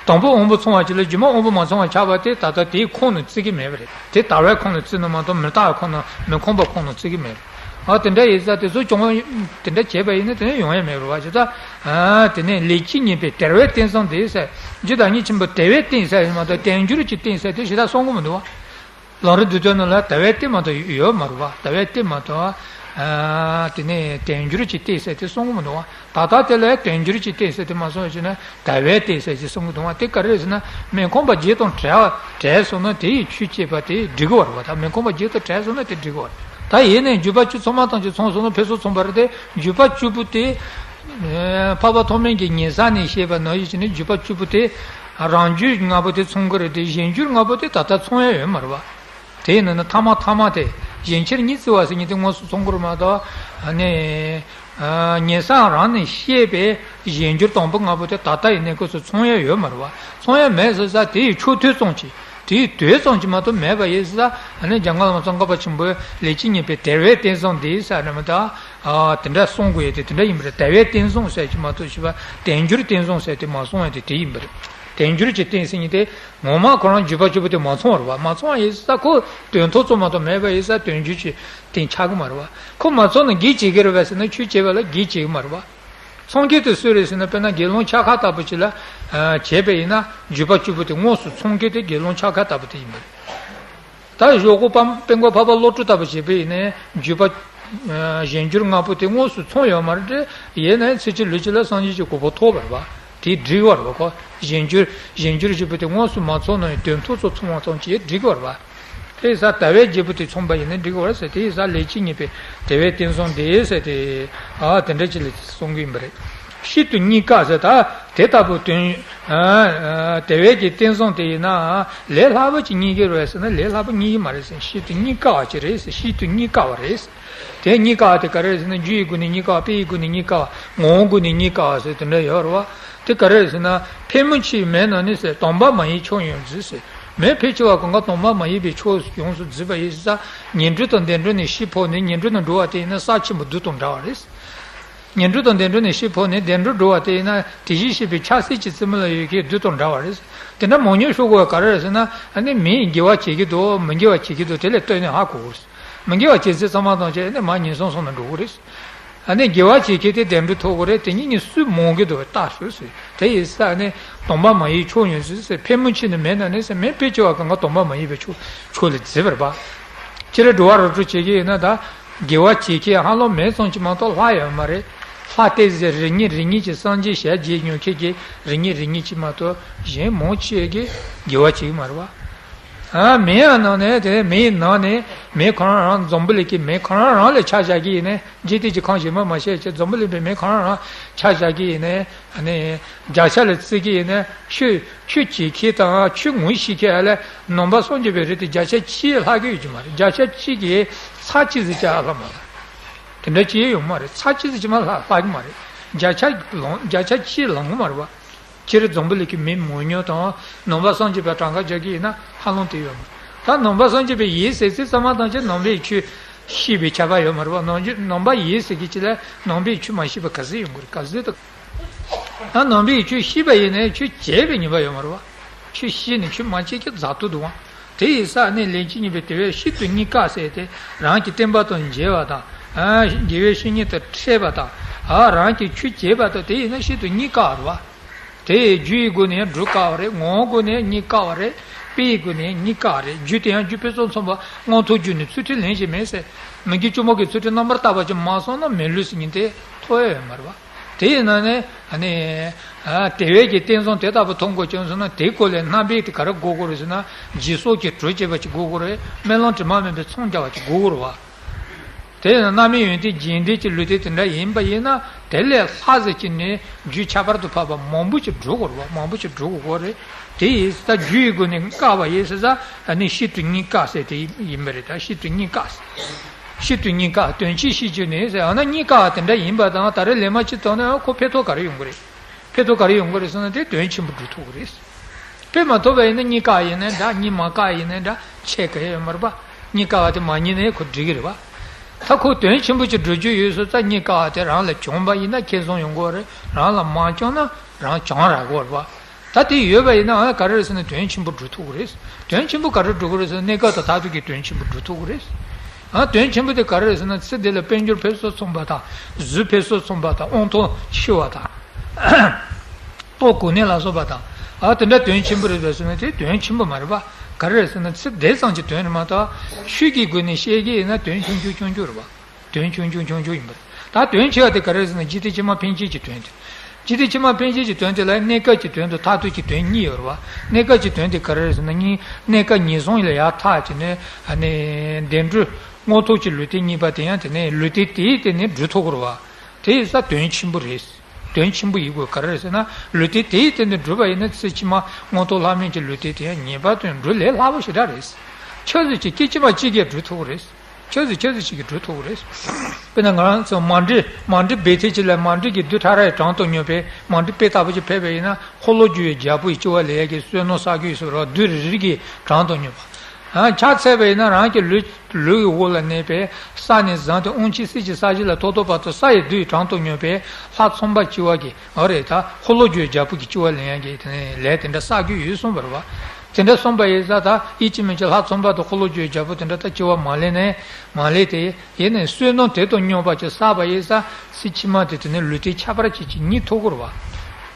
དང་པོ་དབང་པོ་ཚང་བ་ཅིག་ལ་རྗེས་མ་དབང་པོ་མ་ཚང་བ་ཆགས་པ་དེ་ད་ལྟ་དེའི་ཁོངས་ནས་བརྩི་གི་མེད་པ་རེད། དེ་དར་བའི་ཁོངས་ནས་བརྩི་ནི་མ་གཏོགས་མི་དར་བའི་ཁོངས་ནས་མི་ཁོམ་པའི་ཁོངས་ནས་བརྩི་གི་མེད་རེད། ཨ་དེ་འདྲ་ཡིན་ཙང་དེ་ཚོ་སྐྱོང་བ་དེ་འདྲ་བྱས་པ་ཡིན་ན་དེ་ནས་ཡོང་ཡ་མེད་པ་རེད་བ། བྱས་ཙང་ཨ་དེ་ནས་ལས་ཀྱིས་ཉེས་པའི་དལ་བའི་རྟེན་བཟང་དེ་ཟེར། རྗེ་བདག་ཉིད་ཆེན་པོ་དལ་བའི་རྟེན་ཟེར་ཡིན་མ་གཏོགས་དལ་འབྱོར་གྱི་རྟེན་ཟེར་དེ་ཞེ་དྲག་གསུང་གི་མི་འདུག་བ། ལམ་རིམ་བསྡུས་དོན་ནང་ལ་དལ་བའི་རྟེན་མ་གཏོགས་ཡོད་མ་རེད་བ། དལ་བའི་རྟེན་མ་གཏོགས་ཨ་དེ་ནས་དལ་འབྱོར་གྱི་རྟེན་ཟེར་དེ་གསུང་གི་མི་འདུག་བ། ད་ལྟ་དེ་ལ་དལ་འབྱོར་གྱི་རྟེན་ཟེར་དེ་མ་གསུངས་ཞེ་ན་དལ་བའི་རྟེན་ཟེར་ཅིག་གསུང་གི་འདུག་བ། དེ་ག་རེ་ཟེར་ན་མི་ཁོམ་པ་བརྒྱད་དང་བྲལ་བ་བྲལ་སོང་ན་དེ་ཡི་ཆོས་བྱེད་པ་དེ་འགྲིག་གི་བ་རེད་བ། ད་མི་ཁོམ་པ་བརྒྱད་དང་བྲལ་སོང་ན་དེ་འགྲིག་གི་བ་རེད། ད་ཡིན་ནའི་འཇུག་པ་བཅུ་ཚང་མ་ཐམས་ཅད་ཚང་སོང་ན་ཕུན་སུམ་ཚོགས་པ་རེད་དེ། འཇུག་པ་བཅུ་པོ་དེ་འཕགས་པ་ཐོགས་མེད་ཀྱིས་ཉེ་ས་ནས་བཤད་པ་ནང་བཞིན་བྱས་ནས་འཇུག་པ་བཅུ་པོ་དེ་རང་རྒྱུད་ལྔ་པོ་དེ་ཚང་གི་རེད་དེ། གཞན་རྒྱུད་ལྔ་པོ་དེ་ད་ལྟ་ཚང་ཡ་ཡོད་མ་རེད་བ། དེ་ཡིན་ན་ཐ་མ་ཐ་མ་དེ་གཞན་ཕྱིར་གཉིས་བརྩི་བ་ཟེར་མཁན་དེ་དངོས་སུ་ཚང་གི་རེད་མ་གཏོགས་ཨ་ནི་ཨ་ཉེ་ས་རང་ནས་བཤད་པའི་གཞན་འགྱུར་དང་པོ་ལྔ་པོ་དེ་ད་ལྟ་ཡི་གནས་སྐབས་སུ་ཚང་ཡ་ཡོད་མ་རེད་བ། ཚང་ཡ་མེད་ཟེར་ས་དེ་ཡི་ཕྱོགས་མཐུད་ཙམ་གྱིས། དེ་ཡི་དོད་ཙམ་གྱིས་མ་གཏོགས་མེད་པ་ཡིན་ཟེར་ས། ཨ་ནི་འཇམ་མགོན་བླ་མ་ཙོང་ཁ་པ་ཆེན་པོས་ལས་ཀྱིས་ཉེས་པའི་དལ་བའི་རྟེན་བཟང་འདི་ཟེར་ནས་མ་གཏོགས་ཨ་དེ་འདྲ་གསུང་དགོས་ཡ་དེ་དེ་འདྲ་ཡིན་པ་རེད། དལ་བའི་རྟེན་བཟང་ཟེར་གྱི་མ་གཏོགས་ཞེས་པ་དལ་འགྱུར་རྟེན་བཟང་ཟེར་དེ་མ་གསུང་ཡ་དེ་དེ་ཡིན་པ་རེད། དལ་འགྱུར་གྱི་རྟེན་ཟེར་མཁན་དེ། ངོ་མ་ཁོ་རང་འཇུག་པ་བཅུ་པོ་དེ་མ་ཚང་བ་རེད་བ། མ་ཚང་བ་ཡིན་ས་ཁོ་དོན་ཐོག་ཙམ་མ་གཏོགས་མེད་པ་ཡིན་ས་དོན་བརྒྱུད་ཀྱི་རྟེན་ཆགས་ཀྱི་མ་རེད་བ། ཁོ་མ་ཚང་ན་གེགས་བྱེད་ཀྱི་རེད་བ་ཟེར་ན་ཆོས་བྱེད་པ་ལ་གེགས་བྱེད་ཀྱི་མ་རེད་བ། ཚང་མཁན་དེ་སུ་རེད་ཟེར་ན་དཔེར་ན་དགེ་སློང་འཆད་ཁ་ལྟ་བུ་ཅིག་ལ་བྱས་པ་ཡིན་ན་འཇུག་པ་བཅུ་པོ་དེ་དངོས་སུ་ཚང་མཁན་དེ་དགེ་སློང་འཆད་ཁ་ལྟ་བུ་དེ་ཡིན་པ་རེད། ད་ཞོག་ཁོག་པ་དཔལ་མགོན་འཕགས་པ་བློ་གྲོས་ལྟ་བུ་བྱས་པ་ཡིན་ན་འཇུག་པ་གཞན་འགྱུར་ལྔ་པོ་དེ་དངོས་སུ་ཚང་ཡོད་མ་རེད། ཡིན་ན་ཚེ་གཅིག་ལུས་གཅིག་ལ་སངས་རྒྱས་ཀྱི་གོ་འཕང་ཐོབ་པ་རེད་བ། དེ་འགྲིག་པ་རེད་བ། ཁོ་གཞན་འགྱུར་གཞན་འགྱུར་བཞི་པོ་དེ་དངོས་སུ་མ་ཚང་ན་ཡང་དོན་ཐོག་ཚོ་ཚང་བ་ཙམ་གྱིས་འགྲིག་པ་རེད་བ། དེ་ཡིན་ཙང་དལ་བའི་བརྒྱད་པོ་དེ་ཚང་པ་ཡིན་ན་འགྲིག་པ་རེད་ཟེར། དེ་ཡིན་ཙང་ལས་ཀྱིས་ཉེས་པའི་དལ་བའི་རྟེན་བཟང་འདི་ཟེར་ཏེ་ཨ་དེ་འདྲ་ཅིག་ལ་གསུང་གི་ཡིན་པ་རེད། གཤིས་དང་གཉིས་ཀ་ཟེར་ད་དེ་ལྟ་བུ་དོན་ཨ་ཨ་དལ་བའི་གི་རྟེན་བཟང་དེ་ཡིན་ན་ལས་སླ་པོ་ཅིག་རྙེད་ཀྱི་རེད་ཟེར་ན་ལས་སླ་པོ་རྙེད་ཀྱི་མ་རེད་ཟེར། གཤིས་དང་གཉིས་ཀ་བ་ཅིག་རེད་ཟེར། གཤིས་དང་གཉིས་ཀ་བ་རེད་ཟེར། དེ་གཉིས་ཀ་བ་དེ་ག་རེ་རེད་ཟེར་ན་རྒྱུ་ཡི་སྒོ་ནས་གཉིས་ཀ་བ། དཔེ་ཡི་སྒོ་ནས་གཉིས་ཀ་བ། ངོ་བོའི་སྒོ་ནས་གཉིས་ཀ་བ་ཟེར་དེ་འདྲ་ཡོད་རེད་བ། དེ་ག་རེ་རེད་ཟེར་ན་ཕལ་མོ་ཆེའི་མི་རྣམས་ནི་ཟེར་དང་པ་མ་ཡིན་ཕྱོགས་ཡོངས་འཛིན་ཟེར། མི་ཕལ་ཆེ་བ་གང་ག་དང་པ་མ་ཡིན་པའི་ཕྱོགས་ཡོངས་སུ་འཛིན་པ་ཡིན་ཟེར། ཉན་སྒྲོལ་དང་བདེ་སྒྲོལ་ནས་ཤི་འཕོས་ནས་ཉན་སྒྲོལ་ནང་འགྲོ་བ་དེ་ཡིན་ན་ས་ཆེན་པོ་རྡུལ་དང་འདྲ་བ་རེད། ངན་འགྲོ་དང་བདེ་འགྲོ་ནས་ཤི་འཕོས་ནས་བདེ་འགྲོ་འགྲོ་བ་དེ་ཡིན་ན། དེ་བཞིན་གཤེགས་པའི་ཕྱག་སྲིད་ཀྱི་རྩེ་མོ་ལ་ཡོད་མཁན་བདུད་དང་འདྲ་བ་རེད། དེ་འདྲ་མང་ཉུང་ཤོར་དགོས་པ་ག་རེ་རེད་ཟེར་ན། ཨ་ནི་མི་ཡིས་དགེ་བ་བྱེད་ཀྱི་འདུག་མི་དགེ་བ་བྱེད་ཀྱི་འདུག་དེ་ལས་ལྟོས་ནས་ཧ་གོ་དགོས་རེད། མི་དགེ་བ་བྱེད་ཚེ་ཚང་མ་དང་བཅས་ནས་མར་ངན་སོང་གསུམ་ལ་འགྲོ་གི་རེད། ཨ་ནི་དགེ་བ་བྱེད་མཁན་དེ་བདེ་འགྲོ་ཐོབ་ཀྱི་རེད། དེ་གཉིས་ནི་སུས་མང་གི་འདུག་བལྟ་ཤོག་ཟེར། དེ་ཡིན་ས་ནི་དམ་པ་མ་ཡིན་ཕྱོགས་ཡོད་ཟེར་ཟེར། ཕལ་མོ་ཆེ་ནི་མེད་ན་ནི་ཟེར། མེད་ཕལ་ཆེ་བ་གང་ག་དམ་པ་མ་ཡིན་པའི་ཕྱོགས་ཕྱོགས་ལ་འཛེགས་པ་རེད་པ། སྤྱིར་འགྲོ་བ་རིགས་དྲུག་བྱེད་ཀྱི་ཡིན་ན། ད་དགེ་བ་བྱེད་མཁན་ཧ་ལམ་མེད་ཙམ་གྱིས་མ་གཏོགས་ལྷག་ཡོད་མ་རེད། ལྷག་བལྟས་ཟེར། རེ་གཉིས་རེ་གཉིས་ཀྱི་སངས་རྒྱས་ཞལ་མཇལ་མྱོང་མཁན་གྱི་རེ་གཉིས་རེ་གཉིས་ཀྱིས་མ་གཏོགས་གཞན་མང་ཆེ་གིས་དགེ་བ་བྱེད་ཀྱི་མ་རེད་པ། ཨ། མི་ཡི་ནང་ནས་དེ། མི་ཡི་ནང་ནས་མི་ཁོ་རང་རང་། འཛམ་བུ་གླིང་གི་མི་ཁོ་རང་རང་ལ་ཆ་བཞག་གི་ཡིན་ནའི། འཇིག་རྟེན་གྱི་ཁམས་གཞན་པ་མ་བཤད་ཅིག་འཛམ་བུ་གླིང་པའི་མི་ཁོ་རང་རང་ཆ་བཞག་གི་ཡིན་ནའི། ཨ་ནི་བརྒྱ་ཆ་ལ་བརྩི་གི་ཡིན་ནའི། ཆོས་ཆོས་བྱེད་མཁན་དང་ཆོས་ངོ་ཤེས་མཁན་ལ་ནང་པ་སངས་རྒྱས་པའི་རིགས་དེ་བརྒྱ་ཆ་གཅིག་ལྷག་གི་ཡོད་ཀྱི་མ་རེད། བརྒྱ་ཆ་གཅིག་གིས་ཚིག་གཅིག་ཟིག་ཀྱང་ལྷག་མ་རེད། དེ་འདྲ་ཅིག་ཡོང་མ་རེད། ཚིག་གཅིག་ཟིག་ཅིག་མ་ལྷག་ལྷག་གི་མ་རེད། བརྒྱ་ཆ་ལོང་། བརྒྱ་ཆ་གཅིག་ལོང་གི་མ་རེད་པ། སྤྱིར་འཛམ་བུ་གླིང་གི་མི་མང་ཉུང་དང་ནང་པ་སངས་རྒྱས་པ་གྲངས་ཀ་རྒྱག་གི་ཡིན་ན་ཧ་ལམ་དེ་ཡོད་མ་རེད། ད་ནང་པ་སངས་རྒྱས་པའི་ཡིན་ཟེར་ཚེ་ཚང་མ་དང་བཅས་ནང་པའི་ཆོས་ཤེས་པའི་ཁྱབ་པ་ཡོད་མ་རེད་པ། ནང་ཆོས། ནང་པ་ཡིན་ཟེར་གི་ཅིག་ལ་ནང་པའི་ཆོས་མ་ཤེས་པ་ག་ཚོད་ཡོང་གི་རེད། ག་ཚོད་དང་། ད་ནང་པའི་ཆོས་ཤེས་པ་ཡིན་ནའི་ཆོས་བྱས་པའི་ཉེས་པ་ཡོད་མ་རེད་པ། ཆོས་ཤེས་ནས་ཆོས་མ་བྱས་ཀྱི་རྫག་ཏུ་འདུག་པ། དེ་ཡིན་ས་ནི་ལན་གཅིག་གཉིས་པའི་དེ་བས་ཤིན་ཏུ་རྙེད་དཀའ་ཟེར་ཏེ། རང་གི་བསྟན་པ་དང་འབྲེལ་བ་དང་། ཨ། དགེ་བའི་བཤེས་གཉེན་དང་འཕྲད་པ་དང་། ཨ། རང་གིས་ཆོས་བྱས་པ་དང་། དེ་ཡིན་ན་ཤིན་ཏུ་རྙེད་དཀའ་བ་རེད་པ། དེ་རྒྱུ་ཡི་སྒོ་ནས་ཡང་སྒྲུབ་དཀའ་བ་རེད། ངག་གི་སྒོ་ནས་ཡང་རྙེད་དཀའ་བ་རེད། དཔེ་ཡི་སྒོ་ནས་ཡང་རྙེད་དཀའ་བ་རེད། རྒྱུ་དེ་ཡང་རྒྱུ་ཕུན་སུམ་ཚོགས་པ། མངོན་མཐོ་རྒྱུ་ནི་ཚུལ་ཁྲིམས་ལན་ཞིག་མིན་ཟེར། མི་དགེ་བཅུ་སྤོང་གི་ཚུལ་ཁྲིམས་རྣམ་པར་དག་པ་ཅིག་མ་བསྲུངས་ན་མི་ལུས་སུ་ཉིན་དེ་ཐོབ་ཡ་ཡོད་མ་རེད་པ། དེ་ཡིན་ན་ནི། ཨ་ནི། ཨ། དེ་བས་ཀྱི་བསྟན་བཟང་དེ་ལྟ་བུ་ཐོབ་དགོས་བྱུང་སོང་ན། དེའི་སྐོར་ལ་རྣམ་པའི་དེ་ག་རེ་དགོས་དགོས་རེད་ཟེར་ན། སྦྱིན་སོགས་ཀྱི་གྲོས་བྱེད་པ་ཅིག་དགོས་དགོས་རེད། སྨོན་ལམ་དྲི་མ་མེད་པའི་ཚོམས་རྒྱག་པ་ཅིག་དགོས་དགོས་རེད་པ། དེ་ཡང་རྣམ་སྨིན་ཡོན་ཏན་རྒྱས་འདེབས་ཀྱི་ལུས་རྟེན་དེ་འདྲ་ཡིན་པ་ཡིན་ན། དེ་ལས་ལྷག་ཟེར་གྱི་ནི་རྒྱུ་ཁྱད་པར་དུ་འཕགས་པ་མང་པོ་ཅིག་སྒྲུབ་དགོས་རེད་པ། མང་པོ་ཅིག་སྒྲུབ་དགོས་རེད། དེ་ཡིན་ད་རྒྱུ་ཡི་སྒོ་ནས་དཀའ་བ་ཡིན་ཟེར་ས། ཨ་ནི་ཤིན་ཏུ་རྙེད་དཀའ་ཟེར་དེ་ཡིན་པ་རེད། ད་ཤིན་ཏུ་རྙེད་དཀའ་ཟེར། ཤིན་ཏུ་རྙེད་དཀའ། དོན་ཆེན་ཤེས་བྱེད་ནི་ཟེར། ཨ་ན་རྙེད་དཀའ་བ་དེ་འདྲ་ཡིན་པ་དང་། ད་རེས་ལན་མ་གཅིག་བཏང་ན་ཁོ་ཕན་ཐོགས་ག་རེ་ཡོང་གི་རེད། ཕན་ཐོགས་ག་རེ་ཡོང་གི་རེད་ཟེར་ན། དེ་དོན་ཆེན་པོ་སྒྲུབ་ཐུབ་ཀྱི་རེད། དཔེ་མ་ཐོབ་པ་ཡིན་ན་རྙེད་དཀའ་ཡིན་ནའི་འདྲ། རྙེད་མ་དཀའ་ཡིན་ནའི་འདྲ། ཁྱད་གང་ཡང་ཡོད་མ་རེད་པ། རྙེད་དཀའ་བ་དེ་མ་རྙེད་ནའི་ཁོ་འགྲིག་གི་རེད་པ། ད་ཁོ་དོན་ཆེན་པོ་ཅིག་སྒྲུབ་རྒྱུ་ཡོད་སོང་ཙང་། རྙེད་དཀའ་བ་དེ་རང་ལ་བྱུང་བ་ཡིན་ན་ཁེ་བཟང་ཡོང་གི་རེད། རང་ལ་མ་བྱུང་ན་རང་བྱང་རག་གི་རེད་པ། ད་དེ་ཡོད་པ་ཡིན་ན་ག་རེ་རེད་ཟེར་ན། དོན་ཆེན་པོ་སྒྲུབ་ཐུབ་ཀྱི་རེད། དོན་ཆེན་པོ་ག་རེ་སྒྲུབ་ཀྱི་རེད་ཟེར་ན། གནས་སྐབས་དང་མཐར་ཐུག་གི་དོན་ཆེན་པོ་སྒྲུབ་ཐུབ་ཀྱི་རེད། ཨ། དོན་ཆེན་པོ་དེ་ག་རེ་རེད་ཟེར་ན། ཚེ་འདི་ལ་དཔལ་འབྱོར་ཕུན་སུམ་ཚོགས་པ་དང་། གཟུགས་ཕུན་སུམ་ཚོགས་པ་དང་། དབང་ཐང་ཆེ་བ་དང་། ལྟོ་གོས་གནས་ལ་སོགས་པ་དང་། ཨ། དེ་འདྲ་དོན་ཆེན་པོ་རེད་པས་ཟེར་ན། དེ་དོན་ཆེན་པོ་མ་རེད་པ། ག་རེ་རེད་ཟེར་ན། ཚེ་འདི་ཙམ་གྱི་དོན་རེད་མ་གཏོགས། ཆོས་ཀྱི་སྒོ་ནས་བཤད་ཀྱི་ཡིན་ན་དོན་ཆུང་ཆུང་ཆུང་ཆུང་རེད་པ། དོན་ཆུང་ཆུང་ཆུང་ཆུང་ཡིན་པ་རེད། ད་དོན་ཆེ་བ་དེ་ག་རེ་རེད་ཟེར་ན། འཇིག་རྟེན་ཕྱི་མ་ཕན་ཆད་ཀྱི་དོན་དེ། འཇིག་རྟེན་ཕྱི་མ་ཕན་ཆད་ཀྱི་དོན་དེ་ལ་གནས་སྐབས་ཀྱི་དོན་དང་མཐར་ཐུག་གི་དོན་གཉིས་ཡོད་རེད་པ། གནས་སྐབས་ཀྱི་དོན་དེ་ག་རེ་རེད་ཟེར་ན། གནས་སྐབས་ངན་སོང་ལས་ཡར་ཐར་བྱས་ནས། ཨ་ནི་བདེ་འགྲོ་མངོན་མཐོ་གི་ལུས་རྟེན་རྙེད་པ་དེ་ཡང་དེ་ནས་ལུས་རྟེན་དེའི་སྟེང་ནས་སྒྲུབ་ཐུབ་ཀྱི་རེད་པ། དེ་ཡིན་ཙང་དོན་ཆེན་པོ་རེད། དོན་ཆེན་པོ་ཡིན་དགོས། ག་རེ་རེད་ཟེར་ན། ལུས་རྟེན་དེའི་སྟེང་ནས་སྒྲུབ་པ་ཡིན་ན། ཚེ་ཕྱི་མ་མངོན་མཐོ་ལྷ་མིན་གྱི་ལུས་རྟེན་དེ་ཡང་ངེས་པར་དུ་སྒྲུབ་ལས་སླ་པོ་ཞེ་དྲག་རེད། ཆོས་ཟེར་གྱི་སྐད་ཅིག་མ་གཅིག་གིས་སྒྲུབ་ཐུབ་ཀྱི་རེད། ཆོས་ཟེར་ཆོས་ཟེར་ཞིག་གིས་སྒྲུབ་ཐུབ་ཀྱི་རེད། དཔེར་ན་ང་རང་ཚོ་མ་འདྲེ་མ་འདྲེ་སྦལ་ཐིག་ཅིག་ལ། མ་འདྲེ་གི་བདུད་ཕྲ་རགས་ཀྱིས་དྲངས་དང་མྱོས་པས། མ་འདྲེ་སྦལ་ལྟ་བུ་ཅིག་ཕེབས་པ་ཡིན་ན། འཁོར་ལོས་སྒྱུར་བའི་རྒྱལ་པོ་ཡི་སྐྱེ་བ་ལེན་ཡག་གི་བསོད་ནམས་བསགས་རྒྱུ་ཡོད་ཟེར་བ་རེད་པ། བདུད་རིལ་རིལ་གྱིས་དྲངས་དང་མྱོས་པ། ཨ། ཕྱག་འཚལ་བ་ཡིན་ན་རང་གི་ལུས་ལུས་ཀྱི་འོག་ལ་གནས་པའི་ས་ནས་བཟུང་སྟེ་དབང་ཆེན་སྲིད་ཀྱི་ས་གཞི་ལ་ཐོག་ཐོག་བར་དུ་ས་ཡི་བདུད་ཀྱིས་དྲངས་དང་མྱོས་པས། ལྷ་ཚངས་པ་སྐྱེ་བ་གི། ཨ། རེད། ད་འཁོར་ལོས་སྒྱུར་བའི་རྒྱལ་པོ་གི་སྐྱེ་བ་ལེན་ཡག་གི་དེ་ནས་ལས་དེ་འདྲ་བསགས་རྒྱུ་ཡོད་གསུངས་པ་རེད་པ། དེ་འདྲ་གསུངས་པ་ཡིན་ཙང་། ད་ཡིད་ཀྱི་མི་ཆེས་ལྷ་ཚངས་པ་དང་འཁོར་ལོས་སྒྱུར་བའི་རྒྱལ་པོ་དེ་འདྲ་ད་སྐྱེ་བ་མ་ལེན་ནས་མ་ལེན་ཏེ། ཡིན་ནའི་བསོད་ནམས་དེ་དང་སྙོམས་པ་ཅིག་བསགས་པ་ཡིན་ཙང་། ཚེ་ཕྱི་མ་དེ་དེ་ནས་ལུས་རྟེན་ཁྱད་པར་ཅན་ཅིག་རྙེད་ཐུབ་ཀྱི་རེད་པ།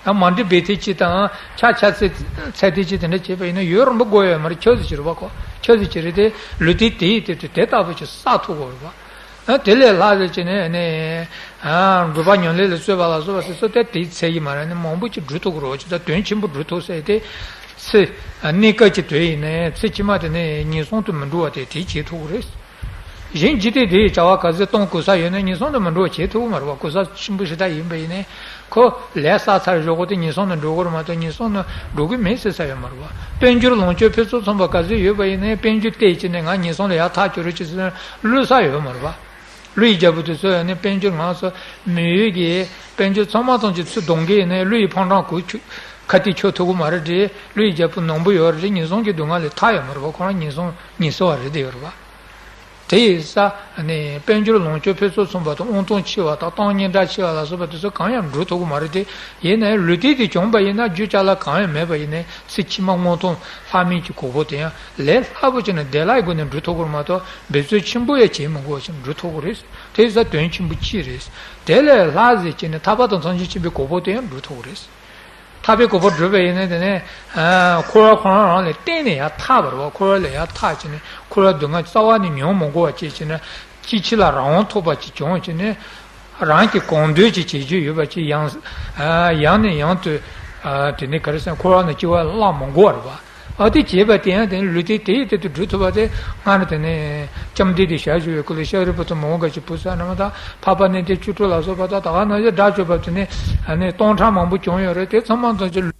ཡང་མ་འདྲེ་སྦལ་ཐིག་ཅིག་དང་། ཕྱག་ཕྱག་འཚལ་འཚལ་ཏེ་ཅིག་དེ་འདྲ་བྱས་པ་ཡིན་ན། ཡུན་རིང་པོ་འགོར་ཡོད་མ་རེད། ཆོས་ཟེར་ཅིག་རེད་པ་ཁོ། ཆོས་ཟེར་ཅིག་རེད་དེ། ལུས་རྟེན་དེ་ཡི་དེ་དེ་དེ་ལྟ་བུ་ཅིག་བསགས་ཐུབ་ཀྱི་རེད་པ། ཨ། དེ་ལས་ལྷག་ཟེར་གྱི་ནས་ནི། ཨ། སྒྲུབ་པ་ཉམས་ལེན་ལ་རྩོལ་བ་ལ་སོགས་པ་དེ་ཚོ་དེ་དེའི་ཚད་ཡིན་མ་རེད། ནི་མང་པོ་ཅིག་སྒྲུབ་ཐུབ་ཀྱི་རེད་པ། ཅིག་ད་དོན་ཆེན་པོ་སྒྲུབ་ཐུབ་ཟེར་དེ། ཚེ། ཨ། གནས་སྐབས་ཀྱི་དོན་ཡིན་ནའི། ཚེ་ཕྱི་མ་དེ་ནས་ངན་སོང་དུ་མི་འགྲོ་བ་དེ་དེ་བྱེད་ཐུབ་ཀྱི་རེད། གཞན་འཇིག་རྟེན་འདི་ཡི་བྱ་བ་ག་ཚོད་གཏོང་དགོས་ས་ཡོད་ན། ངན་སོང་དུ་མི་འགྲོ་བ་བྱེད་ཐུབ་ཀྱི་མ་རེད་པ། གོ་ས་ཆེན་པོ་ཞེ་དྲག་ཡིན་པ་ཡིན་ནའི། ཁོ་ལས་བསགས་ཚར་བཞག་གོ་དེ་ངན་སོང་དུ་འགྲོ་གི་རེད་མ་གཏོགས། ངན་སོང་དུ་འགྲོ་གི་མེད་ཟེར་ས་ཡོད་མ་རེད་པ། དཔལ་འབྱོར་ལོངས་སྤྱོད་ཕུན་སུམ་ཚོགས་པ་ག་ཚོད་ཡོད་པ་ཡིན་ནའི། དཔལ་འབྱོར་བལྟས་བྱས་ནས་ང་ངན་སོང་ལ་ཡར་ཐག་གཅོད་རོགས་བྱེད་ཟེར་ན་བློས་ས་ཡོད་མ་རེད་པ། ཀླུ་ཡི་རྒྱལ་པོ་དེ་ཚོ་ཡང་ནི་དཔལ་འབྱོར། ང་ཚོ་མི་ཡུལ་གྱི་དཔལ་འབྱོར་ཚང་མ་ཐམས་ཅད་ཚུར་གཏོང་གི་ཡིན་ནའི། ཀླུ་ཡི་ཕོ་བྲང་གུ་ཁྱུ་ཁ་ཐིག་ཁྱོད་ཐུབ་ཀྱི་མ་རེད་དེ། ཀླུ་ཡི་རྒྱལ་པོ་ནོར་བུ་ཡོད་རེད། ངན་སོང་གི་སྡུག་བསྔལ་ལས་ཐར་ཡོད་མ་རེད་པ། ཁོ་རང་ངན་སོང་ངན་སོང་བ་རེད་དེ་ཡོད་རེད་པ། དེ་ཡི་ས་ནས་དཔལ་འབྱོར་ལོངས་སྤྱོད་ཕུན་སུམ་ཚོགས་པ་དང་དབང་ཐང་ཆེ་བ་དང་གཏམ་སྙན་གྲགས་ཆེ་བ་ལ་སོགས་པ་དེ་ཚོ་གང་ཡང་འགྲུབ་ཐུབ་ཀྱི་མ་རེད་དེ། ཡིན་ནའི་ལུས་རྟེན་དེ་བྱུང་པ་ཡིན་ན་རྒྱུ་ཅ་ལག་གང་ཡང་མེད་པ་ཡིན་ནའི་ཚེ་ཕྱི་མ་མངོན་མཐོ་ལྷ་མིན་གྱི་གོ་འཕང་དེ་ཡང་ལས་སླ་པོ་བྱས་ནས་བདེ་བླག་སྒོ་ནས་འགྲུབ་ཐུབ་ཀྱི་རེད་མ་གཏོགས་འབད་རྩོལ་ཆེན་པོ་ཡང་བྱེད་མི་དགོས་ཤིང་འགྲུབ་ཐུབ་ཀྱི་རེད། དེ་ཡི་ས་དོན་ཆེན་པོ་གཅིག་རེད། དེ་ལས་ལྷག་ཟེར་བྱས་ནས་ཐར་པ་དང་ཐམས་ཅད་མཁྱེན་པའི་གོ་འཕང་དེ་ཡང་འགྲུབ་ཐུབ་ཀྱི་རེད། ཐར་པའི་གོ་འཕང་བསྒྲུབས་པ་ཡིན་ན་དེ་ནས་འཁོར་བ་ཁོ་རང་རང་ལས་གཏན་ནས་ཡང་ཐར་བ་རེད་བ། འཁོར་བ་ལས་ཡང་ཐར་བྱས་ནས་འཁོར་བ་སྡུག་བསྔལ་རྩ་བ་ནས་མྱོང་མི་དགོས་པ་བྱས་བྱས་ནས་ཅིག་ཕྱི་ལ་རང་དབང་ཐོབ་པ་ཅིག་བྱུང་བྱས་ནས་རང་གི་གང་འདོད་ཅིག་བྱེད་རྒྱུ་ཡོད་པ་ཅིག་ཡང་ཡང་ནས་ཡང་དུ་དེ་ནས་ག་རེ་ཟེར་འཁོར་བ་ནས་སྐྱེ་བ་བླངས་མི་དགོས་པ་རེད་བ། ཨ་དེ་བྱས་པ་དེ་ཡང་དེ་ནི་ལུས་རྟེན་དེ་ཡི་དེ་དུ་འགྲུབ་ཐུབ་པ་དེ་སྔར་དེ་ནས་བཅོམ་ལྡན་འདས་ཞལ་བཞུགས་པའི་སྐུ་ལ་ཤཱ་རིའི་བུ་དང་མོའུ་འགལ་གྱི་བུ་ཚ་རྣམས་དང་འཕགས་པ་གནས་བརྟན་བཅུ་དྲུག་ལ་སོགས་པ་དང་ད་ག་ནང་བཞིན་དགྲ་བཅོམ་པ་དེ་ནས་ཨ་ནི་སྟོང་ཕྲག་མང་པོ་བྱུང་ཡོད་རེད། དེ་ཚང་མ་དང་ཅི་